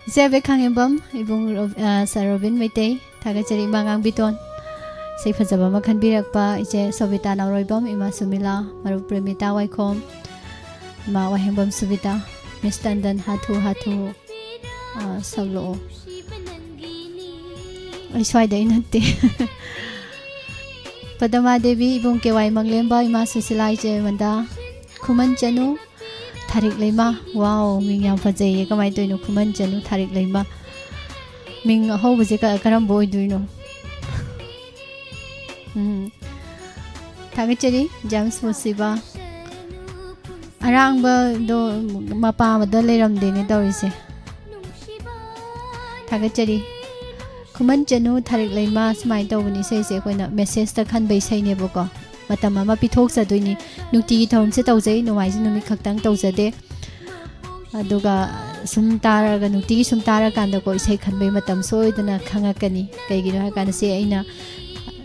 ꯏꯆꯦ ꯑꯕꯦ ꯈꯥꯉꯦꯝꯕꯝ, ꯏꯕꯨꯡ ꯔꯣ-, ꯑ, ꯁꯥꯔ ꯔꯣꯕꯤꯟ ꯃꯩꯇꯩ, ꯊꯥꯒꯠꯆꯔꯤ꯫ ꯏꯃꯥ ꯉꯥꯡꯕꯤꯇꯣꯟ, ꯏꯁꯩ ꯐꯖꯕ ꯑꯃ ꯈꯟꯕꯤꯔꯛꯄ ꯏꯆꯦ ꯁꯣꯕꯤꯇꯥ ꯅꯥꯎꯔꯣꯏꯕꯝ, ꯏꯃꯥ ꯁꯨꯃꯤꯂꯥ, ꯃꯔꯨꯞ ꯄ꯭ꯔꯦꯃꯤꯇꯥ ꯋꯥꯏꯈꯣꯝ, ꯏꯃꯥ ꯋꯥꯍꯦꯡꯕꯝ ꯁꯨꯕꯤꯇꯥ, ꯃꯤꯁ ꯇꯟꯗꯟ ꯍꯥꯊꯨ ꯍꯥꯊꯨ, ꯑ, ꯁꯛꯂꯛꯑꯣ꯫ ꯑꯩ ꯁ꯭ꯋꯥꯏꯗꯩ ꯅꯠꯇꯦ꯫ ꯄꯗꯃꯥ ꯗꯦꯕꯤ, ꯏꯕꯨꯡ ꯀꯦ ꯋꯥꯏ ꯃꯪꯂꯦꯝꯕ, ꯏꯃꯥ ꯁꯨꯁꯤꯂꯥ, ꯏꯆꯦ ꯃꯟꯗꯥ, ꯈꯨꯃꯟ ꯆꯅꯨ, ꯊꯥꯔꯤꯛ ꯂꯩꯃ꯫ ꯋꯥꯎ, ꯃꯤꯡ ꯌꯥꯝ ꯐꯖꯩꯌꯦ꯫ ꯀꯃꯥꯏꯅ ꯇꯧꯔꯤꯅꯣ? ꯈꯨꯃꯟ ꯆꯅꯨ, ꯊꯥꯔꯤꯛ ꯂꯩꯃ꯫ ꯃꯤꯡ ꯑꯍꯧꯕꯁꯦ ꯀ-, ꯀꯔꯝꯕ ꯑꯣꯏꯗꯣꯏꯅꯣ? ꯎꯝ꯫ ꯊꯥꯒꯠꯆꯔꯤ, ꯖꯦꯝꯁ ꯃꯨꯁꯤꯕ꯫ ꯑꯔꯥꯡꯕꯗꯣ ꯃꯄꯥ ꯑꯃꯗ ꯂꯩꯔꯝꯗꯦꯅꯦ ꯇꯧꯔꯤꯁꯦ꯫ ꯊꯥꯒꯠꯆꯔꯤ꯫ ꯈꯨꯃꯟ ꯆꯅꯨ, ꯊꯥꯔꯤꯛ ꯂꯩꯃ, ꯁꯨꯃꯥꯏꯅ ꯇꯧꯕꯅꯤ ꯏꯁꯩꯁꯦ꯫ ꯑꯩꯈꯣꯏꯅ ꯃꯦꯁꯦꯖꯇ ꯈꯟꯕ ꯏꯁꯩꯅꯦꯕꯀꯣ꯫ ꯃꯇꯝ ꯑꯃ ꯄꯤꯊꯣꯛꯆꯗꯣꯏꯅꯤ꯫ ꯅꯨꯡꯇꯤꯒꯤ ꯊꯧꯔꯝꯁꯦ ꯇꯧꯖꯩ, ꯅꯣꯡꯃꯥꯏꯖꯤꯡ ꯅꯨꯃꯤꯠ ꯈꯛꯇꯪ ꯇꯧꯖꯗꯦ꯫ ꯑꯗꯨꯒ ꯁꯨꯝ ꯇꯥꯔꯒ, ꯅꯨꯡꯇꯤꯒꯤ ꯁꯨꯝ ꯇꯥꯔꯀꯥꯟꯗꯀꯣ, ꯏꯁꯩ ꯈꯟꯕꯩ ꯃꯇꯝ ꯁꯣꯏꯗꯅ ꯈꯪꯉꯛꯀꯅꯤ꯫ ꯀꯩꯒꯤꯅꯣ ꯍꯥꯏꯔꯀꯥꯟꯗ, ꯁꯤ ꯑꯩꯅ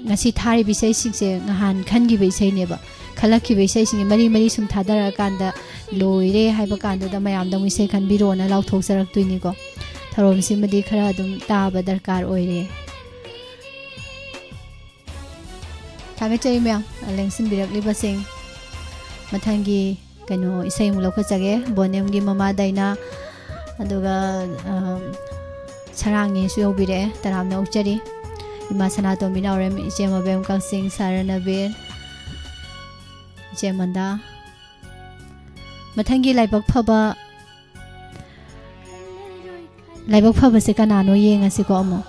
ꯉꯁꯤ ꯊꯥꯔꯤꯕ ꯏꯁꯩꯁꯤꯡꯁꯦ ꯉꯍꯥꯟ ꯈꯟꯈꯤꯕ ꯏꯁꯩꯅꯦꯕ꯫ ꯈꯜꯂꯛꯈꯤꯕ ꯏꯁꯩꯁꯤꯡꯁꯦ ꯃꯔꯤ ꯃꯔꯤ ꯁꯨꯝ ꯊꯥꯗꯔꯛꯑꯀꯥꯟꯗ, ꯂꯣꯏꯔꯦ ꯍꯥꯏꯕ ꯀꯥꯟꯗꯨꯗ ꯃꯌꯥꯝꯗ ꯑꯃꯨꯛ ꯏꯁꯩ ꯈꯟꯕꯤꯔꯣꯅ ꯂꯥꯎꯊꯣꯛꯆꯔꯛꯇꯣꯏꯅꯤꯀꯣ꯫ ꯊꯧꯔꯝꯁꯤꯃꯗꯤ ꯈꯔ ꯑꯗꯨꯝ ꯇꯥꯕ ꯗꯔꯀꯥꯔ ꯑꯣꯏꯔꯦ꯫ ꯊꯥꯒꯠꯆꯔꯤ ꯃꯌꯥꯝ, ꯂꯦꯡꯁꯤꯟꯕꯤꯔꯛꯂꯤꯕꯁꯤꯡ꯫ ꯃꯊꯪꯒꯤ ꯀꯩꯅꯣ ꯏꯁꯩ ꯑꯃꯨꯛ ꯂꯧꯈꯠꯆꯒꯦ꯫ ꯕꯣꯅꯦꯝꯒꯤ ꯃꯃꯥ ꯗꯥꯏꯅꯥ, ꯑꯗꯨꯒ, ꯑ, ꯁꯔꯥꯡꯅꯤꯁꯨ ꯌꯧꯕꯤꯔꯛꯑꯦ꯫ ꯇꯔꯥꯝꯅ ꯑꯣꯛꯆꯔꯤ꯫ ꯏꯃꯥ ꯁꯅꯥꯇꯣꯝꯕꯤ ꯅꯥꯎꯔꯦꯝ, ꯏꯆꯦ ꯃꯕꯦꯝ ꯀꯛꯆꯤꯡ, ꯁꯥꯔ ꯅꯕꯤꯔ, ꯏꯆꯦ ꯃꯟꯗꯥ꯫ ꯃꯊꯪꯒꯤ ꯂꯥꯏꯕꯛ ꯐꯕ, ꯂꯥꯏꯕꯛ ꯐꯕꯁꯦ ꯀꯅꯥꯅꯣ ꯌꯦꯡꯉꯁꯤꯀꯣ ꯑꯃꯨꯛ꯫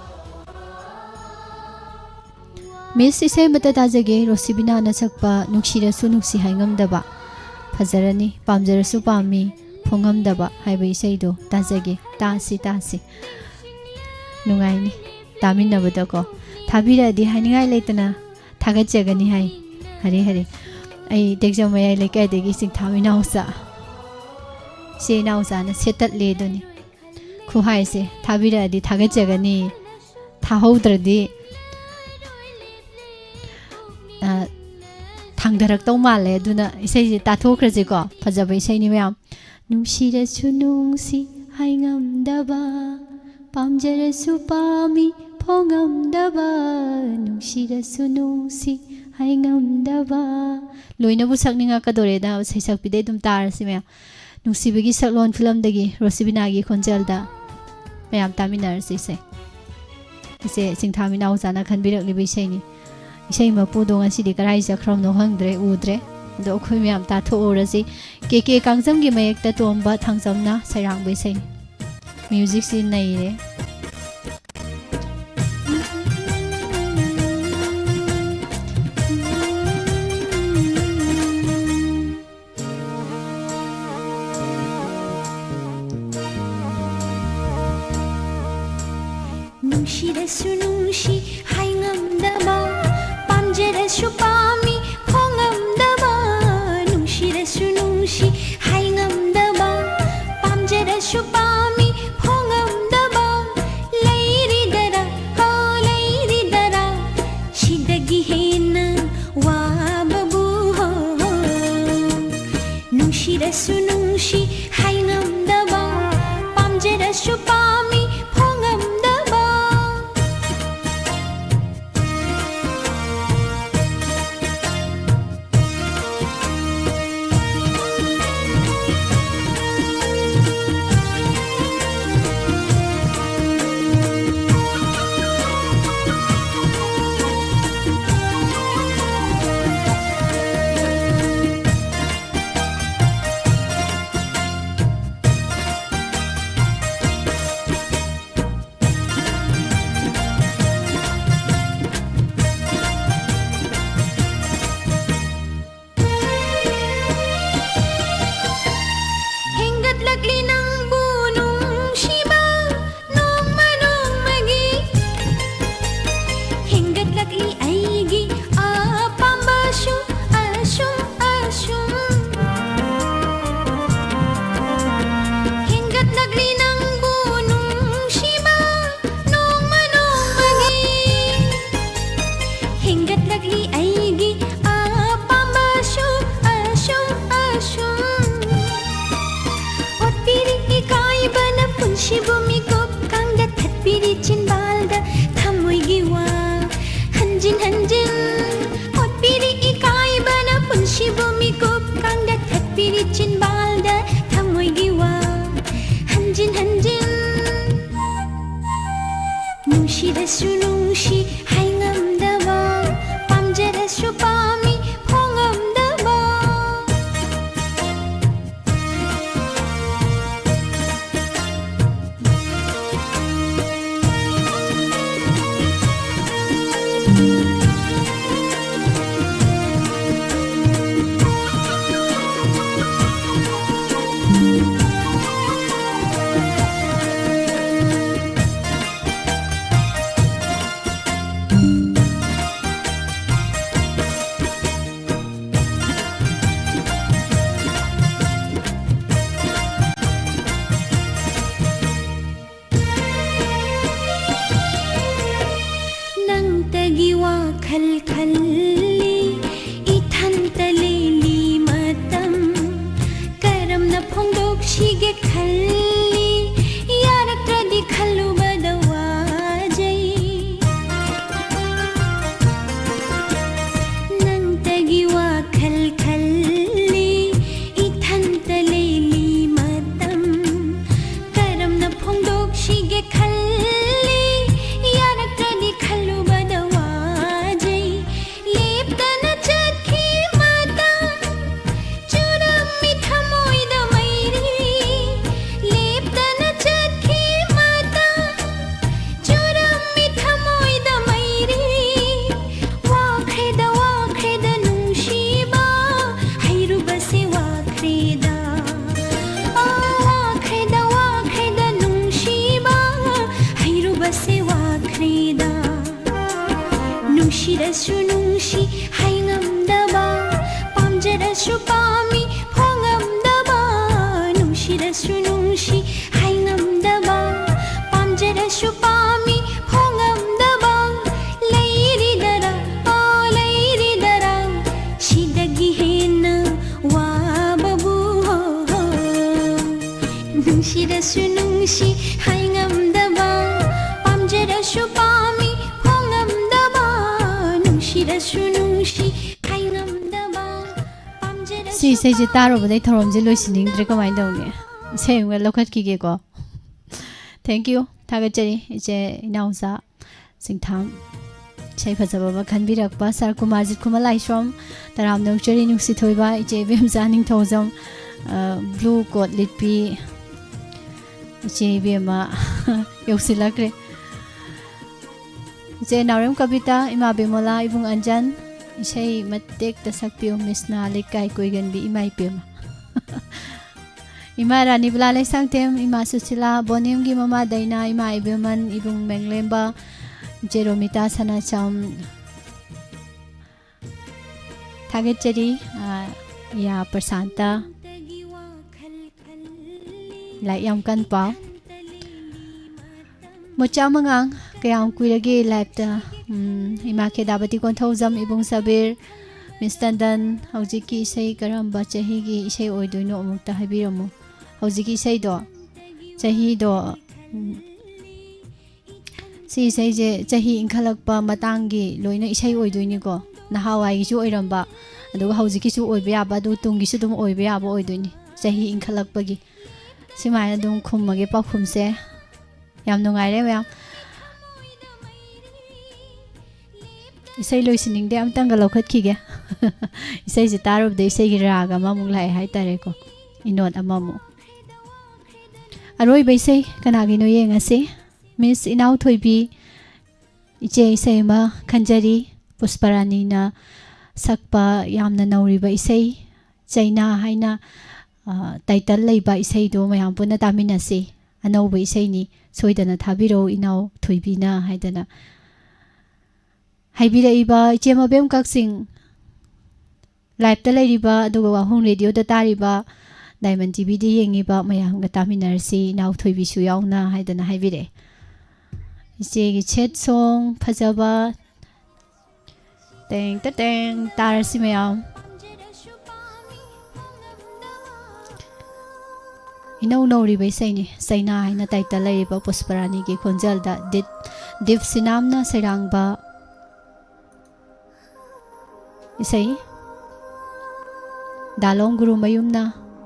ꯃꯤꯁ, ꯏꯁꯩ ꯑꯃꯇ ꯇꯥꯖꯒꯦ꯫ ꯔꯣꯁꯤꯕꯤꯅꯥꯅ ꯁꯛꯄ ꯅꯨꯡꯁꯤꯔꯁꯨ ꯅꯨꯡꯁꯤ ꯍꯥꯏꯉꯝꯗꯕ꯫ ꯐꯖꯔꯅꯤ, ꯄꯥꯝꯖꯔꯁꯨ ꯄꯥꯝꯃꯤ ꯐꯣꯡꯉꯝꯗꯕ ꯍꯥꯏꯕ ꯏꯁꯩꯗꯣ ꯇꯥꯖꯒꯦ꯫ ꯇꯥꯁꯤ, ꯇꯥꯁꯤ꯫ ꯅꯨꯡꯉꯥꯏꯅꯤ ꯇꯥꯃꯤꯟꯅꯕꯗꯀꯣ꯫ ꯊꯥꯕꯤꯔꯛꯑꯗꯤ ꯍꯥꯏꯅꯤꯡꯉꯥꯏ ꯂꯩꯇꯅ ꯊꯥꯒꯠꯆꯒꯅꯤ ꯍꯥꯏ꯫ ꯍꯔꯦ ꯍꯔꯦ꯫ ꯑꯩ ꯇꯦꯛꯆꯝ ꯃꯌꯥꯏ ꯂꯩꯀꯥꯏꯗꯒꯤ ꯆꯤꯡꯊꯥꯝ ꯏꯅꯥꯎꯆꯥ꯫ ꯁꯤ ꯏꯅꯥꯎꯆꯥꯅ ꯁꯦꯠꯇꯠꯂꯦ ꯑꯗꯨꯅꯤ꯫ ꯈꯨꯍꯥꯏꯁꯦ, ꯊꯥꯕꯤꯔꯛꯑꯗꯤ ꯊꯥꯒꯠꯆꯒꯅꯤ, ꯊꯥꯍꯧꯗ꯭ꯔꯗꯤ, ꯑ, ꯍꯣꯡꯊꯔꯛꯇꯧ ꯃꯥꯜꯂꯦ꯫ ꯑꯗꯨꯅ ꯏꯁꯩꯁꯦ ꯇꯥꯊꯣꯛꯈ꯭ꯔꯁꯤꯀꯣ꯫ ꯐꯖꯕ ꯏꯁꯩꯅꯤ ꯃꯌꯥꯝ꯫ ꯅꯨꯡꯁꯤꯔꯁꯨ ꯅꯨꯡꯁꯤ ꯍꯥꯏꯉꯝꯗꯕ, ꯄꯥꯝꯖꯔꯁꯨ ꯄꯥꯝꯃꯤ ꯐꯣꯡꯉꯝꯗꯕ, ꯅꯨꯡꯁꯤꯔꯁꯨ ꯅꯨꯡꯁꯤ ꯍꯥꯏꯉꯝꯗꯕ꯫ ꯂꯣꯏꯅꯕꯨ ꯁꯛꯅꯤꯡꯉꯛꯀꯗꯣꯔꯦꯗ, ꯁꯩꯁꯛꯄꯤꯗꯩ ꯑꯗꯨꯝ ꯇꯥꯔꯁꯤ ꯃꯌꯥꯝ꯫ ꯅꯨꯡꯁꯤꯕꯒꯤ ꯁꯛꯂꯣꯟ ꯐꯤꯂꯝꯗꯒꯤ ꯔꯣꯁꯤꯕꯤꯅꯥꯒꯤ ꯈꯣꯟꯖꯦꯜꯗ ꯃꯌꯥꯝ ꯇꯥꯃꯤꯟꯅꯔꯁꯤ ꯏꯁꯩ꯫ ꯏꯆꯦ ꯁꯤꯡꯊꯥ ꯃꯤꯅꯥꯎꯆꯥꯅ ꯈꯟꯕꯤꯔꯛꯂꯤꯕ ꯏꯁꯩꯅꯤ꯫ ꯏꯁꯩ ꯃꯄꯨꯗꯣ ꯉꯁꯤꯗꯤ ꯀꯗꯥꯏ ꯆꯠꯈ꯭ꯔꯕꯅꯣ ꯈꯪꯗ꯭ꯔꯦ, ꯎꯗ꯭ꯔꯦ꯫ ꯑꯗꯣ ꯑꯩꯈꯣꯏ ꯃꯌꯥꯝ ꯇꯥꯊꯣꯛꯎꯔꯁꯤ꯫ ꯀꯦ ꯀꯦ ꯀꯥꯡꯖꯝꯒꯤ ꯃꯌꯦꯛꯇ ꯇꯣꯝꯕ ꯊꯥꯡꯖꯝꯅ ꯁꯩꯔꯥꯡꯕ ꯏꯁꯩꯅꯤ꯫ ꯃ꯭ꯌꯨꯖꯤꯛꯁꯤ ꯅꯩꯔꯦ꯫ ꯅꯨꯡꯁꯤꯔꯁꯨ ꯅꯨꯡꯁꯤ ꯍꯥꯏꯉꯝꯗꯕ, ꯄꯥꯝꯖꯔꯁꯨ ꯄꯥꯝꯃꯤ ꯐꯣꯡꯉꯝꯗꯕ, ꯅꯨꯡꯁꯤꯔꯁꯨ ꯅꯨꯡꯁꯤ ꯍꯥꯏꯉꯝꯗꯕ, ꯄꯥꯝꯖꯔꯁꯨ ꯄꯥꯝꯃꯤ ꯐꯣꯡꯉꯝꯗꯕ, ꯂꯩꯔꯤꯗꯔꯥ ꯍꯣ ꯂꯩꯔꯤꯗꯔꯥ, ꯁꯤꯗꯒꯤ ꯍꯦꯟꯅ ꯋꯥꯕꯕꯨ ꯍꯣ꯫ ꯅꯨꯡꯁꯤꯔꯁꯨ ꯅꯨꯡꯁꯤ ꯍꯥꯏꯉꯝꯗꯕ, ꯄꯥꯝꯖꯔꯁꯨ ꯄꯥꯝꯃꯤ ꯐꯣꯡꯉꯝꯗꯕ꯫ ꯁꯨꯝ ꯑꯣꯠꯄꯤꯔꯤ ꯏꯀꯥꯏꯕꯅ ꯄꯨꯟꯁꯤꯕꯨ ꯃꯤꯀꯨꯞ ꯀꯥꯡꯗ ꯊꯠꯄꯤꯔꯤ ꯆꯤꯟꯕꯥꯜꯗ ꯊꯃꯣꯏꯒꯤ ꯋꯥ ꯍꯟꯖꯤꯟ ꯍꯟꯖꯤꯟ ꯑꯣꯠꯄꯤꯔꯤ ꯏꯀꯥꯏꯕꯅ ꯄꯨꯟꯁꯤꯕꯨ ꯃꯤꯀꯨꯞ ꯀꯥꯡꯗ ꯊꯠꯄꯤꯔꯤ ꯆꯤꯟꯕꯥꯜꯗ ꯊꯃꯣꯏꯒꯤ ꯋꯥ ꯍꯟꯖꯤꯟ ꯍꯟꯖꯤꯟ ꯅꯨꯡꯁꯤꯔꯁꯨ ꯅꯨꯡꯁꯤ ꯍꯥꯏꯉꯝꯗꯕ ꯄꯥꯝꯖꯔꯁꯨ ꯄꯥꯝꯃꯤ ꯐꯣꯡꯉꯝꯗꯕ ꯅꯪꯇꯒꯤ ꯋꯥꯈꯜ ꯈꯜꯂꯤ ꯏꯊꯟꯇ ꯂꯦꯜꯂꯤ ꯃꯇꯝ ꯀꯔꯝꯅ ꯐꯣꯡꯗꯣꯛꯁꯤꯒꯦ ꯈꯜꯂꯤ ꯌꯥꯔꯛꯇ꯭ꯔꯗꯤ ꯈꯜꯂꯨꯕꯗ ꯋꯥꯖꯩ ꯅꯪꯇꯒꯤ ꯋꯥꯈꯜ ꯈꯜꯂꯤ ꯏꯊꯟꯇ ꯂꯦꯜꯂꯤ ꯃꯇꯝ ꯀꯔꯝꯅ ꯐꯣꯡꯗꯣꯛꯁꯤꯒꯦ ꯈꯜꯂꯤ ꯌꯥꯔꯛꯇ꯭ꯔꯗꯤ ꯈꯜꯂꯨꯕꯗ ꯋꯥꯖꯩ ꯂꯦꯞꯇꯅ ꯆꯠꯈꯤ ꯃꯇꯝ ꯆꯨꯔꯝꯃꯤ ꯊꯃꯣꯏꯗ ꯃꯩꯔꯤ ꯂꯦꯞꯇꯅ ꯆꯠꯈꯤ ꯃꯇꯝ ꯆꯨꯔꯝꯃꯤ ꯊꯃꯣꯏꯗ ꯃꯩꯔꯤ ꯋꯥꯈ꯭ꯔꯦꯗ ꯋꯥꯈ꯭ꯔꯦꯗ ꯅꯨꯡꯁꯤꯕ ꯍꯩꯔꯨꯕꯁꯦ ꯋꯥꯈ꯭ꯔꯦꯗ ꯋꯥꯈ꯭ꯔꯦꯗ ꯋꯥꯈ꯭ꯔꯦꯗ ꯅꯨꯡꯁꯤꯕ ꯍꯩꯔꯨꯕꯁꯦ ꯋꯥꯈ꯭ꯔꯦꯗ ꯅꯨꯡꯁꯤꯔꯁꯨ ꯅꯨꯡꯁꯤ ꯍꯥꯏꯉꯝꯗꯕ ꯄꯥꯝꯖꯔꯁꯨ ꯄꯥꯝꯃꯤ ꯐꯣꯡꯉꯝꯗꯕ ꯅꯨꯡꯁꯤꯔꯁꯨ ꯅꯨꯡꯁꯤ ꯍꯥꯏꯉꯝꯗꯕ ꯄꯥꯝꯖꯔꯁꯨ ꯄꯥꯝꯃꯤ ꯐꯣꯡꯉꯝꯗꯕ ꯂꯩꯔꯤꯗꯔ ꯑꯣ ꯂꯩꯔꯤꯗꯔ ꯁꯤꯗꯒꯤ ꯍꯦꯟꯅ ꯋꯥ ꯅꯨꯡꯁꯤꯔꯁꯨ ꯅꯨꯡꯁꯤ ꯍꯥꯏꯉꯝꯗꯕ, ꯄꯥꯝꯖꯔꯁꯨ ꯄꯥꯝꯃꯤ ꯐꯣꯡꯉꯝꯗꯕ, ꯅꯨꯡꯁꯤꯔꯁꯨ ꯅꯨꯡꯁꯤ ꯍꯥꯏꯉꯝꯗꯕ, ꯄꯥꯝꯖꯔꯁꯨ ꯁꯤ ꯏꯁꯩꯁꯦ ꯇꯥꯔꯨꯕꯗꯩ ꯊꯧꯔꯝꯁꯦ ꯂꯣꯏꯁꯤꯟꯅꯤꯡꯗ꯭ꯔꯦ꯫ ꯀꯃꯥꯏꯅ ꯇꯧꯅꯤ? ꯏꯁꯩ ꯑꯃꯒ ꯂꯧꯈꯠꯈꯤꯒꯦꯀꯣ꯫ Thank you꯫ ꯊꯥꯒꯠꯆꯔꯤ ꯏꯆꯦ ꯏꯅꯥꯎꯆꯥ ꯁꯤꯡꯊꯥꯝ꯫ ꯏꯁꯩ ꯐꯖꯕ ꯑꯃ ꯈꯟꯕꯤꯔꯛꯄ ꯁꯥꯔ ꯀꯨꯃꯥꯔꯖꯤꯠ ꯈꯨꯃꯟ ꯂꯥꯏꯁ꯭ꯔꯝ, ꯇꯔꯥꯝꯅ ꯑꯣꯛꯆꯔꯤ ꯅꯨꯡꯁꯤꯊꯣꯏꯕ, ꯏꯆꯦ ꯏꯕꯦꯝꯆꯥ ꯅꯤꯡꯊꯧꯖꯝ, ꯑ, blue coat ꯂꯤꯠꯄꯤ ꯏꯆꯦ ꯏꯕꯦꯝꯃ ꯌꯧꯁꯤꯜꯂꯛꯈ꯭ꯔꯦ꯫ ꯏꯆꯦ ꯅꯥꯎꯔꯦꯝ ꯀꯕꯤꯇꯥ, ꯏꯃꯥ ꯕꯤꯃꯣꯂꯥ, ꯏꯕꯨꯡ ꯑꯟꯖꯟ, ꯏꯁꯩ ꯃꯇꯦꯛꯇ ꯁꯛꯄꯤꯌꯨ ꯃꯤꯁꯅꯥ ꯂꯩꯀꯥꯏ ꯀꯣꯏꯒꯟꯕꯤ ꯏꯃꯥ ꯏꯕꯦꯝꯃ꯫ ꯏꯃꯥ ꯔꯥꯅꯤꯕꯂꯥ ꯂꯩꯁꯥꯡꯊꯦꯝ, ꯏꯃꯥ ꯁꯨꯁꯤꯂꯥ, ꯕꯣꯅꯤꯝꯒꯤ ꯃꯃꯥ ꯗꯩꯅꯥ, ꯏꯃꯥ ꯏꯕꯦꯝꯃꯟ, ꯏꯕꯨꯡ ꯃꯦꯡꯂꯦꯝꯕ, ꯏꯆꯦ ꯔꯣꯃꯤꯇꯥ ꯁꯅꯥꯆꯝ, ꯊꯥꯒꯠꯆꯔꯤ꯫ ꯑ, ꯏꯌꯥ ꯄ꯭ꯔꯁꯥꯟꯇ, ꯂꯥꯏꯔꯤꯛ ꯌꯥꯝ ꯀꯟ ꯄꯥꯎ꯫ ꯃꯣꯆꯥ ꯃꯉꯥꯡ, ꯀꯌꯥꯝ ꯀꯨꯏꯔꯒꯦ ꯂꯥꯏꯞꯇ? ꯎꯝ, ꯏꯃꯥ ꯈꯦꯗꯥꯕꯇꯤ ꯀꯣꯟꯊꯧꯖꯝ, ꯏꯕꯨꯡ ꯁꯕꯤꯔ, ꯃꯤꯁ ꯇꯟꯗꯟ, ꯍꯧꯖꯤꯛꯀꯤ ꯏꯁꯩ ꯀꯔꯝꯕ ꯆꯍꯤꯒꯤ ꯏꯁꯩ ꯑꯣꯏꯗꯣꯏꯅꯣ ꯑꯃꯨꯛꯇ ꯍꯥꯏꯕꯤꯔꯝꯃꯨ꯫ ꯍꯧꯖꯤꯛꯀꯤ ꯏꯁꯩꯗꯣ, ꯆꯍꯤꯗꯣ, ꯎꯝ, ꯁꯤ ꯏꯁꯩꯁꯦ ꯆꯍꯤ ꯏꯟꯈꯠꯂꯛꯄ ꯃꯇꯥꯡꯒꯤ ꯂꯣꯏꯅ ꯏꯁꯩ ꯑꯣꯏꯗꯣꯏꯅꯤꯀꯣ꯫ ꯅꯍꯥꯟꯋꯥꯏꯒꯤꯁꯨ ꯑꯣꯏꯔꯝꯕ, ꯑꯗꯨꯒ ꯍꯧꯖꯤꯛꯀꯤꯁꯨ ꯑꯣꯏꯕ ꯌꯥꯕ, ꯑꯗꯨ ꯇꯨꯡꯒꯤꯁꯨ ꯑꯗꯨꯝ ꯑꯣꯏꯕ ꯌꯥꯕ ꯑꯣꯏꯗꯣꯏꯅꯤ, ꯆꯍꯤ ꯏꯟꯈꯠꯂꯛꯄꯒꯤ꯫ ꯁꯨꯃꯥꯏꯅ ꯑꯗꯨꯝ ꯈꯨꯝꯃꯒꯦ ꯄꯥꯎꯈꯨꯝꯁꯦ꯫ ꯌꯥꯝ ꯅꯨꯡꯉꯥꯏꯔꯦ ꯃꯌꯥꯝ꯫ ꯏꯁꯩ ꯂꯣꯏꯁꯤꯟꯅꯤꯡꯗꯦ, ꯑꯝꯇꯪꯒ ꯂꯧꯈꯠꯈꯤꯒꯦ꯫ ꯏꯁꯩꯁꯦ ꯇꯥꯔꯨꯕꯗ ꯏꯁꯩꯒꯤ ꯔꯥꯒ ꯑꯃꯃꯨꯛ ꯂꯥꯛꯑꯦ ꯍꯥꯏꯇꯥꯔꯦꯀꯣ, ꯏꯅꯣꯠ ꯑꯃꯃꯨꯛ꯫ ꯑꯔꯣꯏꯕ ꯏꯁꯩ ꯀꯅꯥꯒꯤꯅꯣ ꯌꯦꯡꯉꯁꯤ꯫ ꯃꯤꯁ ꯏꯅꯥꯎꯊꯣꯏꯕꯤ, ꯏꯆꯦ ꯏꯁꯩ ꯑꯃ ꯈꯟꯖꯔꯤ꯫ ꯄꯨꯁꯄꯔꯥꯅꯤꯅ ꯁꯛꯄ ꯌꯥꯝꯅ ꯅꯧꯔꯤꯕ ꯏꯁꯩ, ꯆꯩꯅꯥ ꯍꯥꯏꯅ, ꯑ, ꯇꯥꯏꯇꯜ ꯂꯩꯕ ꯏꯁꯩꯗꯣ ꯃꯌꯥꯝ ꯄꯨꯟꯅ ꯇꯥꯃꯤꯟꯅꯁꯤ꯫ ꯑꯅꯧꯕ ꯏꯁꯩꯅꯤ, ꯁꯣꯏꯗꯅ ꯊꯥꯕꯤꯔꯛꯎ ꯏꯅꯥꯎ ꯊꯣꯏꯕꯤꯅ ꯍꯥꯏꯗꯅ ꯍꯥꯏꯕꯤꯔꯛꯏꯕ ꯏꯆꯦ ꯃꯕꯦꯝ ꯀꯛꯆꯤꯡ꯫ ꯂꯥꯏꯞꯇ ꯂꯩꯔꯤꯕ ꯑꯗꯨꯒ ꯋꯥꯍꯣꯡ ꯔꯦꯗꯤꯑꯣꯗ ꯇꯥꯔꯤꯕ, ꯗꯥꯏꯃꯟ ꯇꯤꯚꯤꯗ ꯌꯦꯡꯉꯤꯕ ꯃꯌꯥꯝꯒ ꯇꯥꯃꯤꯟꯅꯔꯁꯤ, ꯏꯅꯥꯎ ꯊꯣꯏꯕꯤꯁꯨ ꯌꯥꯎꯅ ꯍꯥꯏꯗꯅ ꯍꯥꯏꯕꯤꯔꯛꯑꯦ꯫ ꯏꯆꯦꯒꯤ ꯁꯦꯠ ꯁꯣꯡ ꯐꯖꯕ, ꯇꯦꯡ ꯇ ꯇꯦꯡ ꯇꯥꯔꯁꯤ ꯃꯌꯥꯝ꯫ ꯏꯅꯧ ꯅꯧꯔꯤꯕ ꯏꯁꯩꯅꯤ꯫ ꯆꯩꯅꯥ ꯍꯥꯏꯅ ꯇꯥꯏꯇꯜ ꯂꯩꯔꯤꯕ ꯄꯨꯁꯄꯔꯥꯅꯤꯒꯤ ꯈꯣꯟꯖꯦꯜꯗ ꯗꯤꯞ, ꯗꯤꯞ ꯁꯤꯅꯥꯝꯅ ꯁꯩꯔꯥꯡꯕ ꯏꯁꯩ꯫ ꯗꯥꯂꯣꯡ ꯒꯨꯔꯨꯃꯌꯨꯝꯅ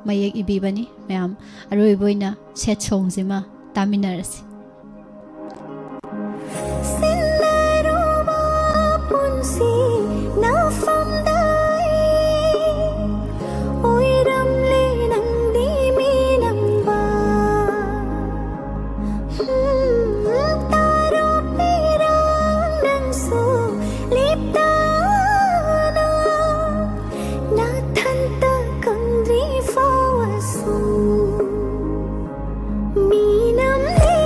ꯃꯌꯦꯛ ꯏꯕꯤꯕꯅꯤ꯫ ꯃꯌꯥꯝ ꯑꯔꯣꯏꯕ ꯑꯣꯏꯅ ꯁꯦꯠ ꯁꯣꯡꯁꯤꯃ ꯇꯥꯃꯤꯟꯅꯔꯁꯤ꯫ ꯁꯤꯟꯅꯔꯨꯕ ꯄꯨꯟꯁꯤ ꯅꯐꯝꯗ ꯑꯩ ꯑꯣꯏꯔꯝꯂꯦ ꯅꯪꯗꯤ ꯃꯤꯅꯝꯕ꯫ ꯇꯥꯔꯣ ꯄꯤꯔꯥꯡ ꯅꯪꯁꯨ ꯂꯦꯞꯇꯅ ꯅꯊꯟꯇ ꯈꯪꯗ꯭ꯔꯤ ꯐꯥꯎ ꯑꯁꯨꯝ ꯃꯤꯅꯝꯂꯦ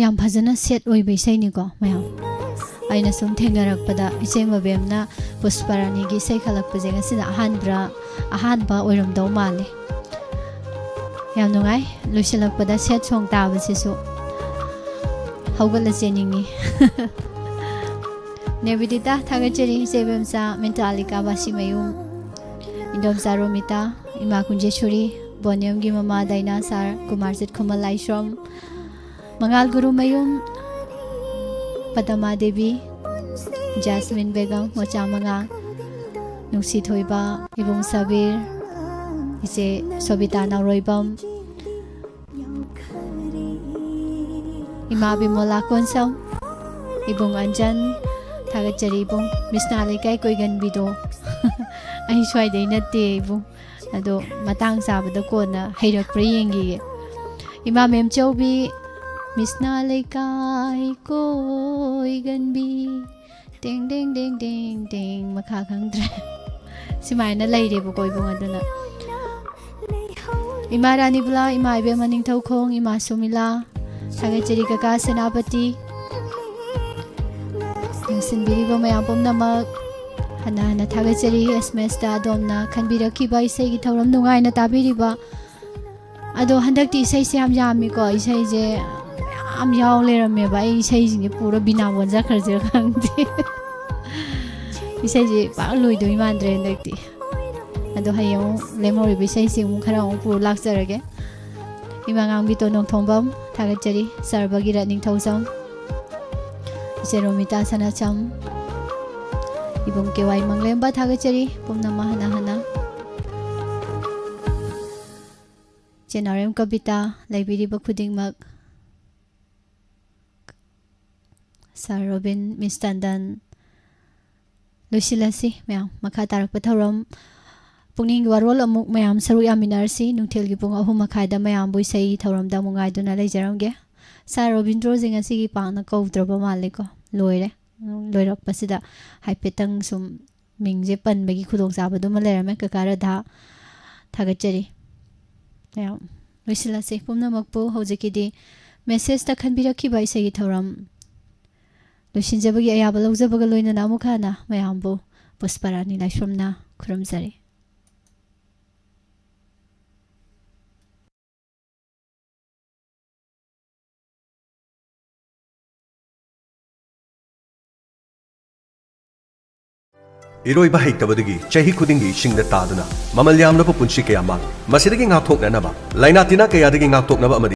ꯌꯥꯝ ꯐꯖꯅ ꯁꯦꯠ ꯑꯣꯏꯕ ꯏꯁꯩꯅꯤꯀꯣ ꯃꯌꯥꯝ꯫ ꯑꯩꯅ ꯁꯨꯝ ꯊꯦꯡꯅꯔꯛꯄꯗ ꯏꯆꯦ ꯃꯕꯦꯝꯅ ꯄꯨꯁꯄꯔꯥꯅꯤꯒꯤ ꯏꯁꯩ ꯈꯜꯂꯛꯄꯁꯦ ꯉꯁꯤꯅ ꯑꯍꯥꯟꯕ, ꯑꯍꯥꯟꯕ ꯑꯣꯏꯔꯝꯗꯧ ꯃꯥꯜꯂꯦ꯫ ꯌꯥꯝ ꯅꯨꯡꯉꯥꯏ꯫ ꯂꯣꯏꯁꯤꯜꯂꯛꯄꯗ ꯁꯦꯠ ꯁꯣꯡ ꯇꯥꯕꯁꯤꯁꯨ ꯍꯧꯒꯠꯂ ꯆꯦꯟꯅꯤꯡꯉꯤ꯫ ꯅꯦꯕꯤꯗꯤꯇꯥ, ꯊꯥꯒꯠꯆꯔꯤ꯫ ꯏꯆꯦ ꯏꯕꯦꯝꯆꯥ, ꯃꯤꯟꯇ꯭ꯔꯥꯂꯤꯀꯥ ꯕꯥꯁꯤꯃꯌꯨꯝ, ꯏꯟꯗꯣꯝꯆꯥ ꯔꯣꯃꯤꯇꯥ, ꯏꯃꯥ ꯀꯨꯟꯖꯦꯁꯨꯔꯤ, ꯕꯣꯅꯤꯌꯝꯒꯤ ꯃꯃꯥ ꯗꯥꯏꯅꯥ ꯁꯥꯔ, ꯀꯨꯃꯥꯔꯖꯤꯠ ꯈꯨꯃꯟ ꯂꯥꯏꯁ꯭ꯔꯝ, ꯃꯉꯥꯜ ꯒꯨꯔꯨꯃꯌꯨꯝ, ꯄꯗꯃꯥ ꯗꯦꯕꯤ, ꯖꯥꯁꯃꯤꯟ ꯕꯦꯒꯝ, ꯃꯣꯆꯥ ꯃꯉꯥꯜ, ꯅꯨꯡꯁꯤ ꯊꯣꯏꯕ, ꯏꯕꯨꯡ ꯁꯕꯤꯔ, ꯏꯆꯦ ꯁꯣꯕꯤꯇꯥ ꯅꯥꯎꯔꯣꯏꯕꯝ, ꯏꯃꯥ ꯕꯤꯃꯣꯂꯥ ꯀꯣꯟꯁꯝ, ꯏꯕꯨꯡ ꯑꯟꯖꯟ, ꯊꯥꯒꯠꯆꯔꯤ ꯏꯕꯨꯡ꯫ ꯃꯤꯁꯅꯥ ꯂꯩꯀꯥꯏ ꯀꯣꯏꯒꯟꯕꯤꯗꯣ꯫ ꯑꯩ ꯁ꯭ꯋꯥꯏꯗꯩ ꯅꯠꯇꯦ ꯏꯕꯨꯡ꯫ ꯑꯗꯣ ꯃꯇꯥꯡ ꯆꯥꯕꯗ ꯀꯣꯟꯅ ꯍꯩꯔꯛꯄ꯭ꯔꯥ ꯌꯦꯡꯈꯤꯒꯦ꯫ ꯏꯃꯥ ꯃꯦꯝꯆꯧꯕꯤ, ꯃꯤꯁꯅꯥ ꯂꯩꯀꯥꯏ ꯀꯣꯏꯒꯟꯕꯤ, ꯇꯦꯡ ꯇꯦꯡ ꯇꯦꯡ ꯇꯦꯡ ꯇꯦꯡ, ꯃꯈꯥ ꯈꯪꯗ꯭ꯔꯦ꯫ ꯁꯨꯃꯥꯏꯅ ꯂꯩꯔꯦꯕꯀꯣ ꯏꯕꯨꯡ꯫ ꯑꯗꯨꯅ ꯏꯃꯥ ꯔꯥꯅꯤꯕꯂꯥ, ꯏꯃꯥ ꯏꯕꯦꯝꯃ ꯅꯤꯡꯊꯧꯈꯣꯡ, ꯏꯃꯥ ꯁꯨꯃꯤꯂꯥ, ꯊꯥꯒꯠꯆꯔꯤ ꯀꯀꯥ ꯁꯦꯅꯥꯄꯇꯤ꯫ ꯌꯦꯡꯁꯤꯟꯕꯤꯔꯤꯕ ꯃꯌꯥꯝ ꯄꯨꯝꯅꯃꯛ ꯍꯟꯅ ꯍꯟꯅ ꯊꯥꯒꯠꯆꯔꯤ꯫ ꯑꯦꯁ ꯑꯦꯝ ꯑꯦꯁꯇ ꯑꯗꯣꯝꯅ ꯈꯟꯕꯤꯔꯛꯈꯤꯕ ꯏꯁꯩꯒꯤ ꯊꯧꯔꯝ ꯅꯨꯡꯉꯥꯏꯅ ꯇꯥꯕꯤꯔꯤꯕ꯫ ꯑꯗꯣ ꯍꯟꯗꯛꯇꯤ ꯏꯁꯩꯁꯦ ꯌꯥꯝ ꯌꯥꯝꯃꯤꯀꯣ, ꯏꯁꯩꯁꯦ ꯃꯌꯥꯝ ꯌꯥꯎ ꯂꯩꯔꯝꯃꯦꯕ꯫ ꯑꯩ ꯏꯁꯩꯁꯤꯡꯁꯦ ꯄꯨꯔ ꯕꯤꯅꯥ ꯑꯣꯟꯖꯈ꯭ꯔꯁꯤꯔ ꯈꯪꯗꯦ꯫ ꯏꯁꯩꯁꯦ ꯄꯥꯛ ꯂꯣꯏꯗꯣꯏ ꯃꯥꯟꯗ꯭ꯔꯦ ꯍꯟꯗꯛꯇꯤ꯫ ꯑꯗꯣ ꯍꯌꯦꯡ ꯑꯃꯨꯛ ꯂꯦꯝꯍꯧꯔꯤꯕ ꯏꯁꯩꯁꯤ ꯑꯃꯨꯛ ꯈꯔ ꯑꯃꯨꯛ ꯄꯨꯔ ꯂꯥꯛꯆꯔꯒꯦ꯫ ꯏꯃꯥ ꯉꯥꯡꯕꯤꯇꯣꯟ ꯅꯣꯡꯊꯣꯡꯕꯝ, ꯊꯥꯒꯠꯆꯔꯤ꯫ ꯁꯔ ꯚꯒꯤꯔꯠ ꯅꯤꯡꯊꯧꯖꯝ, ꯏꯆꯦ ꯔꯣꯃꯤꯇꯥ ꯁꯅꯥꯆꯝ, ꯏꯕꯨꯡ ꯀꯦ ꯋꯥꯏ ꯃꯪꯂꯦꯝꯕ, ꯊꯥꯒꯠꯆꯔꯤ ꯄꯨꯝꯅꯃꯛ ꯍꯟꯅ ꯍꯟꯅ꯫ ꯏꯆꯦ ꯅꯥꯎꯔꯦꯝ ꯀꯕꯤꯇꯥ, ꯂꯩꯕꯤꯔꯤꯕ ꯈꯨꯗꯤꯡꯃꯛ꯫ ꯁꯥꯔ ꯔꯣꯕꯤꯟ, ꯃꯤꯁ ꯇꯟꯗꯟ, ꯂꯣꯏꯁꯤꯜꯂꯁꯤ ꯃꯌꯥꯝ꯫ ꯃꯈꯥ ꯇꯥꯔꯛꯄ ꯊꯧꯔꯝ, ꯄꯨꯛꯅꯤꯡꯒꯤ ꯋꯥꯔꯣꯜ ꯑꯃꯨꯛ ꯃꯌꯥꯝ ꯁꯔꯨꯛ ꯌꯥꯃꯤꯟꯅꯔꯁꯤ꯫ ꯅꯨꯡꯊꯤꯜꯒꯤ ꯄꯨꯡ ꯑꯍꯨꯝ ꯃꯈꯥꯏꯗ ꯃꯌꯥꯝꯕꯨ ꯏꯁꯩ ꯊꯧꯔꯝꯗ ꯑꯃꯨꯛ ꯉꯥꯏꯗꯨꯅ ꯂꯩꯖꯔꯝꯒꯦ꯫ ꯁꯥꯔ ꯔꯣꯕꯤꯟꯗ꯭ꯔꯣꯁꯦ ꯉꯁꯤꯒꯤ ꯄꯥꯛꯅ ꯀꯧꯗ꯭ꯔꯕ ꯃꯥꯜꯂꯦꯀꯣ꯫ ꯂꯣꯏꯔꯦ꯫ ꯂꯣꯏꯔꯛꯄꯁꯤꯗ ꯍꯥꯏꯐꯦꯠꯇꯪ ꯁꯨꯝ ꯃꯤꯡꯁꯦ ꯄꯟꯕꯒꯤ ꯈꯨꯗꯣꯡꯆꯥꯕꯗꯨꯃ ꯂꯩꯔꯝꯃꯦ꯫ ꯀꯀꯥ ꯔꯥꯙꯥ, ꯊꯥꯒꯠꯆꯔꯤ꯫ ꯃꯌꯥꯝ ꯂꯣꯏꯁꯤꯜꯂꯁꯤ ꯄꯨꯝꯅꯃꯛꯄꯨ꯫ ꯍꯧꯖꯤꯛꯀꯤꯗꯤ ꯃꯦꯁꯦꯖꯇ ꯈꯟꯕꯤꯔꯛꯈꯤꯕ ꯏꯁꯩꯒꯤ ꯊꯧꯔꯝ ꯂꯣꯏꯁꯤꯟꯖꯕꯒꯤ ꯑꯌꯥꯕ ꯂꯧꯖꯕꯒ ꯂꯣꯏꯅꯅ ꯑꯃꯨꯛ ꯍꯟꯅ ꯃꯌꯥꯝꯕꯨ ꯄꯨꯁꯄꯔꯥꯅꯤ ꯂꯥꯏꯁ꯭ꯔꯝꯅ ꯈꯨꯔꯨꯝꯖꯔꯤ꯫ ꯏꯔꯣꯏꯕ ꯍꯩꯇꯕꯗꯒꯤ ꯆꯍꯤ ꯈꯨꯗꯤꯡꯒꯤ ꯏꯁꯤꯡꯗ ꯇꯥꯗꯨꯅ ꯃꯃꯜ ꯌꯥꯝꯂꯕ ꯄꯨꯟꯁꯤ ꯀꯌꯥ ꯃꯥꯡꯏ꯫ ꯃꯁꯤꯗꯒꯤ ꯉꯥꯛꯊꯣꯛꯅꯅꯕ, ꯂꯥꯏꯅꯥ ꯇꯤꯟꯅꯥ ꯀꯌꯥꯗꯒꯤ ꯉꯥꯛꯊꯣꯛꯅꯕ ꯑꯃꯗꯤ